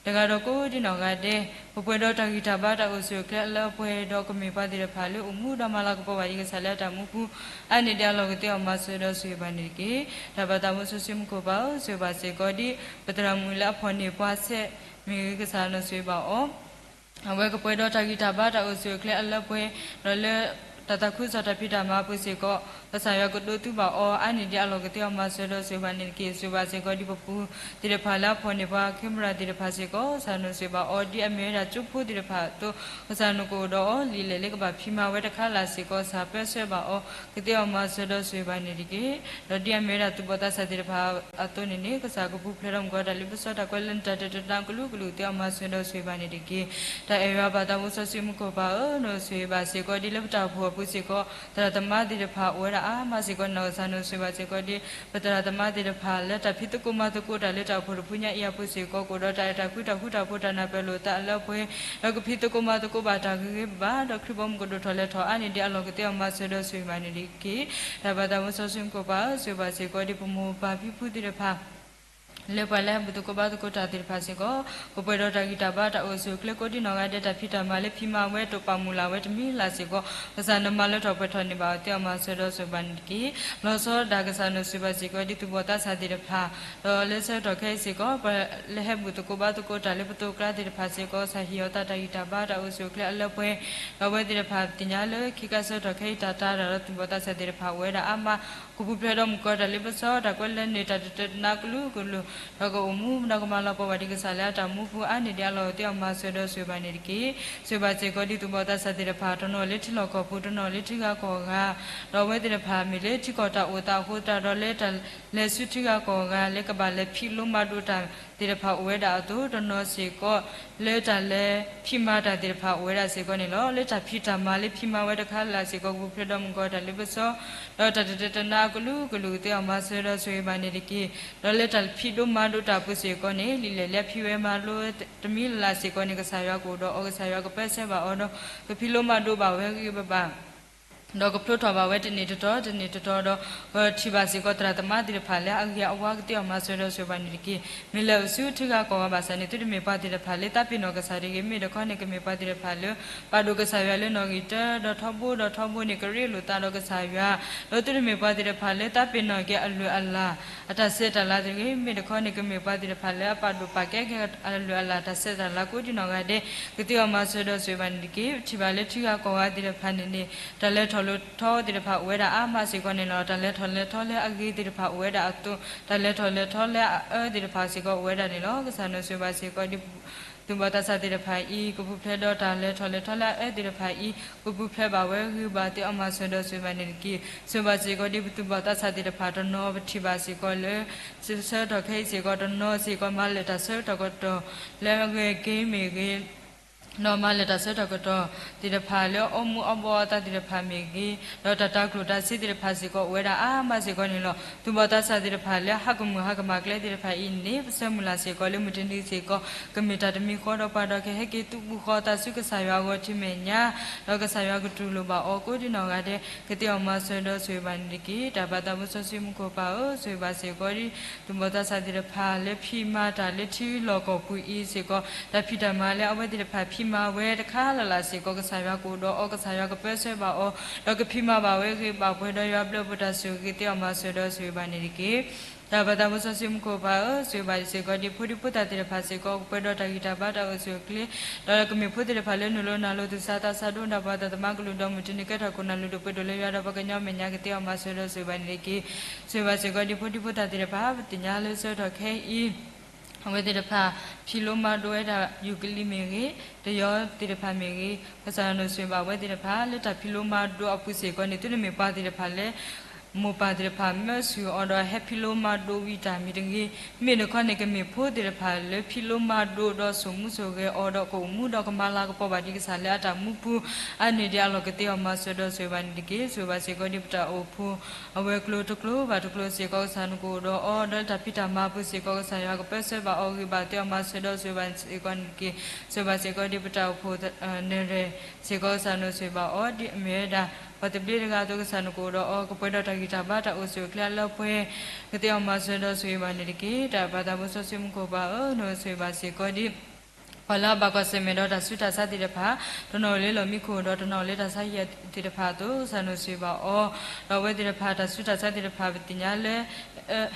တဂၤဒီးကိးဒ်နီၢ်ဂၤဒဲး ပပှဲၤဒီးတၢ်ဂံၢ်တၢ်ဘါတၢ်အိၣ်ဆူၣ်အိၣ်ချ့အလၢအပှဲၤ ဒီးကမ့ၢ်ပှၤသ့ၣ်တဖၣ်လၢအိၣ်မူဒီးမၤလၤကပီၤဘၣ်ဒံးကစၢ်လၢအတၢ်မူပူၤ အါန့ၢ်ဒံးအလီၢ် ကသ့ၣ်အီၤမၤစၢၤဒီးဆိၣ်ဂ့ၤဘၣ်န့ၣ်တက့ၢ်. တၢ်ဘၣ်သးဖိစီဆှံမူခိၣ်ပၢ်ဧၢ, ဆိၣ်ဂ့ၤဘၣ်စ့ၢ်ကီးဒ် ပသရၣ်မုၣ်လၢအဖီၣ်န့ၢ်ပှၤစဲး မ့ၢ်ဂ့ၤ ကစၢ်နဆိၣ်ဂ့ၤဘၣ်အီၤ အဝဲကပှဲၤဒီးတၢ်ဂံၢ်တၢ်ဘါတၢ်အိၣ်ဆူၣ်အိၣ်ချ့အလၢပှဲၤ ဒီးလၢတၢ်သးခုကစီၣ်တၢ်ဖံးတၢ်မၤအပူၤစ့ၢ်ကီး ကစၢ်ယွၤကဒိးသူဘၣ်အီၤ အါန့ၢ်ဒံးအလီၢ် ကသ့ၣ်အီၤမၤစၢၤဒီးဆိၣ်ဂ့ၤဘၣ်န့ၣ်တက့ၢ်. ဆိၣ်ဂ့ၤဘၣ်စ့ၢ်ကီးဒ်ပပုၢ်သ့ၣ်တဖၣ်လၢအဖီၣ်န့ၢ်ပှၤ camera သ့ၣ်တဖၣ်စ့ၢ်ကီး ကစၢ်နဆိၣ်ဂ့ၤဘၣ်အီၤ ဒ်အမ့ၢ်ဝဲဒၣ်ကၠိဖိသ့ၣ်တဖၣ်အသိး ကစၢ်နကအိၣ်ဒီးအီၤ လံာ်လဲၢ်လၢကဘၣ်ဖံးမၤဝဲတခါလၢ်စ့ၢ်ကီး ကစၢ်ပၢဆှၢဘၣ်အီၤ ကသ့ၣ်အီၤမၤစၢၤဒီးဆိၣ်ဂ့ၤဘၣ်န့ၣ်တက့ၢ်. ဒီးဒ်အမ့ၢ်ဝဲဒၣ်သူၣ်ဘီၣ်သးစၢ်သ့ၣ်တဖၣ်အသိးန့ၣ်န့ၣ် ကစၢ်ကပူၤဖျဲးဒီးမုၢ်ကီၤတၢ်လ့ပစီ တၢ်ကွဲးလၢနတၢ်တတၢတနါကလုာ်ကလုာ် ကသ့ၣ်အီၤမၤစၢၤဒီးဆိၣ်ဂ့ၤဘၣ်န့ၣ်တက့ၢ်. တၢ်အဲၣ်ယွၤဘၣ်သးဖိစီဆှံမူခိၣ်ပၢ်ဧၢ, နဆိၣ်ဂ့ၤဘၣ်စ့ၢ်ကီးဒ်လၢပတၢ်အိၣ်ဖှိၣ်အပူၤစ့ၢ်ကီး သရၣ်သမါသ့ၣ်တဖၣ်အိၣ်ဝဲဒၣ်အါမးစ့ၢ်ကီးန့ၣ်လီၤ. ကစၢ်နဆိၣ်ဂ့ၤဘၣ်စ့ၢ်ကီးဒ် ပသရၣ်သမါသ့ၣ်တဖၣ် လၢတၢ်ဖံးသကိးမၤသကိးတၢ်လၢတၢ်အိၣ်ဖှိၣ်တဖုညါအံၤအပူၤစ့ၢ်ကီး ကအိၣ်ဒီးတၢ်အဲၣ်တၢ်ကွံတၢ်ဃူတၢ်ဖိး တၢ်နၢ်ပၢၢ်လိာ်သးအလၢအပှဲၤ ဒီးကဖံးသကိးမၤသကိးဘၣ်တၢ်ဂ့ၤဂ့ၤဘၣ်ဘၣ် ဒီးခရံာ်ဘီမုၢ်ကဒိၣ်ထီၣ်လဲၤထီၣ်အါန့ၢ်ဒံးအလီၢ် ကသ့ၣ်အီၤမၤစၢၤဒီးဆိၣ်ဂ့ၤဘၣ်န့ၣ်တက့ၢ်. တၢ်ဘၣ်သးဖိစီဆှံမူခိၣ်ပၢ်ဧၢ, ဆိၣ်ဂ့ၤဘၣ်စ့ၢ်ကီးဒ်ပမိၢ်ပၢ်ဖံဖုသ့ၣ်တဖၣ် လၢပှၤလၢဟဲဘူၣ်သကိးဘါသကိးတၢ်သ့ၣ်တဖၣ်စ့ၢ်ကီး ကပှဲၤဒီးတၢ်ဂံၢ်တၢ်ဘါတၢ်အိၣ်ဆူၣ်အိၣ်ချ့ကိးဒံနီၢ်ဂၤဒဲး တၢ်ဖံးတၢ်မၤလၢဖံးမၤဝဲ တိာ်ပာ်မုၢ်လၢ်ဝဲတမံၤလၢ်စ့ၢ်ကီး ကစၢ်နမၤလၢထီၣ်ပှဲၤထီၣ်န့ၢ်ဘၣ်အီၤ သ့ၣ်အီၤမၤစၢၤဒီးဆိၣ်ဂ့ၤဘၣ်န့ၣ်တက့ၢ်. လီၤဆီဒၣ်တၢ် ကစၢ်နဆိၣ်ဂ့ၤဘၣ်စ့ၢ်ကီးဒ်သူၣ်ဘီၣ်သးစၢ်သ့ၣ်တဖၣ် ဒီးလၢဆၢကတီၢ်ခဲအံၤစ့ၢ်ကီး ပှၤလၢဟဲဘူၣ်သကိးဘါသကိးတၢ်လၢပသိးကျါသ့ၣ်တဖၣ်စ့ၢ်ကီး ကစၢ်ဟ့ၣ်အီၤသးတၢ်ဂံၢ်တၢ်ဘါတၢ်အိၣ်ဆူၣ်အိၣ်ချ့အလၢပှဲၤ ဒီးအဝဲသ့ၣ်တဖၣ်သ့ၣ်ညါလၢ ခံခါဆၢကတီၢ်ခဲအံၤတၢ်တၤတၢ်ဒီးသူၣ်ဘီၣ်သးစၢ်သ့ၣ်တဖၣ်အိၣ်ဝဲဒၣ်အါမး ကပူၤဖျဲးဒီးမုၢ်ကီၤတၢ်လ့ပစီ တၢ်ကွဲးလၢနတၢ်တတၢတနါကလုာ်ကလုာ် ဒီးကအိၣ်မူဒီးကမၤလၤကပီၤဘၣ်ဒံးကစၢ်လၢအတၢ်မူပူၤအါန့ၢ်ဒံးအလီၢ် သ့ၣ်အီၤမၤစၢၤဒီးဆိၣ်ဂ့ၤဘၣ်န့ၣ်တက့ၢ်. ဆိၣ်ဂ့ၤဘၣ်စ့ၢ်ကီးဒ်သူၣ်ဘီၣ်သးစၢ်သ့ၣ်တဖၣ် တနီၤလၢထံလီၢ်ကီၢ်ပူၤ တနီၤလၢထံဂၤကီၢ်ဂၤ ဒီးအဝဲသ့ၣ်တဖၣ်မ့ၢ်လၢထံကီၢ်တၢ်အိၣ်သးအဃိသတးဒီး လၢတၢ်လဲၤဆူထံဂၤကီၢ်ဂၤ လၢကဘၣ်လဲၤဖံးလိမၤဒိးတၢ် သ့ၣ်တဖၣ်အိၣ်ဝဲဒၣ်အသိး, တနီၤစ့ၢ်ကီး လၢတၢ်လဲၤဖံးမၤတၢ်သ့ၣ်တဖၣ်အိၣ်ဝဲဒၣ်စ့ၢ်ကီးန့ၣ်လီၤ. လၢတၢ်ဖံးတၢ်မၤလၢဖံးမၤဝဲတခါလၢ်လၢ်စ့ၢ်ကီး ကပူၤဖျဲးဒီးမုၢ်ကီၤတၢ်လ့ပစီ ဒီးတၢ်တတဲတနါအကလုာ်ကလုာ် ကသ့အီၣ်မၤစၢၤဒီးဆိၣ်ဂ့ၤဘၣ်န့ၣ်တက့ၢ်. ဒီးလၢတၢ်ဖံးဒိၣ်မၤဒိၣ်တၢ်အပူၤစ့ၢ်ကီးန့ၣ် လံာ်လဲၢ်လၢအဖံးဝဲမၤလိတမံၤလၢ်လၢ်စ့ၢ်ကီးန့ၣ် ကစၢ်ယွၤကအိၣ်ဒီးအီၤ, ကစၢ်ယွၤကပၢဆှၢဘၣ်အီၤဒီး ကဖံးလိမၤဒိၣ်ဘၣ်ဝဲဂ့ၤဂ့ၤဘၣ်ဘၣ် ဒီးကဖျိထီၣ်ဘၣ်ဝဲတနံၣ်တတီၤ တနံၣ်တတီၤဒီး ကထံၣ်ဘၣ်စ့ၢ်ကီးသရၣ်သမါသ့ၣ်တဖၣ်လၢအဂ့ၤအဝါ ကသ့အီၣ်မၤစၢၤဒီးဆိၣ်ဂ့ၤဘၣ်န့ၣ်တက့ၢ်. မ့ၢ်လဲၤအိၣ်ဆူထံဂၤကီၢ်ဂၤဘၣ်ဆၣ်န့ၣ် သုတမ့ၢ်ပှၤသ့ၣ်တဖၣ်လၢသးပ့ၤနီၣ်ကစၢ်တဂ့ၤ, မ့ၢ်တခီန့ၣ် ကမ့ၢ်ပှၤသ့ၣ်တဖၣ်လၢ ပာ်ဒိၣ်ကစၢ်ယွၤလၢနီၣ်ဂံၢ်တၢ ဒီးထီဘိဒီးထီဘိန့ၣ် ကရ့လိာ်သးဒီးကစၢ်ယွၤ, ဒီးသုတမ့ၢ်ပှၤသ့ၣ်တဖၣ်လၢသးပ့ၤနီၣ်က့ၤအလုၢ်အလၢ် အတၢ်ဆဲးတၢ်လၤတဂ့ၤ, မ့ၢ်တခီန့ၣ် ကမ့ၢ်ပှၤသ့ၣ်တဖၣ်လၢအပာ်ဒိၣ်ပာ်ကဲက့ၤအလုၢ်အလၢ်တၢ်ဆဲးတၢ်လၤကိးဒံနီၢ်ဂၤဒဲး ကသ့အီၣ်မၤစၢၤဒီးဆိၣ်ဂ့ၤဘၣ်န့ၣ်တက့ၢ်. ပထံၣ်ဘၣ်လၢထံဂၤကီၢ်ဂၤသ့ၣ်တဖၣ်န့ၣ်န့ၣ် တၢ်လဲၤထီၣ်လဲၤထီသ့ၣ်တဖၣ်အိၣ်ဝဲဒၣ်အါမးစ့ၢ်ကီးန့ၣ်လီၤ. တၢ်လဲၤထီၣ်လဲၤထီလၢအဂ့ၤသ့ၣ်တဖၣ်အိၣ်ဝဲဒၣ်အသိး တၢ်လဲၤထီၣ်လဲၤထီလၢအအၢသ့ၣ်တဖၣ်စ့ၢ်ကီးအိၣ်ဝဲဒၣ်န့ၣ်လီၤ. ကစၢ်နဆိၣ်ဂ့ၤဘၣ်စ့ၢ်ကီးဒ် သူၣ်ဘီၣ်သးစၢ်သ့ၣ်တဖၣ်အံၤ ကပူၤဖျဲးဒီးတၢ်လဲၤထီၣ်လဲၤထီလၢအအၢသ့ၣ်တဖၣ်အံၤ ကပူၤဖျဲးဘၣ်ဝဲဂ့ၤဘၣ် သ့အီၣ်မၤစၢၤဒီးဆိၣ်ဂ့ၤဘၣ်န့ၣ်တက့ၢ်. ဆိၣ်ဂ့ၤဘၣ်စ့ၢ်ကီးဒ်ပသူၣ်ဘီၣ်သးစၢ်သ့ၣ်တဖၣ်တနီၤ ပထံၣ်ဘၣ်စ့ၢ်ကီးလၢ ဆၢထီၣ်ခဲအံၤစ့ၢ်ကီး တနီၤစ့ၢ်ကီးမၤလၢာ်တၢ်ဆၢကတီၢ်ကတီၢ် လၢအဂ့ၤက့ၤမ့ၢ်ဂ့ၤ ဒီးမၤလၢာ်တၢ်ဆၢကတီၢ်ကတီၢ်သ့ၣ်တဖၣ်လၢအီမူအီဘီအသးသ့ၣ်တဖၣ်မ့ၢ်ဂ့ၤ, ဒီးတၢ်တၤကျိၣ်တၤစ့သ့ၣ်တဖၣ်စ့ၢ်ကီးအိၣ်ဝဲဒၣ်အါမးစ့ၢ်ကီးန့ၣ်လီၤ. သူၣ်ဘီၣ်သးစၢ်သ့ၣ်တဖၣ်လၢဟးကမုာ်ဟးကမၣ်ကျဲသ့ၣ်တဖၣ်အံၤန့ၣ် ပဆၢမုၢ်လၢ်စ့ၢ်ကီးလၢမုၢ်တနံၤစ့ၢ်ကီး ကမ့ၢ်တၢ်တမံၤဃီဒီးပှၤဒီးကဟဲက့ၤသူၣ်ပူၤဃီသးဆူကစၢ်ယွၤအဂီၢ်ထံမဲာ်ညါ, ဒီးကစၢ်ယွၤကတူၢ်လိာ်ဘၣ်အီၤကိးဒံနီၢ်ဂၤဒဲး ကသ့အီၣ်မၤစၢၤဒီးဆိၣ်ဂ့ၤဘၣ်န့ၣ်တက့ၢ်. တၢ်ဘၣ်သးဖိစီဆှံမူခိၣ်ပၢ်ဧၢ, ဆိၣ်ဂ့ၤဘၣ်စ့ၢ်ကီးဒ် သူၣ်ဘီၣ်သးစၢ်သ့ၣ်တဖၣ်လၢဖံးမၤတၢ်လၢထံလီၢ်ကီၢ်ပူၤအံၤစ့ၢ်ကီး တၢ်ဖံးတၢ်မၤလၢအဝဲသ့ၣ်တဖၣ်ဖံးမၤဝဲတခါလၢ်လၢ်စ့ၢ်ကီး ကစၢ်ယွၤကအိၣ်ဒီးအီၤ, ကစၢ်ယွၤကပၢဆှၢဘၣ်အီၤ, ဒီးကဖံးမၤဘၣ်ဝဲဂ့ၤဘၣ်ပှဲၤဒီးယွၤဘျၢဖိတၢ်ဆိၣ်ဂ့ၤ သ့အီၣ်မၤစၢၤဒီးဆိၣ်ဂ့ၤဘၣ်န့ၣ်တက့ၢ်. တၢ်ဘၣ်သးဖိစီဆှံမူခိၣ်ပၢ်ဧၢ, ဆိၣ်ဂ့ၤဘၣ်စ့ၢ်ကီးဒ်ဖိဒံဖိသၣ်သ့ၣ်တဖၣ်စ့ၢ်ကီး ကပှဲၤဒီးတၢ်ဂံၢ်တၢ်ဘါတၢ်အိၣ်ဆူၣ်အိၣ်ချ့, ဒီးကမ့ၢ်ဖိသ့ၣ်တဖၣ်လၢနုာ်လီၤနာ်လီၤသူၣ်စၢ်သးစၢ်ဒိၣ်ဒၣ်ပှၤသးသမါကလုာ်ဒီးမုၢ်တနံၤကဲထီၣ်ခိၣ်နၢ်လၢဒိၣ်ပှဲၤဒိၣ်လၢယွၤဒီးပှၤကညီမဲာ်ညါ ကသ့အီၣ်မၤစၢၤဒီးဆိၣ်ဂ့ၤဘၣ်န့ၣ်တက့ၢ်. ဆိၣ်ဂ့ၤဘၣ်စ့ၢ်ကီးဒ်ဖိဒံဖိသၣ်သ့ၣ်တဖၣ် ပသ့ၣ်ညါလၢဆၢထီၣ်ခဲအံၤ အဝဲသ့ၣ်တဖၣ် ဖံးလိမၤဒိဝဲဒၣ် ယူၢ်ကလံၤမ့ၢ်ဂ့ၤ, တယီသ့ၣ်တဖၣ်မ့ၢ်ဂ့ၤ, ကစၢ်ယွၤနုာ်ဆိၣ်ဂ့ၤဘၣ်ဝဲသ့ၣ်တဖၣ် လၢတၢ်ဖံးလိမၤဒိအပူၤစ့ၢ်ကီးန့ၣ် သုတမ့ၢ်ပှၤသ့ၣ်တဖၣ်လၢ မိၢ်ပၢ်သ့ၣ်တဖၣ်မၢဆူၣ်အီၤဒီးဟဲဖံးလိမၤဒိဝံၤတၢ်မ့ၢ်တဂ့ၤ, မ့ၢ်တခီန့ၣ် ကမ့ၢ်ဖိသ့ၣ်တဖၣ်လၢဖံးလိမၤဒိဒီးစိာ်မူစိာ်ဂဲၤအီၤဒီးကအိၣ်မူဒီးကမၤလၤကပီၤဘၣ်ဒံးကစၢ်လၢအတၢ်မူပူၤ အါန့ၢ်ဒံးအလီၢ် ကသ့အီၣ်မၤစၢၤဒီးဆိၣ်ဂ့ၤဘၣ်န့ၣ်တက့ၢ်. ဆိၣ်ဂ့ၤဘၣ်စ့ၢ်ကီးဒ်ပတၢ်အိၣ်ဖှိၣ် အဝဲၤကျိၤတကျိၤဘၣ်တကျိၤစ့ၢ်ကီး ကစၢ်နကအိၣ်ဒီးအီၤ, ဒီးလၢတၢ်ဖံးတၢ်မၤအပူၤစ့ၢ်ကီး ကစၢ်ယွၤကပၢဆှၢဘၣ်အီၤဂ့ၤဘၣ် သ့အီၣ်မၤစၢၤဒီးဆိၣ်ဂ့ၤဘၣ်စ့ၢ်ကီးန့ၣ်တက့ၢ်. ဆိၣ်ဂ့ၤဘၣ်စ့ၢ်ကီးဒ်ပတၢ်အိၣ်ဖှိၣ် နဲၣ်ရွဲၣ်စ့ၢ်ကီး ကစၢ်နဆိၣ်ဂ့ၤဘၣ်အီၤ ဒ်အမ့ၢ်ဝဲဒၣ် ပှၤသဘျ့တဂၤအသိး ကစၢ်နကအိၣ်ဒီးအီၤ ကပှဲၤဒီးတၢ်ဂံၢ်တၢ်ဘါတၢ်အိၣ်ဆူၣ်အိၣ်ချ့အလၢပှဲၤ ကသ့အီၣ်မၤစၢၤဒီးဆိၣ်ဂ့ၤဘၣ်န့ၣ်တက့ၢ်. တၢ်ဘၣ်သးဖိစီဆှံမူခိၣ်ပၢ်ဧၢ, နဆိၣ်ဂ့ၤဘၣ်စ့ၢ်ကီးဒ် ပှၤလၢအဘၣ်ကွၢ်ဆၢၣ်မဲာ်ဒီးတၢ်ဆူးတၢ်ဆါသ့ၣ်တဖၣ်, တနီၤအိၣ်လၢလီၢ်မံခိၣ်ဒီးတနီၤအိၣ်လၢတၢ်ဆါဟံၣ်သ့ၣ်တဖၣ်အသိး ကစၢ်နဆိၣ်ဂ့ၤဘၣ်အီၤ, ဒီးအဝဲသ့ၣ်တဖၣ်တၢ်ဆူးတၢ်ဆါသ့ၣ်တဖၣ် ပသ့ၣ်ညါလၢ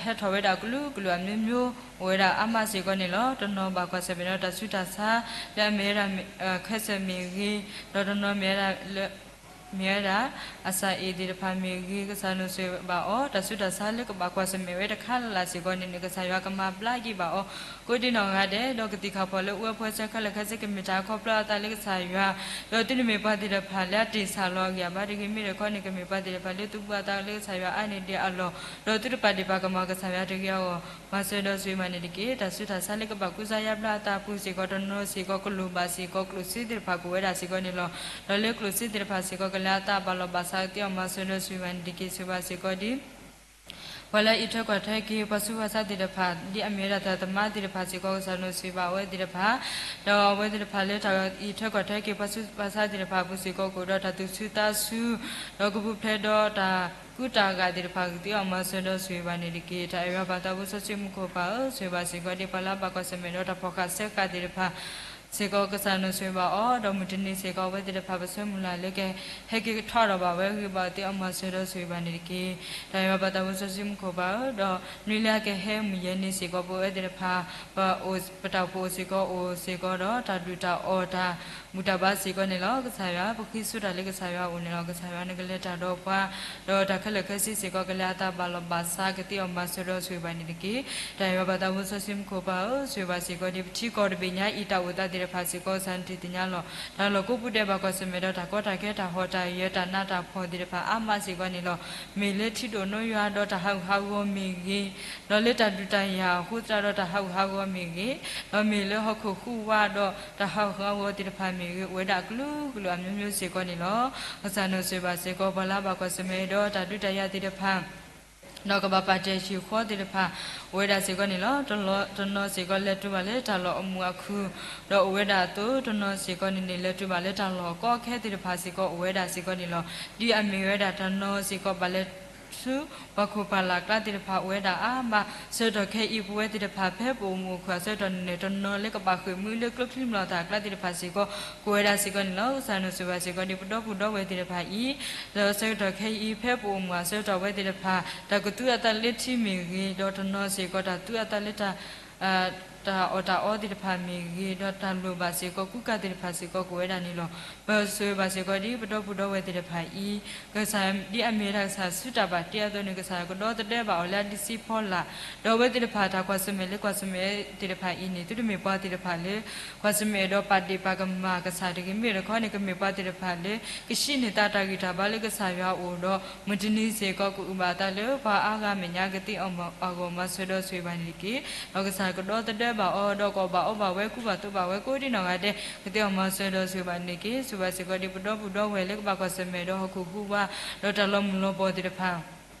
ဟဲထီၣ်ဝဲဒၣ်အကလုာ်ကလုာ်အမျိုးမျိုး အိၣ်ဝဲဒၣ်အါမးစ့ၢ်ကီးန့ၣ်လီၤ. တနီၤဘၣ်ကွၢ်ဆၢၣ်မဲာ်ဒီးတၢ်ဆူးတၢ်ဆါ လၢအမ့ၢ်ဝဲဒၣ် ခဲစၢၣ်မ့ၢ်ဂ့ၤ, ဒီးတနီၤမ့ၢ်ဝဲဒၣ်လၢ မ့ၢ်ဝဲဒၣ် အစၢ်အ့ၣ်သ့ၣ်တဖၣ်မ့ၢ်ဂ့ၤ ကစၢ်နဆိၣ်ဂ့ၤဘၣ်အီၤ, တၢ်ဆူးတၢ်ဆါလၢကဘၣ်ကွၢ်ဆၢၣ်မဲာ်ဝဲတခါလၢ်လၢ်စ့ၢ်ကီးန့ၣ်န့ၣ် ကစၢ်ယွၤကမၤဘျါက့ၤဘၣ်အီၤ ကိးဒံနီၢ်ဂၤဒဲး, ဒီးကသ့ၣ်ခၣ်ဖီၣ်လၢအိၣ်ဝဲဖိဆၢခဲလၢာ်ခဲဆ့ ကမ့ၢ်တၢ်ခီဖျိအသးလၢကစၢ်ယွၤ, ဒီးသုတမ့ၢ်ပှၤသ့ၣ်တဖၣ်လၢအတ့ၢ်ဆၣ်လီၤအဂံၢ်အဘါတဂ့ၤ, မ့ၢ်တခီန့ၣ် ကမ့ၢ်ပှၤသ့ၣ်တဖၣ်လၢသုဘၣ်အသးလၢကစၢ်ယွၤအါန့ၢ်ဒံးအလီၢ်, ဒီးသုတပာ်ဒ့ၣ်ပာ်ကမၣ်ကစၢ်ယွၤတဂ့ၤအဂီၢ် မၤစၢၤဒီးဆိၣ်ဂ့ၤဘၣ်န့ၣ်တက့ၢ်. တၢ်ဆူးတၢ်ဆါလၢကဘၣ်ကူစါယါဘျါအသးအပူၤစ့ၢ်ကီး တနီၤစ့ၢ်ကီး ကလိၣ်ဘၣ်စ့ၢ်ကီး ကျိၣ်စ့သ့ၣ်တဖၣ်ကအိၣ်ဝဲဒၣ်စ့ၢ်ကီးန့ၣ်လီၤ. ဒီးလၢကျိၣ်စ့သ့ၣ်တဖၣ်စ့ၢ်ကီး ကလဲၤအသးဘၣ်လီၤဘၣ်စး ကသ့အီၣ်မၤစၢၤဒီးဆိၣ်ဂ့ၤဘၣ်န့ၣ်တက့ၢ်. ဆိၣ်ဂ့ၤဘၣ်စ့ၢ်ကီးဒ် ပှၤလၢအအံးထွဲကွၢ်ထွဲက့ၤ ပှၤဆူးပှၤဆါသ့ၣ်တဖၣ် ဒ်အမ့ၢ်ဝဲဒၣ်သရၣ်သမါသ့ၣ်တဖၣ်စ့ၢ်ကီး ကစၢ်နဆိၣ်ဂ့ၤဘၣ်အဝဲသ့ၣ်တဖၣ်, ဒီးအဝဲသ့ၣ်တဖၣ်လၢတၢ်အံးထွဲကွၢ်ထွဲက့ၤ ပှၤဆူးပှၤဆါသ့ၣ်တဖၣ်အပူၤစ့ၢ်ကီး ကအိၣ်ဒီးတၢ်သူၣ်ဆူၣ်သးဆူၣ်, ဒီးကပူၤဖျဲးဒီးတၢ်ကူတၢ်ဂာ်သ့ၣ်တဖၣ် ကသ့အီၣ်မၤစၢၤဒီးဆိၣ်ဂ့ၤဘၣ်န့ၣ်တက့ၢ်. တၢ်အဲၣ်ယွၤပၢ်သးဖိစီဆှံမူခိၣ်ပၢ်ဧၢ, ဆိၣ်ဂ့ၤဘၣ်စ့ၢ်ကီးဒ်ပှၤလၢအဘၣ်ကွၢ်ဆၢၣ်မဲာ်ဒီးတၢ်ဖီၣ်ဃာ်ဆှၢဃာ်သ့ၣ်တဖၣ် စ့ၢ်ကီး ကစၢ်နဆိၣ်ဂ့ၤဘၣ်အီၤ, ဒီးမုၢ်တနံၤစ့ၢ်ကီး အဝဲသ့ၣ်တဖၣ် ပဆၢမုၢ်လၢ်လၢကဟဲက့ၤထီၣ်ဒီးဘၣ်ဝဲဂ့ၤဘၣ် သ့အီၣ်မၤစၢၤဒီးဆိၣ်ဂ့ၤဘၣ်န့ၣ်တက့ၢ်. တၢ်အဲၣ်ယွၤပၢ်သးဖိစီဆှံမူခိၣ်ပၢ်ဧၢ, ဒီးနွံလၢအကဟဲမုၢ်ယဲၢ်န့ၣ်စ့ၢ်ကီး ပဝဲသ့ၣ်တဖၣ် ပတၢ်အိၣ်ဖှိၣ်စ့ၢ်ကီးအိၣ်စ့ၢ်ကီးဒီး တၢ်ဒုၣ်တၢ်အီၣ်တၢ်ဘူၣ်တၢ်ဘါစ့ၢ်ကီးန့ၣ်လီၤ. ကစၢ်ယွၤ ပဃ့ဆိတၢ်လၢကစၢ်ယွၤအအိၣ်န့ၣ်လီၤ. ကစၢ်ယွၤနကလဲၤတၢ်ဒီးပှၤ, ဒီးတၢ်ခဲလၢာ်ခဲဆ့စ့ၢ်ကီး ကလဲၤအသးဘၣ်လီၤဘၣ်စး ကသ့အီၣ်မၤစၢၤဒီးဆိၣ်ဂ့ၤဘၣ်န့ၣ်တက့ၢ်. တၢ်အဲၣ်ယွၤပၢ်သးဖိစီဆှံမူခိၣ်ပၢ်ဧၢ, ဆိၣ်ဂ့ၤဘၣ်စ့ၢ်ကီးဒ်ပထံကီၢ်တဘ့ၣ်ညါအံၤ တၢ်အိၣ်သး တၢ်လီၢ်ကိးပူၤဒဲးဘၣ်ကွၢ်ဆၢၣ်မဲာ်ဒီးတၢ်ကီတၢ်ခဲတၢ်ဟီၣ်တၢ်ယၢၤတၢ်နးတၢ်ဖှီၣ်သ့ၣ်တဖၣ်အါမးစ့ၢ်ကီးန့ၣ်လီၤ. မ့ၢ်လၢထံဒိၣ်နိယွၤဒီးတၢ်ဟးဂူာ်ဟးဂီၤမ့ၢ်ဂ့ၤ, ဒီးလၢတၢ်ဒုးတၢ်ယၤအဃိသတးဒီးတၢ်ဟးဂူာ်ဟးဂီၤမ့ၢ်ဂ့ၤ, ဒီးမ့ၢ်လၢဟီၣ်ခိၣ်ဟူးဝးဒီးတၢ်ဟးဂူာ်ဟးဂီၤသ့ၣ်တဖၣ်မ့ၢ်ဂ့ၤ, အိၣ်ဝဲဒၣ်အကလုာ်ကလုာ်အမျိုးမျိုးစ့ၢ်ကီးန့ၣ်လီၤ. ကစၢ်ယွၤဆိၣ်ဂ့ၤဘၣ်စ့ၢ်ကီး ပှၤလၢအဘၣ်ကွၢ်ဆၢၣ်မဲာ်ဒီးတၢ်ဒုးတၢ်ယၤသ့ၣ်တဖၣ် ဒီးကဘၣ်ပာ်တ့ၢ်ဟံၣ်ဃီသ့ၣ်တဖၣ် အိၣ်ဝဲဒၣ်စ့ၢ်ကီးန့ၣ်လီၤ. တနီၤစ့ၢ်ကီးလဲၤတုၤဘၣ်လၢတၢ်လီၢ်အမုာ်အခုၣ်, ဒီးအိၣ်ဝဲဒၣ်အသိး တနီၤစ့ၢ်ကီးန့ၣ်န့ၣ် လဲၤတုၤဘၣ်လၢတၢ်လီၢ်ကီခဲသ့ၣ်တဖၣ်စ့ၢ်ကီး အိၣ်ဝဲဒၣ်စ့ၢ်ကီးန့ၣ်လီၤ. ဒ်အမ့ၢ်ဝဲဒၣ်တနီၤစ့ၢ်ကီး ဘၣ်လဲၤဆူ ပှၤခိၣ်ပှၤလၢ်အကျါသ့ၣ်တဖၣ်အိၣ်ဝဲဒၣ်အါမး, ဆၢကတီၢ်ခဲအံၤ ပဝဲသ့ၣ်တဖၣ် ဖဲပအိၣ်မုာ်အိၣ်ခုၣ်အဆၢကတီၢ်န့ၣ်န့ၣ် တနီၤလၢကဘၣ်ဃ့ၢ်မှံလၢကျိချံမျိာ်သၣ်အကျါသ့ၣ်တဖၣ်စ့ၢ်ကီး ကအိၣ်ဝဲဒၣ်စ့ၢ်ကီးန့ၣ်လီၤ. ကစၢ်ယွၤဆိၣ်ဂ့ၤဘၣ်စ့ၢ်ကီး ဒ်ပဒီပုၢ်ဒီဝဲၢ်သ့ၣ်တဖၣ်အံၤ ဒီးဆၢကတီၢ်ခဲအံၤ ဖဲပအိၣ်မုာ်အဆၢကတီၢ်ဝဲသ့ၣ်တဖၣ် တၢ်ကသူအသးလၢထံမ့ၢ်ဂ့ၤ, ဒီးတနီၤစ့ၢ်ကီး တၢ်သူအသးလၢ တၢ်အီၣ်တၢ်အီသ့ၣ်တဖၣ်မ့ၢ်ဂ့ၤ, ဒီးတၢ်လိၣ်ဘၣ်စ့ၢ်ကီး ကူကၤသ့ၣ်တဖၣ်စ့ၢ်ကီး ကအိၣ်ဝဲဒၣ်န့ၣ်လီၤ. ပဆိၣ်ဂ့ၤဘၣ်စ့ၢ်ကီး ဒ်ပဒီပုၢ်ဒီဝဲၢ်သ့ၣ်တဖၣ်အံၤ ကစၢ် ဒ်အမ့ၢ်တၢ်ကစၢ်စုတၢ်ဘၣ်တ့အသိးန့ၣ် ကစၢ်ကဒီသဒၢဘၣ်အီၤလၢ အဒံစ့ဖီလာ်, ဒီးအဝဲသ့ၣ်တဖၣ် တၢ်ကွၢ်ဆၢၣ်မဲာ်လၢကွၢ်ဆၢၣ်မဲာ်သ့ၣ်တဖၣ်အံၤန့ၣ် သုတမ့ၢ်ပှၤသ့ၣ်တဖၣ်လၢ ကွၢ်ဆၢၣ်မဲာ်ဒီးပာ်ဒ့ၣ်ပာ်ကမၣ်ကစၢ်တဂ့ၤ, မ့ၢ်တခီန့ၣ် ကမ့ၢ်ပှၤသ့ၣ်တဖၣ်လၢ ကရှံးန့ၢ်သးတၢ်ဂံၢ်တၢ်ဘါလၢကစၢ်ယွၤအအိၣ်ဒီး မုၢ်တနံၤစ့ၢ်ကီး ကအုၣ်ဘၣ်အသးလၢပှၤအါဂၤအမဲာ်ညါ ကသ့အီၣ်မၤအဂီၢ်မၤစၢၤဒီးဆိၣ်ဂ့ၤဘၣ်န့ၣ်တက့ၢ်. ဒီးကစၢ်ကဒီသဒၢဘၣ်အီၤ ဒီးကအီၣ်ဘၣ်အီဘၣ်ဝဲ ကူဘၣ်သိဘၣ်ဝဲ ကိးဒံနီၢ်ဂၤဒဲး ကသ့အီၣ်မၤစၢၤဒီးဆိၣ်ဂ့ၤဘၣ်န့ၣ်တက့ၢ်. ဆိၣ်ဂ့ၤဘၣ်စ့ၢ်ကီး ဒ်ပဒီပုၢ်ဒီဝဲၢ်လၢကဘၣ်ကွၢ်ဆၢၣ်မဲာ်ဒီးဟီၣ်ခိၣ်ဟူးဝး ဒီးတၢ်လီၤမုၢ်လီၤဘှီၣ်သ့ၣ်တဖၣ်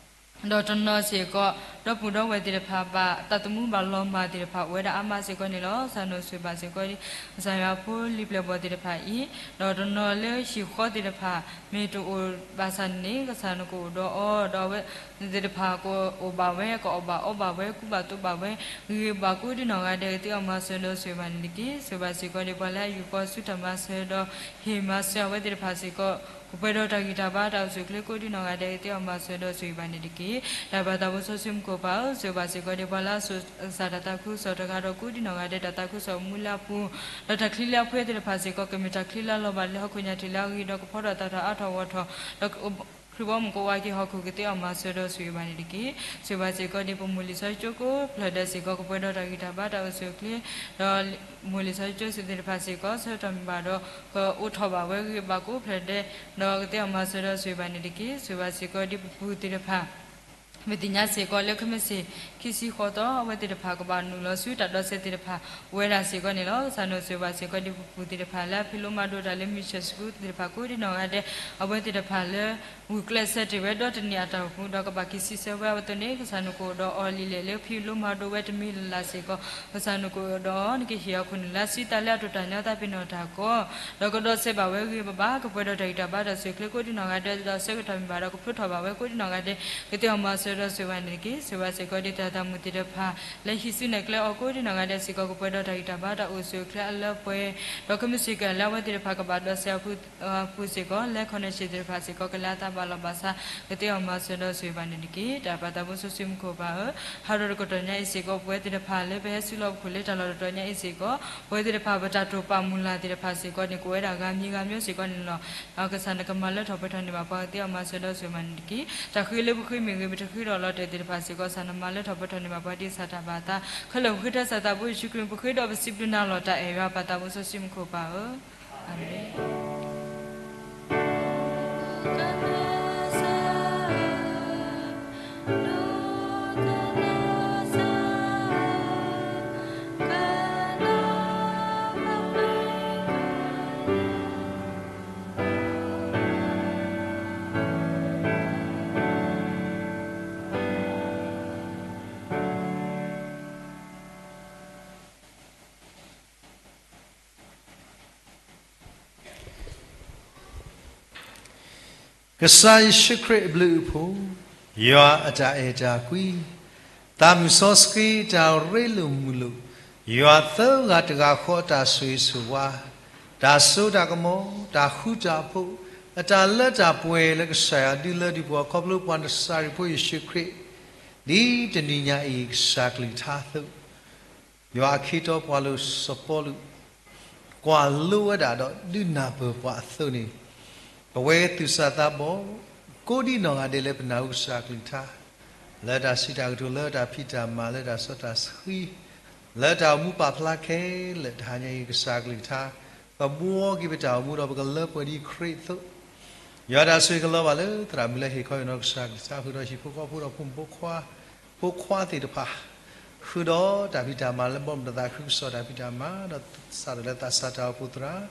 ဒီးတနီၤစ့ၢ်ကီး ဒီပုၢ်ဒီဝဲၢ်သ့ၣ်တဖၣ် ဘၣ်သးသမူဘၣ်လီၤမၢ်သ့ၣ်တဖၣ် အိၣ်ဝဲဒၣ်အါမးစ့ၢ်ကီးန့ၣ်လီၤ. ကစၢ်ယွၤဆိၣ်ဂ့ၤဘၣ်စ့ၢ်ကီး ကစၢ်ယွၤဖိလံၤပျဲၢ်ဘီၣ်သ့ၣ်တဖၣ်အံၤ, ဒီးတနီၤလၢဟံၣ်ဃီသ့ၣ်တဖၣ် မ့ၢ်တအိၣ်ဘၣ်ဆၣ်န့ၣ် ကစၢ်နကအိၣ်ဒီးအီၤ ဒီးအဝဲသ့ၣ်တဖၣ်ကအိၣ်ဘၣ်ဝဲ ကအီၣ်ဘၣ်အီဘၣ်ဝဲ ကူဘၣ်သိဘၣ်ဝဲ ဂ့ၤဘၣ်ကိးဒံနီၢ်ဂၤဒဲး ကသ့အီၣ်မၤစၢၤဒီးဆိၣ်ဂ့ၤဘၣ်န့ၣ်တက့ၢ်. ဆိၣ်ဂ့ၤဘၣ်စ့ၢ်ကီး ဒ်ပှၤလၢအယူၢ်ဃီဆူတၢ်မၤစၢၤဒီး ဟ့ၣ်မၤစၢၤအဝဲသ့ၣ်တဖၣ်စ့ၢ်ကီး ကပှဲၤဒီးတၢ်ဂံၢ်တၢ်ဘါတၢ်အိၣ်ဆူၣ်အိၣ်ချ့ကိးဒံနီၢ်ဂၤဒဲး ကသ့အီၣ်မၤစၢၤဒီးဆိၣ်ဂ့ၤဘၣ်န့ၣ်တက့ၢ်. တၢ်ဘၣ်သးဖိစီဆှံမူခိၣ်ပၢ်ဧၢ, ဆိၣ်ဂ့ၤဘၣ်စ့ၢ်ကီး ဒ်ပှၤလၢအစိာ်ကစၢ်တၢ်သးခုကစီၣ်တဂၤဒီးကိးဒံနီၢ်ဂၤဒဲး တၢ်သးခုကစီၣ်မူလၢအပူၤ, ဒီးတၢ်ချံလၢအဖှဲသ့ၣ်တဖၣ်စ့ၢ်ကီး ကမ့ၢ်တၢ်ချံလၢအလီၤဘၣ်လၢဟီၣ်ခိၣ်ညါထံးလၢအဂ့ၤ ဒီးကဖီထီၣ်သးထီၣ်အါထီၣ်ဂီၢ်ထီၣ် ဒီး ခရံာ်ဘီမုၢ်ကဝါက့ၤဟီၣ်ခိၣ် ကသ့အီၣ်မၤစၢၤဒီးဆိၣ်ဂ့ၤဘၣ်န့ၣ်တက့ၢ်. ဆိၣ်ဂ့ၤဘၣ်စ့ၢ်ကီး ဒ်ပမိၢ်လံာ်စီဆှံကၠိကိးဖျၢၣ်ဒဲးစ့ၢ်ကီး ကပှဲၤဒီးတၢ်ဂံၢ်တၢ်ဘါတၢ်အိၣ်ဆူၣ်အိၣ်ချ့, ဒီးမိၢ်လံာ်စီဆှံကၠိစ့ၢ်သ့ၣ်တဖၣ်စ့ၢ်ကီး ဆၢကတီၢ်မ့ၢ်ဘၣ်ဒီး ကအိၣ်ထီၣ်ဘၣ်ဝဲဂ့ၤဘၣ်ကိးဖျၢၣ်ဒဲး, ဒီးကသ့အီၣ်မၤစၢၤဒီးဆိၣ်ဂ့ၤဘၣ်န့ၣ်တက့ၢ်. ဆိၣ်ဂ့ၤဘၣ်စ့ၢ်ကီး ဒ်ပပူၤသ့ၣ်တဖၣ် ပသ့ၣ်ညါစ့ၢ်ကီးလၢ ခဲမုၢ်ဆ့ၣ်ခံဆံဃိးသီ အဝဲသ့ၣ်တဖၣ်ကဘၣ်နုာ်လီၤဆူတၢ်ဒိးစဲးသ့ၣ်တဖၣ် အိၣ်ဝဲဒၣ်စ့ၢ်ကီးန့ၣ်လီၤ. ကစၢ်ယွၤဆိၣ်ဂ့ၤဘၣ်စ့ၢ်ကီး ဒ်ပပူၤသ့ၣ်တဖၣ်လၢအဖံးလိမၤဒိးတၢ်လၢ mission school သ့ၣ်တဖၣ်ကိးဒံနီၢ်ဂၤဒဲး, အဝဲသ့ၣ်တဖၣ်လၢ ဂုာ်ကျဲးစၢးတ့ၢ်ဝဲဒီတနံၣ်အတၢ်အိၣ်မူ ဒီးကဘၣ်က့ၤစံးဆၢဝဲအဝဲသ့ၣ်န့ၣ် ကစၢ်နကအိၣ်ဒီးအီၤလံၤလဲၣ် လၢဖံးလိမၤဒိးဝဲတမံၤလၢ်လၢ်စ့ၢ်ကီး, ကစၢ်နကအိၣ်ဒီးအီၤ နကဟ့ၣ်အီၤခိၣ်နူာ်လၢအဆံးသးလၢအတိာ်တၢ်ညါသးပ့ၤနီၣ်တၢ်ကီ ဒီးကဒိးစဲးဘၣ်ဝဲဂ့ၤဂ့ၤဘၣ်ဘၣ် ကပှဲၤဒီးတၢ်ဂံၢ်တၢ်ဘါတၢ်အိၣ်ဆူၣ်အိၣ်ချ့ကိးဒံနီၢ်ဂၤဒဲး ဒီးဆၢကတီၢ်မ့ၢ်ဘၣ်ဒီးကဖျိထီၣ်ဘၣ်ဝဲကိးဒံနီၢ်ဂၤဒဲး ကသ့အီၣ်မၤစၢၤဒီးဆိၣ်ဂ့ၤဘၣ်န့ၣ်တက့ၢ်. ဆိၣ်ဂ့ၤဘၣ်စ့ၢ်ကီး ဒ်တၢ်သးမုာ်သ့ၣ်တဖၣ် လၢဟံးစုနဲၣ်ကျဲအီၤကိးဒံနီၢ်ဂၤဒဲးစ့ၢ်ကီး ကပှဲၤဒီးတၢ်ဂံၢ်တၢ်ဘါတၢ်အိၣ်ဆူၣ်အိၣ်ချ့အလၢပှဲၤ, ဒီးခဲမုၢ်ဆ့ၣ်ကဲလၢအဝဲသ့ၣ်တဖၣ်ကဘၣ်ဒိးစဲးအပူၤစ့ၢ်ကီး လၢ connection သ့ၣ်တဖၣ်စ့ၢ်ကီး ကလဲၤအသးဘၣ်လီၤဘၣ်ဆၣ် ကသ့အီၣ်မၤစၢၤဒီးဆိၣ်ဂ့ၤဘၣ်န့ၣ်တက့ၢ်. တၢ်ဘၣ်သးဖိစီဆှံမူခိၣ်ပၢ်ဧၢ, ဟးထီၣ်တကတီၢ်ညါအံၤစ့ၢ်ကီး ပဝဲသ့ၣ်တဖၣ်လၢပဟဲဆူလီၢ်ပခိၣ်လၢတၢ်လီၢ်တတီၤညါအံၤစ့ၢ်ကီး ပဝဲသ့ၣ်တဖၣ်ပတၢ်တိာ်ပာ်မုၢ်လၢ်သ့ၣ်တဖၣ်စ့ၢ်ကီးန့ၣ် ကအိၣ်ဝဲဒၣ်ဂၤမံၤဂၤမံၤစ့ၢ်ကီးန့ၣ်လီၤ. ကစၢ်နကမၤလၢထီၣ်ပှဲၤထီၣ်န့ၢ်ဘၣ်ပှၤ ကသ့အီၣ်မၤစၢၤဒီးဆိၣ်ဂ့ၤဘၣ်န့ၣ်တက့ၢ်. တၢ်ဃ့လၢပဃ့မ့ၢ်ဂ့ၤ ပတဃ့ဒီးလီၤတဲာ်သ့ၣ်တဖၣ်စ့ၢ်ကီး ကစၢ်နမၤလၢထီၣ်ပှဲၤထီၣ်န့ၢ်ဘၣ်ပှၤဒ်ကစၢ်တၢ်ဘၣ်သး, ခဲလၢာ်ပဃ့ထဲစၢ်သးဘိယ့ၣ်ၡူးခရံာ် ပဃ့ဒီးပစံးဘျုးနၤလီၤ တၢ်အဲၣ်ယွၤ ပၢ်သးဘိစီဆှံမူခိၣ်ပၢ်ဧၢ, အၤမ့ၣ်. ကစၢ်ယ့ၣ်ၡူးခရံာ်အဘျုးအဖှိၣ်, ယွၤအတၢ်အဲၣ်တၢ်ကွံ, သးမုၢ်စီဆှံတၢ်ရ့လိာ်မုာ်လိာ်, ယွၤသၢဂၤတဂၤဃီအတၢ်ဆိၣ်ဂ့ၤဆိၣ်ဝါ, တၢ်စိတၢ်ကမီၤ, တၢ်ဃူတၢ်ဖိး, အတၢ်လၢတၢ်ပှဲၤလၢကစၢ်ယွၤဒုးလၢဒုးပှၤခီဖျိပှၤနစၤရ့းဖိယ့ၣ်ၡူးခရံာ်, ဒ်တနံၤညါအံၤကစၢ်ကလုၢ်ကထါအသိး ယွၤအခ့အတီပှၤလိၤစီၤပီလူး ကွၢ်လိဝဲဒၣ်ဒီးဒုးနၢ်ပၢၢ်ပှၤအသိးန့ၣ်, ပဝဲသူၣ်စၢ်သးဘီၣ် ကိးဒံနီၢ်ဂၤဒဲးလၢပနၢ်ဟူကစၢ်ကလုၢ်ကထါ လၢတၢ်စံးတၢ်ကတိၤ လၢတၢ်ဖံးတၢ်မၤ လၢတၢ်စီတၢ်ဆှံ လၢတၢ်အိၣ်မူပာ်ဖျါခဲလၢာ် တဟါညါအံၤ ကစၢ်ကလုၢ်ကထါ ကဘှီက့ၤပတၢ်အိၣ်မူဒီး ပကလၢပှဲၤဒ်ခရံာ်အသိး, ယွၤတၢ်ဆိၣ်ဂ့ၤကလီၤဘၣ်လၢသရၣ်မုၣ်လၢဟ့ၣ်ခီအံၤနီၢ်ကစၢ်ကလုၢ်ကထါ ဃုာ်ဒီးဟံၣ်ဖိဃီဖိဒီးဖိမုၣ်ဖိခွါ, ဖိခွါသ့ၣ်တဖၣ်, ဃုာ်ဒီးတၢ်ဖံးတၢ်မၤလၢဘီမုၢ်တသးခုကစီၣ်တၢ်ဖံးတၢ်မၤ ဒီးစးထီၣ်လၢသးစၢ်တၢ်အိၣ်ဖှိၣ်သရၣ်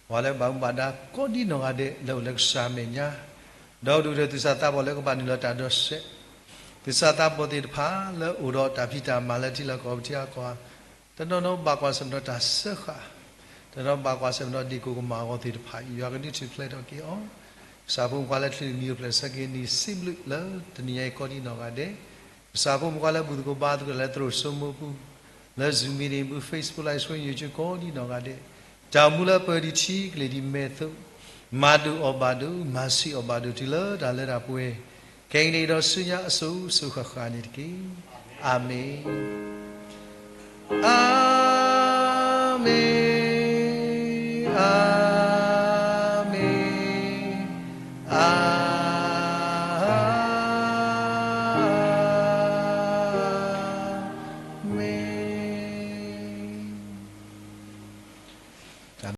ပှၤလၢဘၣ်မူဘၣ်ဒါကိးဒ်နီၢ်ဂၤဒဲး လၢအိၣ်လၢကစၢ်အမဲာ်ညါ, ဒီးဒုၣ်ဒါသူၣ်စၢ်သးဘီၣ်လၢကဘၣ်နုာ်လီၤတၢ်ဒီးစဲး, သူၣ်စၢ်သးဘီၣ်သ့ၣ်တဖၣ်လၢအိၣ်ဒီးတၢ်ဖံးတၢ်မၤလၢထံလၢကီၢ်ပထံအကီၢ်, တနီၤနီၤဘၣ်ကွၢ်ဆၢၣ်မဲာ်ဒီးတၢ်စၢဃာ်, တနီၤဘၣ်ကွၢ်ဆၢၣ်မဲာ်ဒီးဒ့ၣ်ကိၣ်ကမၣ်အဂီၢ်သ့ၣ်တဖၣ် ယွၤကဒုးထူၣ်ဖျဲးထီၣ်က့ၤအီၤ, ကစၢ်ဖိမုၣ်ဖိခွါလၢချံးနံၤအိၣ်ဖျဲၣ်ဆၢက့ၤနံၤစံးဘျုးလၢတနံၤညါအံၤကိးဒ်နီၢ်ဂၤဒဲး, ကစၢ်ဖိမုၣ်ဖိခွါလၢဘူၣ်သကိးဘါသကိးတၢ်လၢသရိာ်စိမိၢ်ပူၤ, လၢ Zoom meeting ပူၤ Facebook Live Stream YouTube ကိးဒ်နီၢ်ဂၤဒဲး, တၢ်အိၣ်မူလၢပှဲၤဒ်ထံကလဲာ်ဒ်မဲာ်အသိး, မၤဒိၣ်အီၣ်ဘၣ်ဒိၣ် မၤဆံးအီၣ်ဘၣ်ဒိၣ်တုၤလၢတၢ်လၢတၢ်ပှဲၤ, ခဲအံၤန့ၣ်ဒီးဆူညါအစိၤစိၤဃၣ်ဃၣ်န့ၣ်တက့ၢ်. အၤမ့ၣ်. အၤမ့ၣ်, အၤမ့ၣ်, အၤမ့ၣ်.